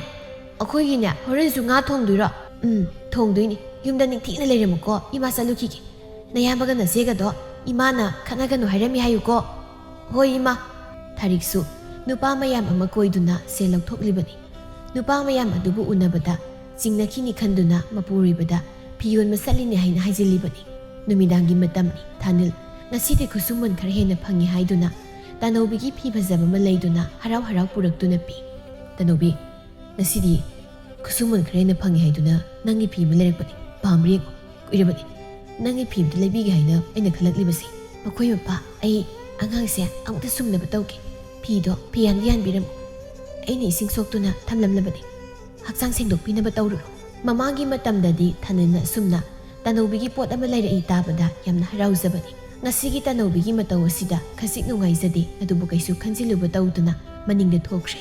ꯑꯩꯈꯣꯏꯒꯤꯅꯦ, ꯍꯣꯔꯦꯟꯁꯨ ꯉꯥ ꯊꯣꯡꯗꯣꯏꯔꯣ? ꯎꯝ, ꯊꯣꯡꯗꯣꯏꯅꯤ꯫ ꯌꯨꯝꯗ ꯅꯤꯡꯊꯤꯅ ꯂꯩꯔꯝꯃꯨꯀꯣ, ꯏꯃꯥ ꯆꯠꯂꯨꯈꯤꯒꯦ꯫ ꯅꯌꯥꯝꯕꯒ ꯅꯆꯦꯒꯗꯣ ꯏꯃꯥꯅ ꯈꯠꯅꯒꯅꯨ ꯍꯥꯏꯔꯝꯃꯤ ꯍꯥꯏꯌꯨꯀꯣ꯫ ꯍꯣꯏ, ꯏꯃꯥ꯫ ꯊꯥꯔꯤꯛꯁꯨ ꯅꯨꯄꯥ ꯃꯌꯥꯝ ꯑꯃ ꯀꯣꯏꯗꯨꯅ ꯁꯦꯜ ꯂꯧꯊꯣꯛꯂꯤꯕꯅꯤ꯫ ꯅꯨꯄꯥ ꯃꯌꯥꯝ ꯑꯗꯨꯕꯨ ꯎꯅꯕꯗ ꯆꯤꯡꯅꯈꯤꯅꯤ ꯈꯟꯗꯨꯅ ꯃꯄꯨꯔꯣꯏꯕꯗ ꯐꯤ ꯌꯣꯟꯕ ꯆꯠꯂꯤꯅꯦ ꯍꯥꯏꯅ ꯍꯥꯏꯖꯤꯜꯂꯤꯕꯅꯤ꯫ ꯅꯨꯃꯤꯗꯥꯡꯒꯤ ꯃꯇꯝꯅꯤ꯫ ꯊꯥꯅꯤꯜ ꯉꯁꯤꯗꯤ ꯈꯨꯠꯁꯨꯃꯟ ꯈꯔ ꯍꯦꯟꯅ ꯐꯪꯉꯤ ꯍꯥꯏꯗꯨꯅ ꯇꯥꯅꯧꯕꯤꯒꯤ ꯐꯤ ꯐꯖꯕ ꯑꯃ ꯂꯩꯗꯨꯅ ꯍꯔꯥꯎ ꯍꯔꯥꯎ ꯄꯨꯔꯛꯇꯨꯅ ꯄꯤ꯫ "ꯇꯥꯅꯧꯕꯤ, ꯉꯁꯤꯗꯤ ꯈꯨꯠꯁꯨꯃꯟ ꯈꯔ ꯍꯦꯟꯅ ꯐꯪꯉꯤ ꯍꯥꯏꯗꯨꯅ ꯅꯪꯒꯤ ꯐꯤ ꯑꯃ ꯂꯩꯔꯛꯄꯅꯤ꯫ ꯄꯥꯝꯕ꯭ꯔꯥ ꯌꯦꯡꯉꯨ꯫ ꯀꯨꯏꯔꯕꯅꯤ ꯅꯪꯒꯤ ꯐꯤ ꯑꯝꯇ ꯂꯩꯕꯤꯒꯦ ꯍꯥꯏꯅ ꯑꯩꯅ ꯈꯜꯂꯛꯂꯤꯕꯁꯦ꯫ ꯃꯈꯣꯏ ꯃꯄꯥ, ꯑꯩ ꯑꯉꯥꯡꯁꯦ ꯑꯃꯨꯛꯇ ꯁꯨꯝꯅꯕ ꯇꯧꯒꯦ꯫ ꯐꯤꯗꯣ ꯐꯤ ꯌꯥꯟꯗꯤ ꯌꯥꯟꯕꯤꯔꯝꯃꯨ꯫ ꯑꯩꯅ ꯏꯁꯤꯡ ꯁꯣꯛꯇꯨꯅ ꯊꯝꯂꯝꯂꯕꯅꯤ꯫ ꯍꯛꯆꯥꯡ ꯁꯦꯡꯗꯣꯛꯄꯤꯅꯕ ꯇꯧꯔꯨꯔꯣ꯫" ꯃꯃꯥꯡꯒꯤ ꯃꯇꯝꯗꯗꯤ ꯊꯥꯅꯤꯜꯅ ꯑꯁꯨꯝꯅ ꯇꯥꯅꯧꯕꯤꯒꯤ ꯄꯣꯠ ꯑꯃ ꯂꯩꯔꯛꯏ ꯇꯥꯕꯗ ꯌꯥꯝꯅ ꯍꯔꯥꯎꯖꯕꯅꯤ꯫ ꯉꯁꯤꯒꯤ ꯇꯥꯅꯧꯕꯤꯒꯤ ꯃꯇꯧ ꯑꯁꯤꯗ ꯈꯖꯤꯛ ꯅꯨꯡꯉꯥꯏꯖꯗꯦ, ꯑꯗꯨꯕꯨ ꯀꯩꯁꯨ ꯈꯟꯖꯤꯜꯂꯨꯕ ꯇꯧꯗꯨꯅ ꯃꯅꯤꯡꯗ ꯊꯣꯛꯈ꯭ꯔꯦ꯫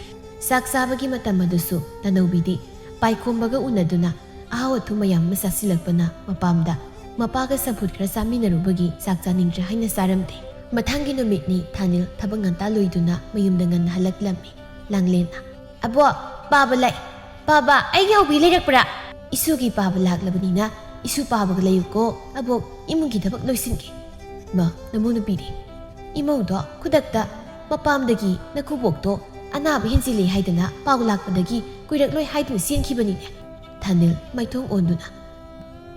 ꯆꯥꯛ ꯆꯥꯕꯒꯤ ꯃꯇꯝ ꯑꯗꯨꯁꯨ ꯇꯥꯅꯧꯕꯤꯗꯤ ꯄꯥꯏꯈꯣꯝꯕꯒ ꯎꯅꯗꯨꯅ ꯑꯍꯥꯎ ꯑꯊꯨꯝ ꯃꯌꯥꯝ ꯑꯃ ꯆꯥꯁꯤꯜꯂꯛꯄꯅ ꯃꯄꯥꯝꯗ ꯃꯄꯥꯒ ꯆꯝꯐꯨꯠ ꯈꯔ ꯆꯥꯃꯤꯟꯅꯔꯨꯕꯒꯤ ꯆꯥꯛ ꯆꯥꯅꯤꯡꯗ꯭ꯔꯦ ꯍꯥꯏꯅ ꯆꯥꯔꯝꯗꯦ꯫ ꯃꯊꯪꯒꯤ ꯅꯨꯃꯤꯠꯅꯤ ꯊꯥꯅꯤꯜ ꯊꯕꯛ ꯉꯟꯇꯥ ꯂꯣꯏꯗꯨꯅ ꯃꯌꯨꯝꯗ ꯉꯟꯅ ꯍꯜꯂꯛꯂꯝꯃꯤ꯫ ꯂꯥꯡꯂꯦꯟꯅ, "ꯑꯕꯣꯛ, ꯄꯥꯕ ꯂꯥꯛꯏ꯫ ꯄꯥꯕ, ꯑꯩꯒꯤ ꯍꯧꯕꯤ ꯂꯩꯔꯛꯄ꯭ꯔꯥ?" "ꯏꯁꯨꯒꯤ ꯄꯥꯕ ꯂꯥꯛꯂꯕꯅꯤꯅ ꯏꯁꯨ ꯄꯥꯕꯒ ꯂꯩꯌꯨꯀꯣ꯫ ꯑꯕꯣꯛ, ꯏꯃꯨꯡꯒꯤ ꯊꯕꯛ ꯂꯣꯏꯁꯤꯟꯒꯦ꯫" "ꯃꯥ, ꯅꯃꯧ ꯅꯨꯄꯤꯗꯤ?" "ꯏꯃꯧꯗꯣ ꯈꯨꯗꯛꯇ ꯃꯄꯥꯝꯗꯒꯤ ꯅꯀꯨꯕꯣꯛꯇꯣ ꯑꯅꯥꯕ ꯍꯦꯟꯖꯤꯜꯂꯦ ꯍꯥꯏꯗꯅ ꯄꯥꯎ ꯂꯥꯛꯄꯗꯒꯤ ꯀꯨꯏꯔꯛꯂꯣꯏ ꯍꯥꯏꯗꯨꯅ ꯆꯦꯟꯈꯤꯕꯅꯤꯅꯦ꯫" ꯊꯥꯅꯤꯜ ꯃꯥꯏꯊꯣꯡ ꯑꯣꯟꯗꯨꯅ,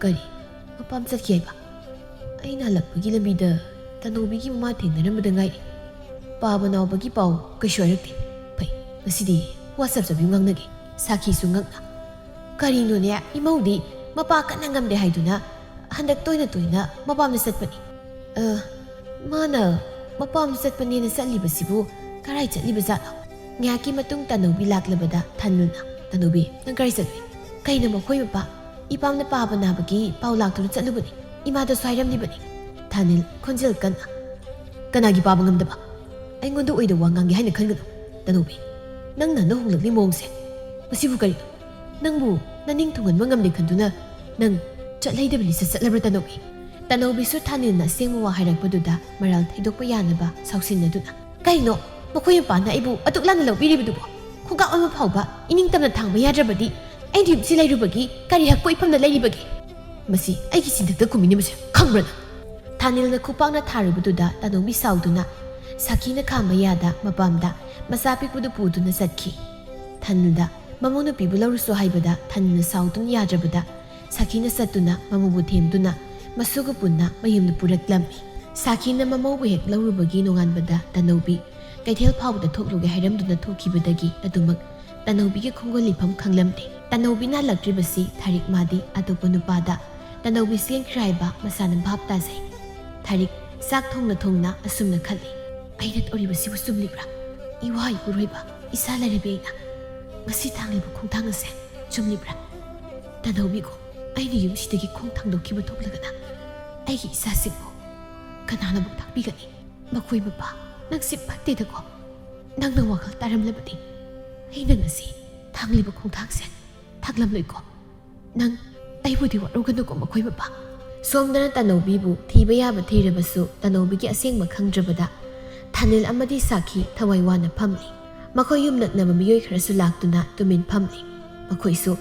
"ꯀꯔꯤ? ꯃꯄꯥꯝ ꯆꯠꯈꯤ ꯍꯥꯏꯕ? ꯑꯩꯅ ꯍꯜꯂꯛꯄꯒꯤ ꯂꯝꯕꯤꯗ ꯇꯥꯅꯧꯕꯤꯒꯤ ꯃꯃꯥ ꯊꯦꯡꯅꯔꯝꯕꯗ ꯉꯥꯏꯔꯤ꯫ ꯄꯥꯕ ꯅꯥꯎꯕꯒꯤ ꯄꯥꯎ ꯀꯩꯁꯨ ꯍꯥꯏꯔꯛꯇꯦ꯫ ꯐꯩ, ꯉꯁꯤꯗꯤ ꯋꯥ ꯆꯞ ꯆꯞ ꯉꯥꯡꯅꯒꯦ꯫" ꯁꯥꯈꯤꯁꯨ ꯉꯛꯅ, "ꯀꯔꯤꯅꯣꯅꯦ, ꯏꯃꯧꯗꯤ ꯃꯄꯥ ꯀꯟꯅ ꯉꯝꯗꯦ ꯍꯥꯏꯗꯨꯅ ꯍꯟꯗꯛ ꯇꯣꯏꯅ ꯇꯣꯏꯅ ꯃꯄꯥꯝꯗ ꯆꯠꯄꯅꯤ꯫" "ꯑ, ꯃꯥꯅ ꯃꯄꯥꯝꯗ ꯆꯠꯄꯅꯦꯅ ꯆꯠꯂꯤꯕꯁꯤꯕꯨ ꯀꯔꯥꯏ ꯆꯠꯂꯤꯕꯖꯥꯠꯅꯣ?" ꯉꯥꯏꯍꯥꯛꯀꯤ ꯃꯇꯨꯡ ꯇꯥꯅꯧꯕꯤ ꯂꯥꯛꯂꯕꯗ ꯊꯥꯅꯤꯜꯅ, "ꯇꯥꯅꯧꯕꯤ, ꯅꯪ ꯀꯔꯥꯏ ꯆꯠꯂꯨꯏ?" "ꯀꯩꯅꯣ ꯃꯈꯣꯏ ꯃꯄꯥ? ꯏꯄꯥꯝꯅ ꯄꯥꯕ ꯅꯥꯕꯒꯤ ꯄꯥꯎ ꯂꯥꯛꯇꯨꯅ ꯆꯠꯂꯨꯕꯅꯤ꯫ ꯏꯃꯥꯗꯁꯨ ꯍꯥꯏꯔꯝꯂꯤꯕꯅꯤ꯫" ꯊꯥꯅꯤꯜ ꯈꯣꯟꯖꯦꯜ ꯀꯟꯅ, "ꯀꯅꯥꯒꯤ ꯄꯥꯕ ꯉꯝꯗꯕ? ꯑꯩꯉꯣꯟꯗ ꯑꯣꯏꯗ ꯋꯥ ꯉꯥꯡꯒꯦ ꯍꯥꯏꯅ ꯈꯟꯒꯅꯨ꯫ ꯇꯅꯧꯕꯤ, ꯅꯪꯅ ꯍꯟꯗꯛ ꯍꯣꯡꯂꯛꯂꯤ ꯃꯑꯣꯡꯁꯦ, ꯃꯁꯤꯕꯨ ꯀꯔꯤꯅꯣ? ꯅꯪꯕꯨ ꯅꯅꯤꯡ ꯊꯨꯡꯍꯟꯕ ꯉꯝꯗꯦ ꯈꯟꯗꯨꯅ ꯅꯪ ꯆꯠꯂꯩꯗꯕ ꯂꯤꯆꯠ ꯆꯠꯂꯕ꯭ꯔꯥ, ꯇꯅꯧꯕꯤ?" ꯇꯅꯧꯕꯤꯁꯨ ꯊꯥꯅꯤꯜꯅ ꯑꯁꯦꯡꯕ ꯋꯥ ꯍꯥꯏꯔꯛꯄꯗꯨꯗ ꯃꯔꯥꯜ ꯊꯩꯗꯣꯛꯄ ꯌꯥꯅꯕ ꯁꯥꯎꯁꯤꯟꯅꯗꯨꯅ, "ꯀꯩꯅꯣ ꯃꯈꯣꯏ ꯃꯄꯥꯅ ꯑꯩꯕꯨ ꯑꯗꯨꯛ ꯂꯥꯟꯅ ꯂꯧꯕꯤꯔꯤꯕꯗꯨꯕꯣ? ꯈꯣꯡꯀꯥꯞ ꯑꯃ ꯐꯥꯎꯕ ꯏꯅꯤꯡ ꯇꯝꯅ ꯊꯥꯡꯕ ꯌꯥꯗ꯭ꯔꯕꯗꯤ ꯑꯩꯅ ꯌꯨꯝꯁꯤ ꯂꯩꯔꯨꯕꯒꯤ ꯀꯔꯤ ꯍꯛꯄ ꯏꯐꯝꯗ ꯂꯩꯔꯤꯕꯒꯦ? ꯃꯁꯤ ꯑꯩꯒꯤ ꯆꯤꯟꯊꯛꯇ ꯀꯨꯝꯃꯤꯅꯤ ꯃꯁꯤ, ꯈꯪꯕ꯭ꯔꯥ ꯅꯪ?" ꯊꯥꯅꯤꯜꯅ ꯈꯨꯄꯥꯛꯅ ꯊꯥꯔꯨꯕꯗꯨꯗ ꯇꯅꯧꯕꯤ ꯁꯥꯎꯗꯨꯅ ꯁꯥꯈꯤꯅ ꯈꯥꯝꯕ ꯌꯥꯗ ꯃꯄꯥꯝꯗ ꯃꯆꯥ ꯄꯤꯛꯄꯗꯨ ꯄꯨꯗꯨꯅ ꯆꯠꯈꯤ꯫ ꯊꯥꯅꯤꯜꯗ ꯃꯃꯧ ꯅꯨꯄꯤꯕꯨ ꯂꯧꯔꯨꯁꯨ ꯍꯥꯏꯕꯗ ꯊꯥꯅꯤꯜꯅ ꯁꯥꯎꯗꯨꯅ ꯌꯥꯗ꯭ꯔꯕꯗ ꯁꯥꯈꯤꯅ ꯆꯠꯇꯨꯅ ꯃꯃꯧꯕꯨ ꯊꯦꯝꯗꯨꯅ ꯃꯁꯨꯒ ꯄꯨꯟꯅ ꯃꯌꯨꯝꯗ ꯄꯨꯔꯛꯂꯝꯃꯤ꯫ ꯁꯥꯈꯤꯅ ꯃꯃꯧꯕꯨ ꯍꯦꯛ ꯂꯧꯔꯨꯕꯒꯤ ꯅꯣꯡꯉꯥꯟꯕꯗ ꯇꯅꯧꯕꯤ ꯀꯩꯊꯦꯜ ꯐꯥꯎꯕꯗ ꯊꯣꯛꯂꯨꯒꯦ ꯍꯥꯏꯔꯝꯗꯨꯅ ꯊꯣꯛꯈꯤꯕꯗꯒꯤ ꯑꯗꯨꯃꯛ ꯇꯅꯧꯕꯤꯒꯤ ꯈꯣꯡꯒꯨꯜ ꯂꯤꯐꯝ ꯈꯪꯂꯝꯗꯦ꯫ ꯇꯅꯧꯕꯤ ꯅꯥꯜꯂꯛꯇ꯭ꯔꯤꯕꯁꯤ ꯊꯥꯔꯤꯛ ꯃꯥꯗꯤ ꯑꯇꯣꯞꯄ ꯅꯨꯄꯥꯗ ꯇꯅꯧꯕꯤ ꯆꯦꯟꯈ꯭ꯔꯦ ꯍꯥꯏꯕ ꯃꯁꯥꯅ ꯚꯥꯞ ꯇꯥꯖꯩ꯫ ꯊꯥꯔꯤꯛ ꯆꯥꯛ ꯊꯣꯡꯅ ꯊꯣꯡꯅ ꯑꯁꯨꯝꯅ ꯈꯜꯂꯤ, "ꯑꯩꯅ ꯇꯧꯔꯤꯕꯁꯤꯕꯨ ꯆꯨꯝꯂꯤꯕ꯭ꯔꯥ? ꯏꯋꯥ ꯏꯄꯨꯔꯣꯏꯕ ꯏꯆꯥ ꯂꯩꯔꯕꯤ ꯑꯩꯅ ꯉꯁꯤ ꯊꯥꯡꯂꯤꯕ ꯈꯣꯡꯊꯥꯡ ꯑꯁꯦ ꯆꯨꯝꯂꯤꯕ꯭ꯔꯥ? ꯇꯅꯧꯕꯤꯒꯨꯝ ꯑꯩꯅ ꯌꯨꯝꯁꯤꯗꯒꯤ ꯈꯣꯡ ꯊꯥꯡꯗꯣꯛꯈꯤꯕ ꯊꯣꯛꯂꯒꯅ ꯑꯩꯒꯤ ꯏꯆꯥꯁꯤꯡꯕꯨ ꯀꯅꯥꯅ ꯑꯃꯨꯛ ꯇꯥꯛꯄꯤꯒꯅꯤ? ꯃꯈꯣꯏ ꯃꯄꯥ, ꯅꯪꯁꯤ ꯐꯠꯇꯦꯗꯀꯣ꯫ ꯅꯪꯅ ꯋꯥꯈꯜ ꯇꯥꯔꯝꯂꯕꯗꯤ ꯑꯩꯅ ꯉꯁꯤ ꯊꯥꯡꯂꯤꯕ ꯈꯣꯡꯊꯥꯡꯁꯦ ꯊꯥꯡꯂꯝꯂꯣꯏꯀꯣ꯫ ꯅꯪ ꯑꯩꯕꯨꯗꯤ ꯋꯥꯔꯧꯒꯅꯨꯀꯣ ꯃꯈꯣꯏ ꯃꯄꯥ꯫" ꯁꯣꯝꯗꯅ ꯇꯅꯧꯕꯤꯕꯨ ꯊꯤꯕ ꯌꯥꯕ ꯊꯤꯔꯕꯁꯨ ꯇꯅꯧꯕꯤꯒꯤ ꯑꯁꯦꯡꯕ ꯈꯪꯗ꯭ꯔꯕꯗ ꯊꯥꯅꯤꯜ ꯑꯃꯗꯤ ꯁꯥꯈꯤ ꯊꯋꯥꯏ ꯋꯥꯅ ꯐꯝꯂꯤ꯫ ꯃꯈꯣꯏ ꯌꯨꯝ ꯅꯛꯅꯕ ꯃꯤꯑꯣꯏ ꯈꯔꯁꯨ ꯂꯥꯛꯇꯨꯅ ꯇꯨꯃꯤꯟ ꯐꯝꯂꯤ꯫ ꯃꯈꯣꯏꯁꯨ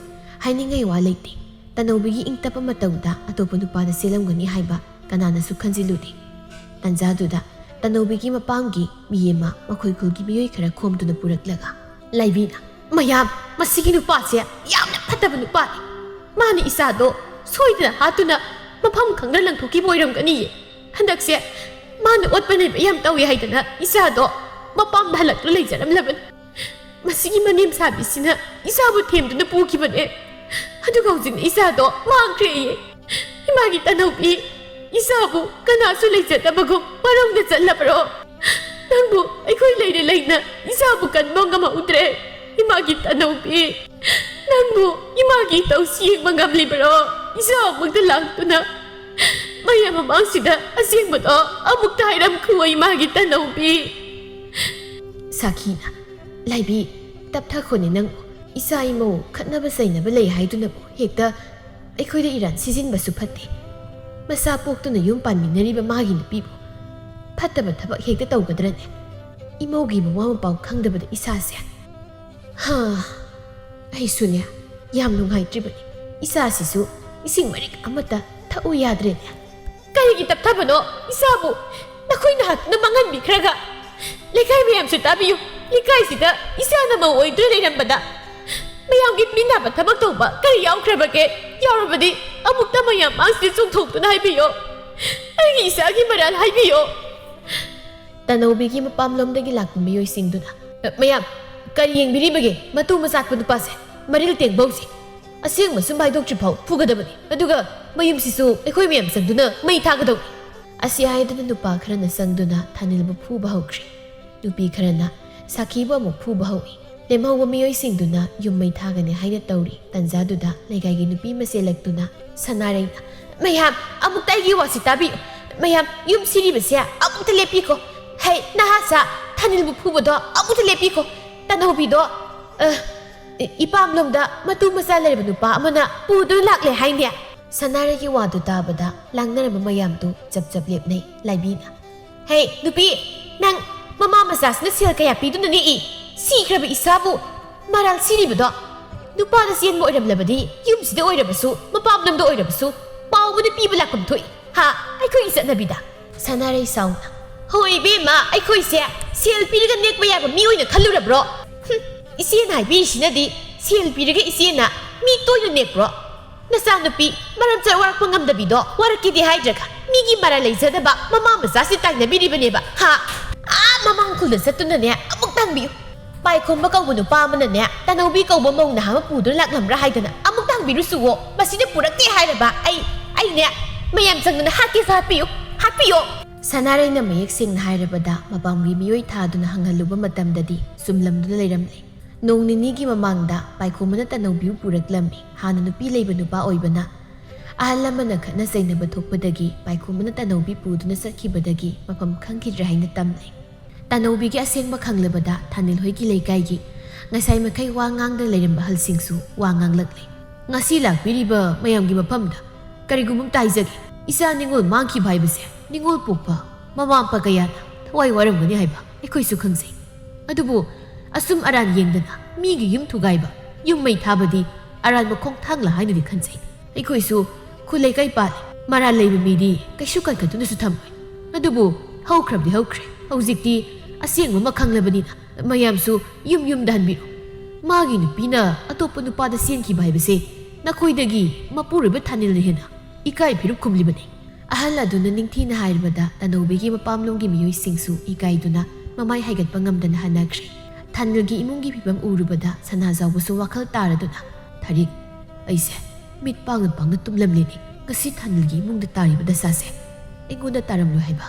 ꯍꯥꯏꯅꯤꯡꯉꯥꯏ ꯋꯥ ꯂꯩꯇꯦ꯫ ꯇꯅꯧꯕꯤꯒꯤ ꯏꯪ ꯇꯞꯄ ꯃꯇꯧꯗ ꯑꯇꯣꯞꯄ ꯅꯨꯄꯥꯗ ꯆꯦꯜꯂꯝꯒꯅꯤ ꯍꯥꯏꯕ ꯀꯅꯥꯅꯁꯨ ꯈꯟꯖꯤꯜꯂꯨꯗꯦ꯫ ꯇꯟꯖꯥꯗꯨꯗ ꯇꯅꯧꯕꯤꯒꯤ ꯃꯄꯥꯝꯒꯤ ꯃꯤ ꯑꯃ ꯃꯈꯣꯏ ꯈꯨꯜꯒꯤ ꯃꯤꯑꯣꯏ ꯈꯔ ꯈꯣꯝꯗꯨꯅ ꯄꯨꯔꯛꯂꯒ, "ꯂꯩꯕꯤꯅ, ꯃꯌꯥꯝ, ꯃꯁꯤꯒꯤ ꯅꯨꯄꯥꯁꯦ ꯌꯥꯝꯅ ꯐꯠꯇꯕ ꯅꯨꯄꯥꯅꯤ꯫ ꯃꯥꯅ ꯏꯆꯥꯗꯣ ꯁꯣꯏꯗꯅ ꯍꯥꯠꯇꯨꯅ ꯃꯐꯝ ꯈꯪꯗ ꯂꯪꯊꯣꯛꯈꯤꯕ ꯑꯣꯏꯔꯝꯒꯅꯤꯌꯦ꯫ ꯍꯟꯗꯛꯁꯦ ꯃꯥꯅ ꯑꯣꯠꯄ ꯅꯩꯕ ꯌꯥꯝ ꯇꯧꯏ ꯍꯥꯏꯗꯅ ꯏꯆꯥꯗꯣ ꯃꯄꯥꯝꯗ ꯍꯜꯂꯛꯇꯨꯅ ꯂꯩꯖꯔꯝꯂꯕꯅꯤ꯫ ꯃꯁꯤꯒꯤ ꯃꯅꯦꯝ ꯁꯥꯕꯤꯁꯤꯅ ꯏꯆꯥꯕꯨ ꯊꯦꯝꯗꯨꯅ ꯄꯨꯈꯤꯕꯅꯦ꯫ ꯑꯗꯨꯒ ꯍꯧꯖꯤꯛꯅ ꯏꯆꯥꯗꯣ ꯃꯥꯡꯈ꯭ꯔꯦꯌꯦ꯫ ꯏꯃꯥꯒꯤ ꯇꯅꯧꯕꯤ, ꯏꯆꯥꯕꯨ ꯀꯅꯥꯁꯨ ꯂꯩꯖꯗꯕꯒꯨꯝ ꯋꯥꯔꯧꯅ ꯆꯠꯂꯕ꯭ꯔꯣ? ꯅꯪꯕꯨ ꯑꯩꯈꯣꯏ ꯂꯩꯅ ꯂꯩꯅ ꯏꯆꯥꯕꯨ ꯀꯟꯕ ꯉꯝꯍꯧꯗ꯭ꯔꯦ꯫ ꯏꯃꯥꯒꯤ ꯇꯅꯧꯕꯤ, ꯅꯪꯕꯨ ꯏꯃꯥꯒꯤ ꯏꯇꯧꯁꯤ ꯌꯦꯡꯕ ꯉꯝꯂꯤꯕ꯭ꯔꯣ? ꯏꯆꯥ ꯑꯃꯨꯛꯇ ꯂꯥꯛꯇꯨꯅ ꯃꯌꯥꯝ ꯃꯃꯥꯡꯁꯤꯗ ꯑꯁꯦꯡꯕꯗꯣ ꯑꯃꯨꯛꯇ ꯍꯥꯏꯔꯝꯈꯨꯑꯣ, ꯏꯃꯥꯒꯤ ꯇꯅꯧꯕꯤ꯫ ꯁꯥꯈꯤꯅ, "ꯂꯥꯏꯕꯤ, ꯇꯞꯊꯈꯣꯅꯦ ꯅꯪꯕꯨ꯫ ꯏꯆꯥ ꯏꯃꯧ ꯈꯠꯅꯕ ꯆꯩꯅꯕ ꯂꯩ ꯍꯥꯏꯗꯨꯅꯕꯨ ꯍꯦꯛꯇ ꯑꯩꯈꯣꯏꯗ ꯏꯔꯥꯟ ꯁꯤꯖꯤꯟꯕꯁꯨ ꯐꯠꯇꯦ꯫ ꯃꯆꯥ ꯄꯣꯛꯇꯨꯅ ꯌꯨꯝ ꯄꯥꯟꯃꯤꯟꯅꯔꯤꯕ ꯃꯥꯒꯤ ꯅꯨꯄꯤꯕꯨ ꯐꯠꯇꯕ ꯊꯕꯛ ꯍꯦꯛꯇ ꯇꯧꯒꯗ꯭ꯔꯅꯦ? ꯏꯃꯧꯒꯤ ꯃꯋꯥ ꯃꯄꯥꯎ ꯈꯪꯗꯕꯗ ꯏꯁꯥꯁꯦ꯫ ꯍꯥ, ꯑꯩꯁꯨꯅꯦ, ꯌꯥꯝ ꯅꯨꯡꯉꯥꯏꯇ꯭ꯔꯤꯕꯅꯤ꯫ ꯏꯆꯥꯁꯤꯁꯨ ꯏꯁꯤꯡ ꯃꯔꯤꯛ ꯑꯃꯠꯇ ꯊꯛꯎ ꯌꯥꯗ꯭ꯔꯦꯅꯦ꯫" "ꯀꯔꯤꯒꯤ ꯇꯞꯊꯕꯅꯣ? ꯏꯆꯥꯕꯨ ꯅꯈꯣꯏꯅ ꯍꯥꯠꯇꯨꯅ ꯃꯥꯡꯍꯟꯕꯤꯈ꯭ꯔꯒ ꯂꯩꯀꯥꯏ ꯃꯌꯥꯝꯁꯨ ꯇꯥꯕꯤꯌꯨ꯫ ꯂꯩꯀꯥꯏꯁꯤꯗ ꯏꯆꯥꯅ ꯃꯧ ꯑꯣꯏꯗꯨꯅ ꯂꯩꯔꯝꯕꯗ ꯃꯌꯥꯝꯒꯤ ꯃꯤꯅꯥꯕ ꯊꯕꯛ ꯇꯧꯕ ꯀꯔꯤ ꯌꯥꯎꯈ꯭ꯔꯕꯒꯦ? ꯌꯥꯎꯔꯕꯗꯤ ꯑꯃꯨꯛꯇ ꯃꯌꯥꯝ ꯃꯥꯡꯁꯤꯗ ꯆꯣꯡꯊꯣꯛꯇꯨꯅ ꯍꯥꯏꯕꯤꯌꯣ꯫ ꯑꯩꯒꯤ ꯏꯆꯥꯒꯤ ꯃꯔꯥꯜ ꯍꯥꯏꯕꯤꯌꯣ꯫" ꯇꯅꯧꯕꯤꯒꯤ ꯃꯄꯥꯝꯂꯣꯝꯗꯒꯤ ꯂꯥꯛꯄ ꯃꯤꯑꯣꯏꯁꯤꯡꯗꯨꯅ, "ꯑ, ꯃꯌꯥꯝ, ꯀꯔꯤ ꯌꯦꯡꯕꯤꯔꯤꯕꯒꯦ? ꯃꯇꯨ ꯃꯆꯥꯛꯄ ꯅꯨꯄꯥꯁꯦ ꯃꯔꯤꯜ ꯇꯦꯡꯕ ꯍꯧꯖꯤꯛ꯫ ꯑꯁꯦꯡꯕ ꯁꯨꯝ ꯍꯥꯏꯗꯣꯛꯇ꯭ꯔꯤ ꯐꯥꯎ ꯐꯨꯒꯗꯕꯅꯤ꯫ ꯑꯗꯨꯒ ꯃꯌꯨꯝꯁꯤꯁꯨ ꯑꯩꯈꯣꯏ ꯃꯌꯥꯝ ꯆꯪꯗꯨꯅ ꯃꯩ ꯊꯥꯒꯗꯧꯅꯤ꯫" ꯑꯁꯤ ꯍꯥꯏꯗꯨꯅ ꯅꯨꯄꯥ ꯈꯔꯅ ꯆꯪꯗꯨꯅ ꯊꯥꯅꯤꯜꯕꯨ ꯐꯨꯕ ꯍꯧꯈ꯭ꯔꯦ꯫ ꯅꯨꯄꯤ ꯈꯔꯅ ꯁꯥꯈꯤꯕꯨ ꯑꯃꯨꯛ ꯐꯨꯕ ꯍꯧꯏ꯫ ꯂꯦꯝꯍꯧꯕ ꯃꯤꯑꯣꯏꯁꯤꯡꯗꯨꯅ ꯌꯨꯝ ꯃꯩ ꯊꯥꯒꯅꯤ ꯍꯥꯏꯅ ꯇꯧꯔꯤ꯫ ꯇꯟꯖꯥꯗꯨꯗ ꯂꯩꯀꯥꯏꯒꯤ ꯅꯨꯄꯤ ꯑꯃ ꯆꯦꯜꯂꯛꯇꯨꯅ ꯁꯅꯥꯔꯩꯅ, "ꯃꯌꯥꯝ, ꯑꯃꯨꯛꯇ ꯑꯩꯒꯤ ꯋꯥꯁꯤ ꯇꯥꯕꯤꯌꯨ꯫ ꯃꯌꯥꯝ, ꯌꯨꯝ ꯁꯤꯔꯤꯕꯁꯦ ꯑꯃꯨꯛꯇ ꯂꯦꯞꯄꯤꯈꯣ꯫ ꯍꯩ, ꯅꯍꯥꯁꯥ, ꯊꯥꯅꯤꯜꯕꯨ ꯐꯨꯕꯗꯣ ꯑꯃꯨꯛꯇ ꯂꯦꯞꯄꯤꯈꯣ꯫ ꯇꯅꯧꯕꯤꯗꯣ, ꯑ, ꯏꯄꯥꯝꯂꯣꯝꯗ ꯃꯇꯨ ꯃꯆꯥ ꯂꯩꯔꯕ ꯅꯨꯄꯥ ꯑꯃꯅ ꯄꯨꯗꯨꯅ ꯂꯥꯛꯂꯦ ꯍꯥꯏꯅꯦ꯫" ꯁꯅꯥꯔꯩꯒꯤ ꯋꯥꯗꯨ ꯇꯥꯕꯗ ꯂꯥꯡꯅꯔꯝꯕ ꯃꯌꯥꯝꯗꯨ ꯆꯞ ꯆꯞ ꯂꯦꯞꯅꯩ꯫ ꯂꯥꯏꯕꯤꯅ, "ꯍꯦ, ꯅꯨꯄꯤ, ꯅꯪ ꯃꯃꯥ ꯃꯆꯥꯁꯤꯅ ꯁꯦꯜ ꯀꯌꯥ ꯄꯤꯗꯨꯅ ꯅꯦꯛꯏ? ꯁꯤꯈ꯭ꯔꯕ ꯏꯆꯥꯕꯨ ꯃꯔꯥꯜ ꯁꯤꯔꯤꯕꯗꯣ? ꯅꯨꯄꯥꯗ ꯆꯦꯟꯕ ꯑꯣꯏꯔꯝꯂꯕꯗꯤ ꯌꯨꯝꯁꯤꯗ ꯑꯣꯏꯔꯕꯁꯨ, ꯃꯄꯥꯝꯂꯣꯝꯗ ꯑꯣꯏꯔꯕꯁꯨ ꯄꯥꯎ ꯑꯃꯗꯤ ꯄꯤꯕ ꯂꯥꯛꯐꯝ ꯊꯣꯛꯏ, ꯍꯥ? ꯑꯩꯈꯣꯏꯒꯤ ꯆꯠꯅꯕꯤꯗ꯫" ꯁꯅꯥꯔꯩ ꯁꯥꯎꯅ, "ꯍꯣꯏ ꯏꯕꯦꯝꯃ, ꯑꯩꯈꯣꯏꯁꯦ ꯁꯦꯜ ꯄꯤꯔꯒ ꯅꯦꯛꯄ ꯌꯥꯕ ꯃꯤ ꯑꯣꯏꯅ ꯈꯜꯂꯨꯔꯕ꯭ꯔꯣ? ꯍꯨꯝ, ꯏꯆꯦꯅ ꯍꯥꯏꯕꯤꯔꯤꯁꯤꯅꯗꯤ ꯁꯦꯜ ꯄꯤꯔꯒ ꯏꯆꯦꯅ ꯃꯤ ꯇꯣꯏꯅ ꯅꯦꯛꯄ꯭ꯔꯣ? ꯅꯆꯥꯅꯨꯄꯤ ꯃꯔꯝ ꯆꯠ ꯋꯥꯔꯛꯄ ꯉꯝꯗꯕꯤꯗꯣ ꯋꯥꯔꯛꯀꯦꯗꯤ ꯍꯥꯏꯗ꯭ꯔꯒ ꯃꯤꯒꯤ ꯃꯔꯥꯜ ꯂꯩꯖꯗꯕ ꯃꯃꯥ ꯃꯆꯥꯁꯤ ꯇꯥꯏꯅꯕꯤꯔꯤꯕꯅꯦꯕ, ꯍꯥ? ꯑꯥ ꯃꯃꯥꯡ ꯈꯨꯜꯗ ꯆꯠꯇꯨꯅꯅꯦ ꯑꯃꯨꯛ ꯇꯥꯡꯕꯤꯌꯨ꯫ ꯄꯥꯏꯈꯣꯝꯕ ꯀꯧꯕ ꯅꯨꯄꯥ ꯑꯃꯅꯅꯦ ꯇꯅꯧꯕꯤ ꯀꯧꯕ ꯃꯧ ꯅꯍꯥ ꯑꯃ ꯄꯨꯗꯨꯅ ꯂꯥꯛꯂꯝꯕ꯭ꯔꯥ ꯍꯥꯏꯗꯅ ꯑꯃꯨꯛ ꯇꯥꯡꯕꯤꯔꯨꯁꯨꯋꯣ꯫ ꯃꯁꯤꯗ ꯄꯨꯔꯛꯇꯦ ꯍꯥꯏꯔꯕ ꯑꯩ, ꯑꯩꯅꯦ ꯃꯌꯥꯝ ꯆꯪꯗꯅ ꯍꯥꯠꯀꯦꯁꯨ ꯍꯥꯠꯄꯤꯌꯨ, ꯍꯥꯠꯄꯤꯌꯣ꯫" ꯁꯅꯥꯔꯩꯅ ꯃꯌꯦꯛ ꯁꯦꯡꯅ ꯍꯥꯏꯔꯕꯗ ꯃꯄꯥꯝꯒꯤ ꯃꯤꯑꯣꯏ ꯊꯥꯗꯨꯅ ꯍꯪꯍꯜꯂꯨꯕ ꯃꯇꯝꯗꯗꯤ ꯆꯨꯝꯂꯝꯗꯨꯅ ꯂꯩꯔꯝꯂꯦ꯫ ꯅꯣꯡ ꯅꯤꯅꯤꯒꯤ ꯃꯃꯥꯡꯗ ꯄꯥꯏꯈꯣꯝꯕꯅ ꯇꯅꯧꯕꯤꯕꯨ ꯄꯨꯔꯛꯂꯝꯃꯤ꯫ ꯍꯥꯟꯅ ꯅꯨꯄꯤ ꯂꯩꯕ ꯅꯨꯄꯥ ꯑꯣꯏꯕꯅ ꯑꯍꯜ ꯂꯃꯟꯅ ꯈꯠꯅ ꯆꯩꯅꯕ ꯊꯣꯛꯄꯗꯒꯤ ꯄꯥꯏꯈꯣꯝꯕꯅ ꯇꯅꯧꯕꯤ ꯄꯨꯗꯨꯅ ꯆꯠꯈꯤꯕꯗꯒꯤ ꯃꯐꯝ ꯈꯪꯈꯤꯗ꯭ꯔꯦ ꯍꯥꯏꯅ ꯇꯝꯂꯦ꯫ ꯇꯅꯧꯕꯤꯒꯤ ꯑꯁꯦꯡꯕ ꯈꯪꯂꯕꯗ ꯊꯥꯅꯤꯜ ꯍꯣꯏꯒꯤ ꯂꯩꯀꯥꯏꯒꯤ ꯉꯁꯥꯏ ꯃꯈꯩ ꯋꯥ ꯉꯥꯡꯗ ꯂꯩꯔꯝꯕ ꯑꯍꯜꯁꯤꯡꯁꯨ ꯋꯥ ꯉꯥꯡꯂꯛꯂꯦ꯫ "ꯉꯁꯤ ꯂꯥꯛꯄꯤꯔꯤꯕ ꯃꯌꯥꯝꯒꯤ ꯃꯐꯝꯗ ꯀꯔꯤꯒꯨꯝꯕ ꯑꯝꯇ ꯍꯥꯏꯖꯒꯦ꯫ ꯏꯆꯥ ꯅꯤꯉꯣꯜ ꯃꯥꯡꯈꯤꯕ ꯍꯥꯏꯕꯁꯦ ꯅꯤꯉꯣꯜ ꯄꯣꯛꯄ ꯃꯃꯥ ꯃꯄꯥ ꯀꯌꯥꯅ ꯊꯋꯥꯏ ꯋꯥꯔꯝꯒꯅꯤ ꯍꯥꯏꯕ ꯑꯩꯈꯣꯏꯁꯨ ꯈꯪꯖꯩ꯫ ꯑꯗꯨꯕꯨ ꯑꯁꯨꯝ ꯑꯔꯥꯟ ꯌꯦꯡꯗꯅ ꯃꯤꯒꯤ ꯌꯨꯝ ꯊꯨꯒꯥꯏꯕ, ꯌꯨꯝ ꯃꯩ ꯊꯥꯕꯗꯤ ꯑꯔꯥꯟꯕ ꯈꯣꯡꯊꯥꯡꯂ ꯍꯥꯏꯅꯗꯤ ꯈꯟꯖꯩ꯫ ꯑꯩꯈꯣꯏꯁꯨ ꯈꯨꯂꯩ ꯀꯩ ꯄꯥꯜꯂꯤ꯫ ꯃꯔꯥꯜ ꯂꯩꯕ ꯃꯤꯗꯤ ꯀꯩꯁꯨ ꯀꯟꯈꯠꯇꯨꯅꯁꯨ ꯊꯝꯂꯣꯏ꯫ ꯑꯗꯨꯕꯨ ꯍꯧꯈ꯭ꯔꯕꯗꯤ ꯍꯧꯈ꯭ꯔꯦ꯫ ꯍꯧꯖꯤꯛꯇꯤ ꯑꯁꯦꯡꯕ ꯑꯃ ꯈꯪꯂꯕꯅꯤꯅ ꯃꯌꯥꯝꯁꯨ ꯌꯨꯝ ꯌꯨꯝꯗ ꯍꯟꯕꯤꯔꯣ꯫ ꯃꯥꯒꯤ ꯅꯨꯄꯤꯅ ꯑꯇꯣꯞꯄ ꯅꯨꯄꯥꯗ ꯆꯦꯟꯈꯤꯕ ꯍꯥꯏꯕꯁꯦ ꯅꯈꯣꯏꯗꯒꯤ ꯃꯄꯨꯔꯣꯏꯕ ꯊꯥꯅꯤꯜꯅ ꯍꯦꯟꯅ ꯏꯀꯥꯏ ꯐꯤꯔꯨꯛ ꯈꯨꯝꯂꯤꯕꯅꯤ"꯫ ꯑꯍꯜ ꯑꯗꯨꯅ ꯅꯤꯡꯊꯤꯅ ꯍꯥꯏꯔꯕꯗ ꯇꯅꯧꯕꯤꯒꯤ ꯃꯄꯥꯝꯂꯣꯝꯒꯤ ꯃꯤꯑꯣꯏꯁꯤꯡꯁꯨ ꯏꯀꯥꯏꯗꯨꯅ ꯃꯃꯥꯏ ꯍꯥꯏꯒꯠꯄ ꯉꯝꯗꯅ ꯍꯟꯅꯈ꯭ꯔꯦ꯫ ꯊꯥꯅꯤꯜꯒꯤ ꯏꯃꯨꯡꯒꯤ ꯐꯤꯕꯝ ꯎꯔꯨꯕꯗ ꯁꯅꯥꯖꯥꯎꯕꯁꯨ ꯋꯥꯈꯜ ꯇꯥꯔꯗꯨꯅ, "ꯊꯥꯔꯤꯛ, ꯑꯩꯁꯦ ꯃꯤꯠ ꯄꯥꯡꯅ ꯄꯥꯡꯅ ꯇꯨꯝꯂꯝꯂꯦꯅꯦ꯫ ꯉꯁꯤ ꯊꯥꯅꯤꯜꯒꯤ ꯏꯃꯨꯡꯗ ꯇꯥꯔꯤꯕ ꯗꯁꯥꯁꯦ ꯑꯩꯉꯣꯟꯗ ꯇꯥꯔꯝꯂꯣꯏ ꯍꯥꯏꯕ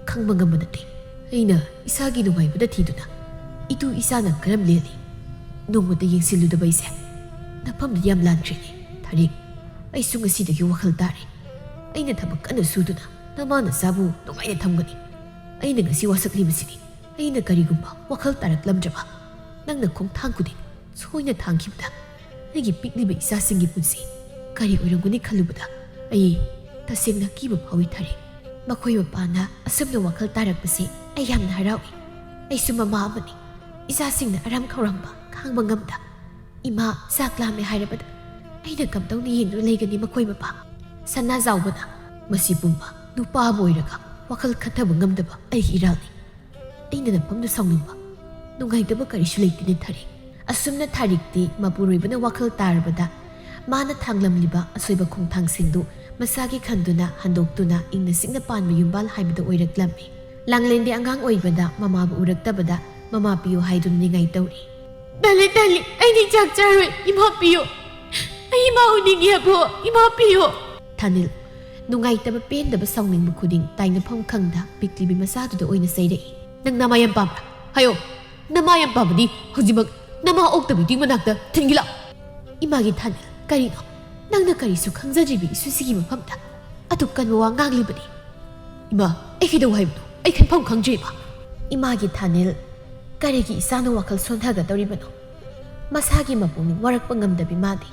ꯈꯪꯕ ꯉꯝꯕ ꯅꯠꯇꯦ꯫ ꯑꯩꯅ ꯏꯁꯥꯒꯤ ꯅꯨꯡꯉꯥꯏꯕꯗ ꯊꯤꯗꯨꯅ ꯏꯇꯨ ꯏꯆꯥꯅ ꯀꯔꯝ ꯂꯦꯜꯂꯤ? ꯅꯣꯡꯃꯇ ꯌꯦꯡꯁꯤꯜꯂꯨꯗꯕ ꯑꯩꯁꯦ ꯅꯐꯝꯗ ꯌꯥꯝ ꯂꯥꯟꯈ꯭ꯔꯦꯅꯦ꯫ ꯊꯥꯔꯤꯛ, ꯑꯩꯁꯨ ꯉꯁꯤꯗꯒꯤ ꯋꯥꯈꯜ ꯇꯥꯔꯦ꯫ ꯑꯩꯅ ꯊꯕꯛ ꯀꯟꯅ ꯁꯨꯗꯨꯅ ꯅꯃꯥ ꯅꯆꯥꯕꯨ ꯅꯨꯡꯉꯥꯏꯅ ꯊꯝꯒꯅꯤ꯫ ꯑꯩꯅ ꯉꯁꯤ ꯋꯥꯁꯛꯂꯤꯕꯁꯤꯗꯤ ꯑꯩꯅ ꯀꯔꯤꯒꯨꯝꯕ ꯋꯥꯈꯜ ꯇꯥꯔꯛꯂꯝꯗ꯭ꯔꯕ, ꯅꯪꯅ ꯈꯣꯡꯊꯥꯡ ꯈꯨꯗꯤꯡ ꯁꯣꯏꯅ ꯊꯥꯡꯈꯤꯕꯗ ꯑꯩꯒꯤ ꯄꯤꯛꯂꯤꯕ ꯏꯆꯥꯁꯤꯡꯒꯤ ꯄꯨꯟꯁꯤ ꯀꯔꯤ ꯑꯣꯏꯔꯝꯒꯅꯤ ꯈꯜꯂꯨꯕꯗ ꯑꯩ ꯇꯁꯦꯡꯅ ꯀꯤꯕ ꯐꯥꯎꯏ ꯊꯥꯔꯤꯛ꯫ ꯃꯈꯣꯏ ꯃꯄꯥꯅ ꯑꯁꯨꯝꯅ ꯋꯥꯈꯜ ꯇꯥꯔꯛꯄꯁꯦ ꯑꯩ ꯌꯥꯝꯅ ꯍꯔꯥꯎꯏ꯫ ꯑꯩꯁꯨ ꯃꯃꯥ ꯑꯃꯅꯤ꯫ ꯏꯆꯥꯁꯤꯡꯅ ꯑꯔꯥꯝ ꯈꯧꯔꯥꯡꯕ ꯈꯥꯡꯕ ꯉꯝꯗ ꯏꯃꯥ ꯆꯥꯛ ꯂꯥꯝꯃꯦ ꯍꯥꯏꯔꯕꯗ ꯑꯩꯅ ꯀꯝꯗꯧꯅ ꯌꯦꯡꯗꯨꯅ ꯂꯩꯒꯅꯤ ꯃꯈꯣꯏ ꯃꯄꯥ? ꯁꯅꯥꯖꯥꯎꯕꯅ, "ꯃꯁꯤ ꯄꯨꯝꯕ ꯅꯨꯄꯥ ꯑꯃ ꯑꯣꯏꯔꯒ ꯋꯥꯈꯜ ꯈꯟꯊꯕ ꯉꯝꯗꯕ ꯑꯩꯒꯤ ꯏꯔꯥꯜꯅꯤ꯫ ꯑꯩꯅ ꯅꯐꯝꯗ ꯁꯥꯎꯅꯤꯡꯕ, ꯅꯨꯡꯉꯥꯏꯇꯕ ꯀꯔꯤꯁꯨ ꯂꯩꯇꯦꯅꯦ ꯊꯥꯔꯤꯛ"꯫ ꯑꯁꯨꯝꯅ ꯊꯥꯔꯤꯛꯇꯤ ꯃꯄꯨꯔꯣꯏꯕꯅ ꯋꯥꯈꯜ ꯇꯥꯔꯕꯗ ꯃꯥꯅ ꯊꯥꯡꯂꯝꯂꯤꯕ ꯑꯁꯣꯏꯕ ꯈꯣꯡꯊꯥꯡꯁꯤꯡꯗꯨ ꯃꯁꯥꯒꯤ ꯈꯟꯗꯨꯅ ꯍꯟꯗꯣꯛꯇꯨꯅ ꯏꯪꯅ ꯆꯤꯛꯅ ꯄꯥꯟꯕ ꯌꯨꯝꯕꯥꯜ ꯍꯥꯏꯕꯗꯨ ꯑꯣꯏꯔꯛꯂꯝꯃꯤ꯫ ꯂꯥꯡꯂꯦꯟꯗꯤ ꯑꯉꯥꯡ ꯑꯣꯏꯕꯗ ꯃꯃꯥꯕꯨ ꯎꯔꯛꯇꯕꯗ ꯃꯃꯥ ꯄꯤꯌꯨ ꯍꯥꯏꯗꯨꯅ ꯅꯤꯡꯉꯥꯏ ꯇꯧꯔꯤ꯫ "ꯇꯜꯂꯤ, ꯇꯜꯂꯤ, ꯑꯩꯗꯤ ꯆꯥꯛ ꯆꯥꯔꯣꯏ, ꯏꯃꯥ ꯄꯤꯌꯨ꯫ ꯑꯩ ꯏꯃꯥ ꯎꯅꯤꯡꯉꯦ ꯑꯕꯣ, ꯏꯃꯥ ꯄꯤꯌꯨ"꯫ ꯊꯥꯅꯤꯜ ꯅꯨꯡꯉꯥꯏꯇꯕ, ꯄꯦꯟꯗꯕ, ꯁꯥꯎꯅꯤꯡꯕ ꯈꯨꯗꯤꯡ ꯇꯥꯏꯅꯐꯝ ꯈꯪꯗ ꯄꯤꯛꯂꯤꯕꯤ ꯃꯆꯥꯗꯨꯗ ꯑꯣꯏꯅ ꯆꯩꯔꯛꯏ꯫ "ꯅꯪ ꯅꯃꯥ ꯌꯥꯝ ꯄꯥꯝꯕ꯭ꯔꯥ? ꯍꯥꯏꯌꯣ, ꯅꯃꯥ ꯌꯥꯝ ꯄꯥꯝꯕꯗꯤ ꯍꯧꯖꯤꯛꯃꯛ ꯅꯃꯥ ꯑꯣꯛꯇꯕꯤꯗꯨꯒꯤ ꯃꯅꯥꯛꯇ ꯊꯤꯟꯈꯤ ꯂꯥꯛꯑꯣ꯫ ꯏꯃꯥꯒꯤ ꯊꯥꯅꯤꯜ, ꯀꯔꯤꯅꯣ? ꯅꯪꯅ ꯀꯔꯤꯁꯨ ꯈꯪꯖꯗ꯭ꯔꯤꯕꯤ ꯏꯁꯨꯁꯤꯒꯤ ꯃꯐꯝꯗ ꯑꯗꯨꯛ ꯀꯟꯕ ꯋꯥ ꯉꯥꯡꯂꯤꯕꯅꯤ? ꯏꯃꯥ, ꯑꯩ ꯀꯩꯗꯧ ꯍꯥꯏꯕꯅꯣ? ꯑꯩ ꯈꯟꯐꯝ ꯈꯪꯗ꯭ꯔꯦ, ꯏꯃꯥ꯫ ꯏꯃꯥꯒꯤ ꯊꯥꯅꯤꯜ, ꯀꯔꯤꯒꯤ ꯏꯆꯥꯅ ꯋꯥꯈꯜ ꯁꯣꯟꯊꯒꯗꯧꯔꯤꯕꯅꯣ? ꯃꯁꯥꯒꯤ ꯃꯄꯨꯛꯅꯤꯡ ꯋꯥꯔꯛꯄ ꯉꯝꯗꯕꯤ ꯃꯥꯗꯤ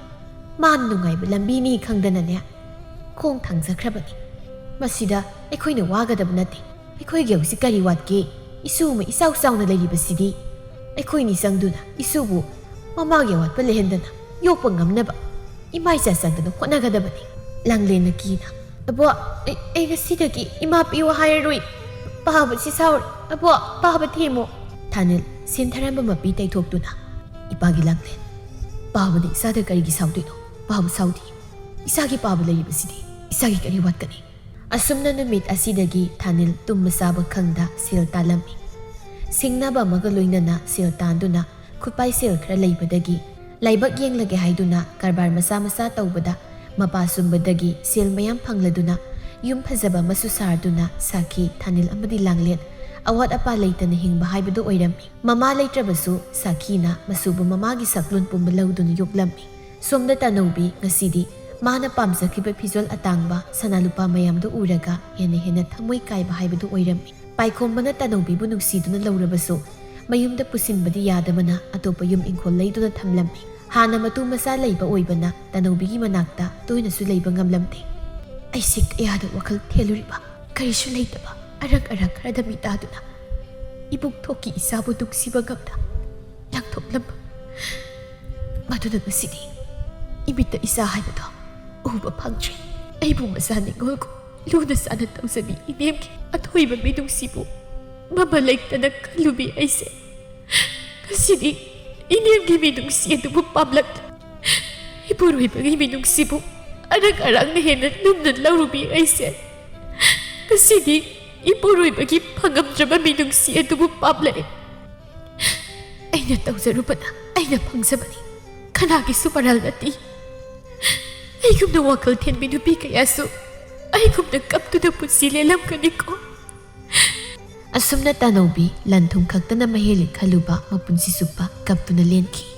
ꯃꯥꯅ ꯅꯨꯡꯉꯥꯏꯕ ꯂꯝꯕꯤꯅꯤ ꯈꯪꯗꯅꯅꯦ ꯈꯣꯡ ꯊꯥꯡꯖꯈ꯭ꯔꯕꯅꯤ꯫ ꯃꯁꯤꯗ ꯑꯩꯈꯣꯏꯅ ꯋꯥꯒꯗꯕ ꯅꯠꯇꯦ꯫ ꯑꯩꯈꯣꯏꯒꯤ ꯍꯧꯖꯤꯛ ꯀꯔꯤ ꯋꯥꯠꯀꯦ? ꯏꯁꯨ ꯑꯃ ꯏꯆꯥꯎ ꯆꯥꯎꯅ ꯂꯩꯔꯤꯕꯁꯤꯗꯤ꯫ ꯑꯩꯈꯣꯏꯅꯤ ꯆꯪꯗꯨꯅ ꯏꯁꯨꯕꯨ ꯃꯃꯥꯒꯤ ꯑꯋꯥꯠꯄ ꯂꯩꯍꯟꯗꯅ ꯌꯣꯛꯄ ꯉꯝꯅꯕ ꯏꯃꯥ ꯏꯆꯥ ꯆꯪꯗꯅ ꯍꯣꯠꯅꯒꯗꯕꯅꯤ꯫ ꯂꯥꯡꯂꯦꯟꯅ ꯀꯤꯅ, "ꯑꯕꯣ, ꯑꯩ, ꯑꯩ ꯉꯁꯤꯗꯒꯤ ꯏꯃꯥ ꯄꯤꯌꯨ ꯍꯥꯏꯔꯔꯣꯏ꯫ ꯄꯥꯕꯁꯤ ꯁꯥꯎꯔꯦ꯫ ꯑꯕꯣ, ꯄꯥꯕ ꯊꯦꯝꯃꯣ꯫" ꯊꯥꯅꯤꯜ ꯁꯦꯟꯊꯔꯝꯕ ꯃꯄꯤ ꯇꯩꯊꯣꯛꯇꯨꯅ, "ꯏꯄꯥꯒꯤ ꯂꯥꯡꯂꯦꯟ, ꯄꯥꯕꯅ ꯏꯆꯥꯗ ꯀꯔꯤꯒꯤ ꯁꯥꯎꯗꯣꯏꯅꯣ? ꯄꯥꯕ ꯁꯥꯎꯗꯦ꯫ ꯏꯆꯥꯒꯤ ꯄꯥꯕ ꯂꯩꯔꯤꯕꯁꯤꯗꯤ ꯏꯆꯥꯒꯤ ꯀꯔꯤ ꯋꯥꯠꯀꯅꯤ?" ꯑꯁꯨꯝꯅ ꯅꯨꯃꯤꯠ ꯑꯁꯤꯗꯒꯤ ꯊꯥꯅꯤꯜ ꯇꯨꯝꯕ ꯆꯥꯕ ꯈꯪꯗ ꯁꯦꯜ ꯇꯥꯜꯂꯝꯃꯤ꯫ ꯁꯤꯡꯅꯕ ꯑꯃꯒ ꯂꯣꯏꯅꯅ ꯁꯦꯜ ꯇꯥꯟꯗꯨꯅ ꯈꯨꯠꯄꯥꯏ ꯁꯦꯜ ꯈꯔ ꯂꯩꯕꯗꯒꯤ ꯂꯥꯏꯕꯛ ꯌꯦꯡꯂꯒꯦ ꯍꯥꯏꯗꯨꯅ ꯀꯔꯕꯥꯔ ꯃꯆꯥ ꯃꯆꯥ ꯇꯧꯕꯗ ꯃꯄꯥ ꯆꯨꯝꯕꯗꯒꯤ ꯁꯦꯜ ꯃꯌꯥꯝ ꯐꯪꯂꯗꯨꯅ ꯌꯨꯝ ꯐꯖꯕ ꯑꯃꯁꯨ ꯁꯥꯔꯗꯨꯅ ꯁꯥꯈꯤ ꯊꯥꯅꯤꯜ ꯑꯃꯗꯤ ꯂꯥꯡꯂꯦꯟ꯫ ꯑꯋꯥꯠ ꯑꯄꯥ ꯂꯩꯇꯅ ꯍꯤꯡꯕ ꯍꯥꯏꯕꯗꯨ ꯑꯣꯏꯔꯝꯃꯤ꯫ ꯃꯃꯥ ꯂꯩꯇ꯭ꯔꯕꯁꯨ ꯁꯥꯈꯤꯅ ꯃꯁꯨꯕꯨ ꯃꯃꯥꯒꯤ ꯁꯛꯂꯣꯟ ꯄꯨꯝꯕ ꯂꯧꯗꯨꯅ ꯌꯣꯛꯂꯝꯃꯤ꯫ ꯁꯣꯝꯗ ꯇꯅꯧꯕꯤ ꯉꯁꯤꯗꯤ ꯃꯥꯅ ꯄꯥꯝꯖꯈꯤꯕ ꯐꯤꯖꯣꯜ ꯑꯇꯥꯡꯕ, ꯁꯅꯥ ꯂꯨꯄꯥ ꯃꯌꯥꯝꯗꯨ ꯎꯔꯒ ꯍꯦꯟꯅ ꯍꯦꯟꯅ ꯊꯃꯣꯏ ꯀꯥꯏꯕ ꯍꯥꯏꯕꯗꯨ ꯑꯣꯏꯔꯝꯃꯤ꯫ ꯄꯥꯏꯈꯣꯝꯕꯅ ꯇꯅꯧꯕꯤꯕꯨ ꯅꯨꯡꯁꯤꯗꯨꯅ ꯂꯧꯔꯕꯁꯨ ꯃꯌꯨꯝꯗ ꯄꯨꯁꯤꯟꯕꯗꯤ ꯌꯥꯗꯕꯅ ꯑꯇꯣꯞꯄ ꯌꯨꯝ ꯏꯪꯈꯣꯜ ꯂꯩꯗꯨꯅ ꯊꯝꯂꯝꯃꯤ꯫ ꯍꯥꯟꯅ ꯃꯇꯨ ꯃꯆꯥ ꯂꯩꯕ ꯑꯣꯏꯕꯅ ꯇꯅꯧꯕꯤꯒꯤ ꯃꯅꯥꯛꯇ ꯇꯣꯏꯅꯁꯨ ꯂꯩꯕ ꯉꯝꯂꯝꯗꯦ꯫ ꯑꯩꯁꯦ ꯀꯌꯥꯗ ꯋꯥꯈꯜ ꯊꯦꯜꯂꯨꯔꯤꯕ? ꯀꯔꯤꯁꯨ ꯂꯩꯇꯕ ꯑꯔꯛ ꯑꯔꯛ ꯈꯔꯗ ꯃꯤꯇꯥꯗꯨꯅ ꯏꯕꯨꯡ ꯊꯣꯛꯀꯤ ꯏꯆꯥꯕꯨ ꯅꯨꯡꯁꯤꯕ ꯉꯝꯗ ꯂꯪꯊꯣꯛꯂꯝꯕ꯫ ꯃꯗꯨꯅ ꯉꯁꯤꯗꯤ ꯏꯃꯤꯠꯇ ꯏꯆꯥ ꯍꯥꯏꯕꯗꯣ ꯎꯕ ꯐꯪꯗ꯭ꯔꯦ꯫ ꯑꯩꯕꯨ ꯃꯆꯥ ꯅꯤꯡꯉꯣꯜꯒꯨꯝ ꯂꯨꯅ ꯆꯥꯟꯅ ꯇꯧꯖꯕꯤ ꯏꯅꯦꯝꯒꯤ ꯑꯊꯣꯏꯕ ꯃꯤꯅꯨꯡꯁꯤꯕꯨ ꯃꯃ ꯂꯩꯇꯅ ꯈꯜꯂꯨꯕꯤ ꯑꯩꯁꯦ ꯉꯁꯤꯗꯤ ꯏꯅꯦꯝꯒꯤ ꯃꯤꯅꯨꯡꯁꯤ ꯑꯗꯨꯕꯨ ꯄꯥꯝꯂꯛ, ꯏꯄꯨꯔꯣꯏꯕꯒꯤ ꯃꯤꯅꯨꯡꯁꯤꯕꯨ ꯑꯔꯛ ꯑꯔꯛꯅ ꯍꯦꯟꯅ ꯂꯨꯝꯅ ꯂꯧꯔꯨꯕꯤ ꯑꯩꯁꯦ ꯉꯁꯤꯗꯤ ꯏꯄꯨꯔꯣꯏꯕꯒꯤ ꯐꯪꯉꯝꯗ꯭ꯔꯕ ꯃꯤꯅꯨꯡꯁꯤ ꯑꯗꯨꯕꯨ ꯄꯥꯝꯂꯛꯏ꯫ ꯑꯩꯅ ꯇꯧꯖꯔꯨꯕꯅ ꯑꯩꯅ ꯐꯪꯖꯕꯅꯤ, ꯀꯅꯥꯒꯤꯁꯨ ꯃꯔꯜ ꯅꯠꯇꯦ꯫ ꯑꯩꯒꯨꯝꯅ ꯋꯥꯈꯜ ꯊꯦꯟꯕꯤ ꯅꯨꯄꯤ ꯀꯌꯥꯁꯨ ꯑꯩꯒꯨꯝꯅ ꯀꯞꯇꯨꯅ ꯄꯨꯟꯁꯤ ꯂꯦꯜꯂꯝꯒꯅꯤꯀꯣ꯫ ꯑꯁꯨꯝꯅ ꯇꯥꯅꯧꯕꯤ ꯂꯟ ꯊꯨꯝ ꯈꯛꯇꯅ ꯃꯍꯦꯜꯂꯤ ꯈꯜꯂꯨꯕ ꯃꯄꯨꯟꯁꯤ ꯆꯨꯞꯄ ꯀꯞꯇꯨꯅ ꯂꯦꯟꯈꯤ꯫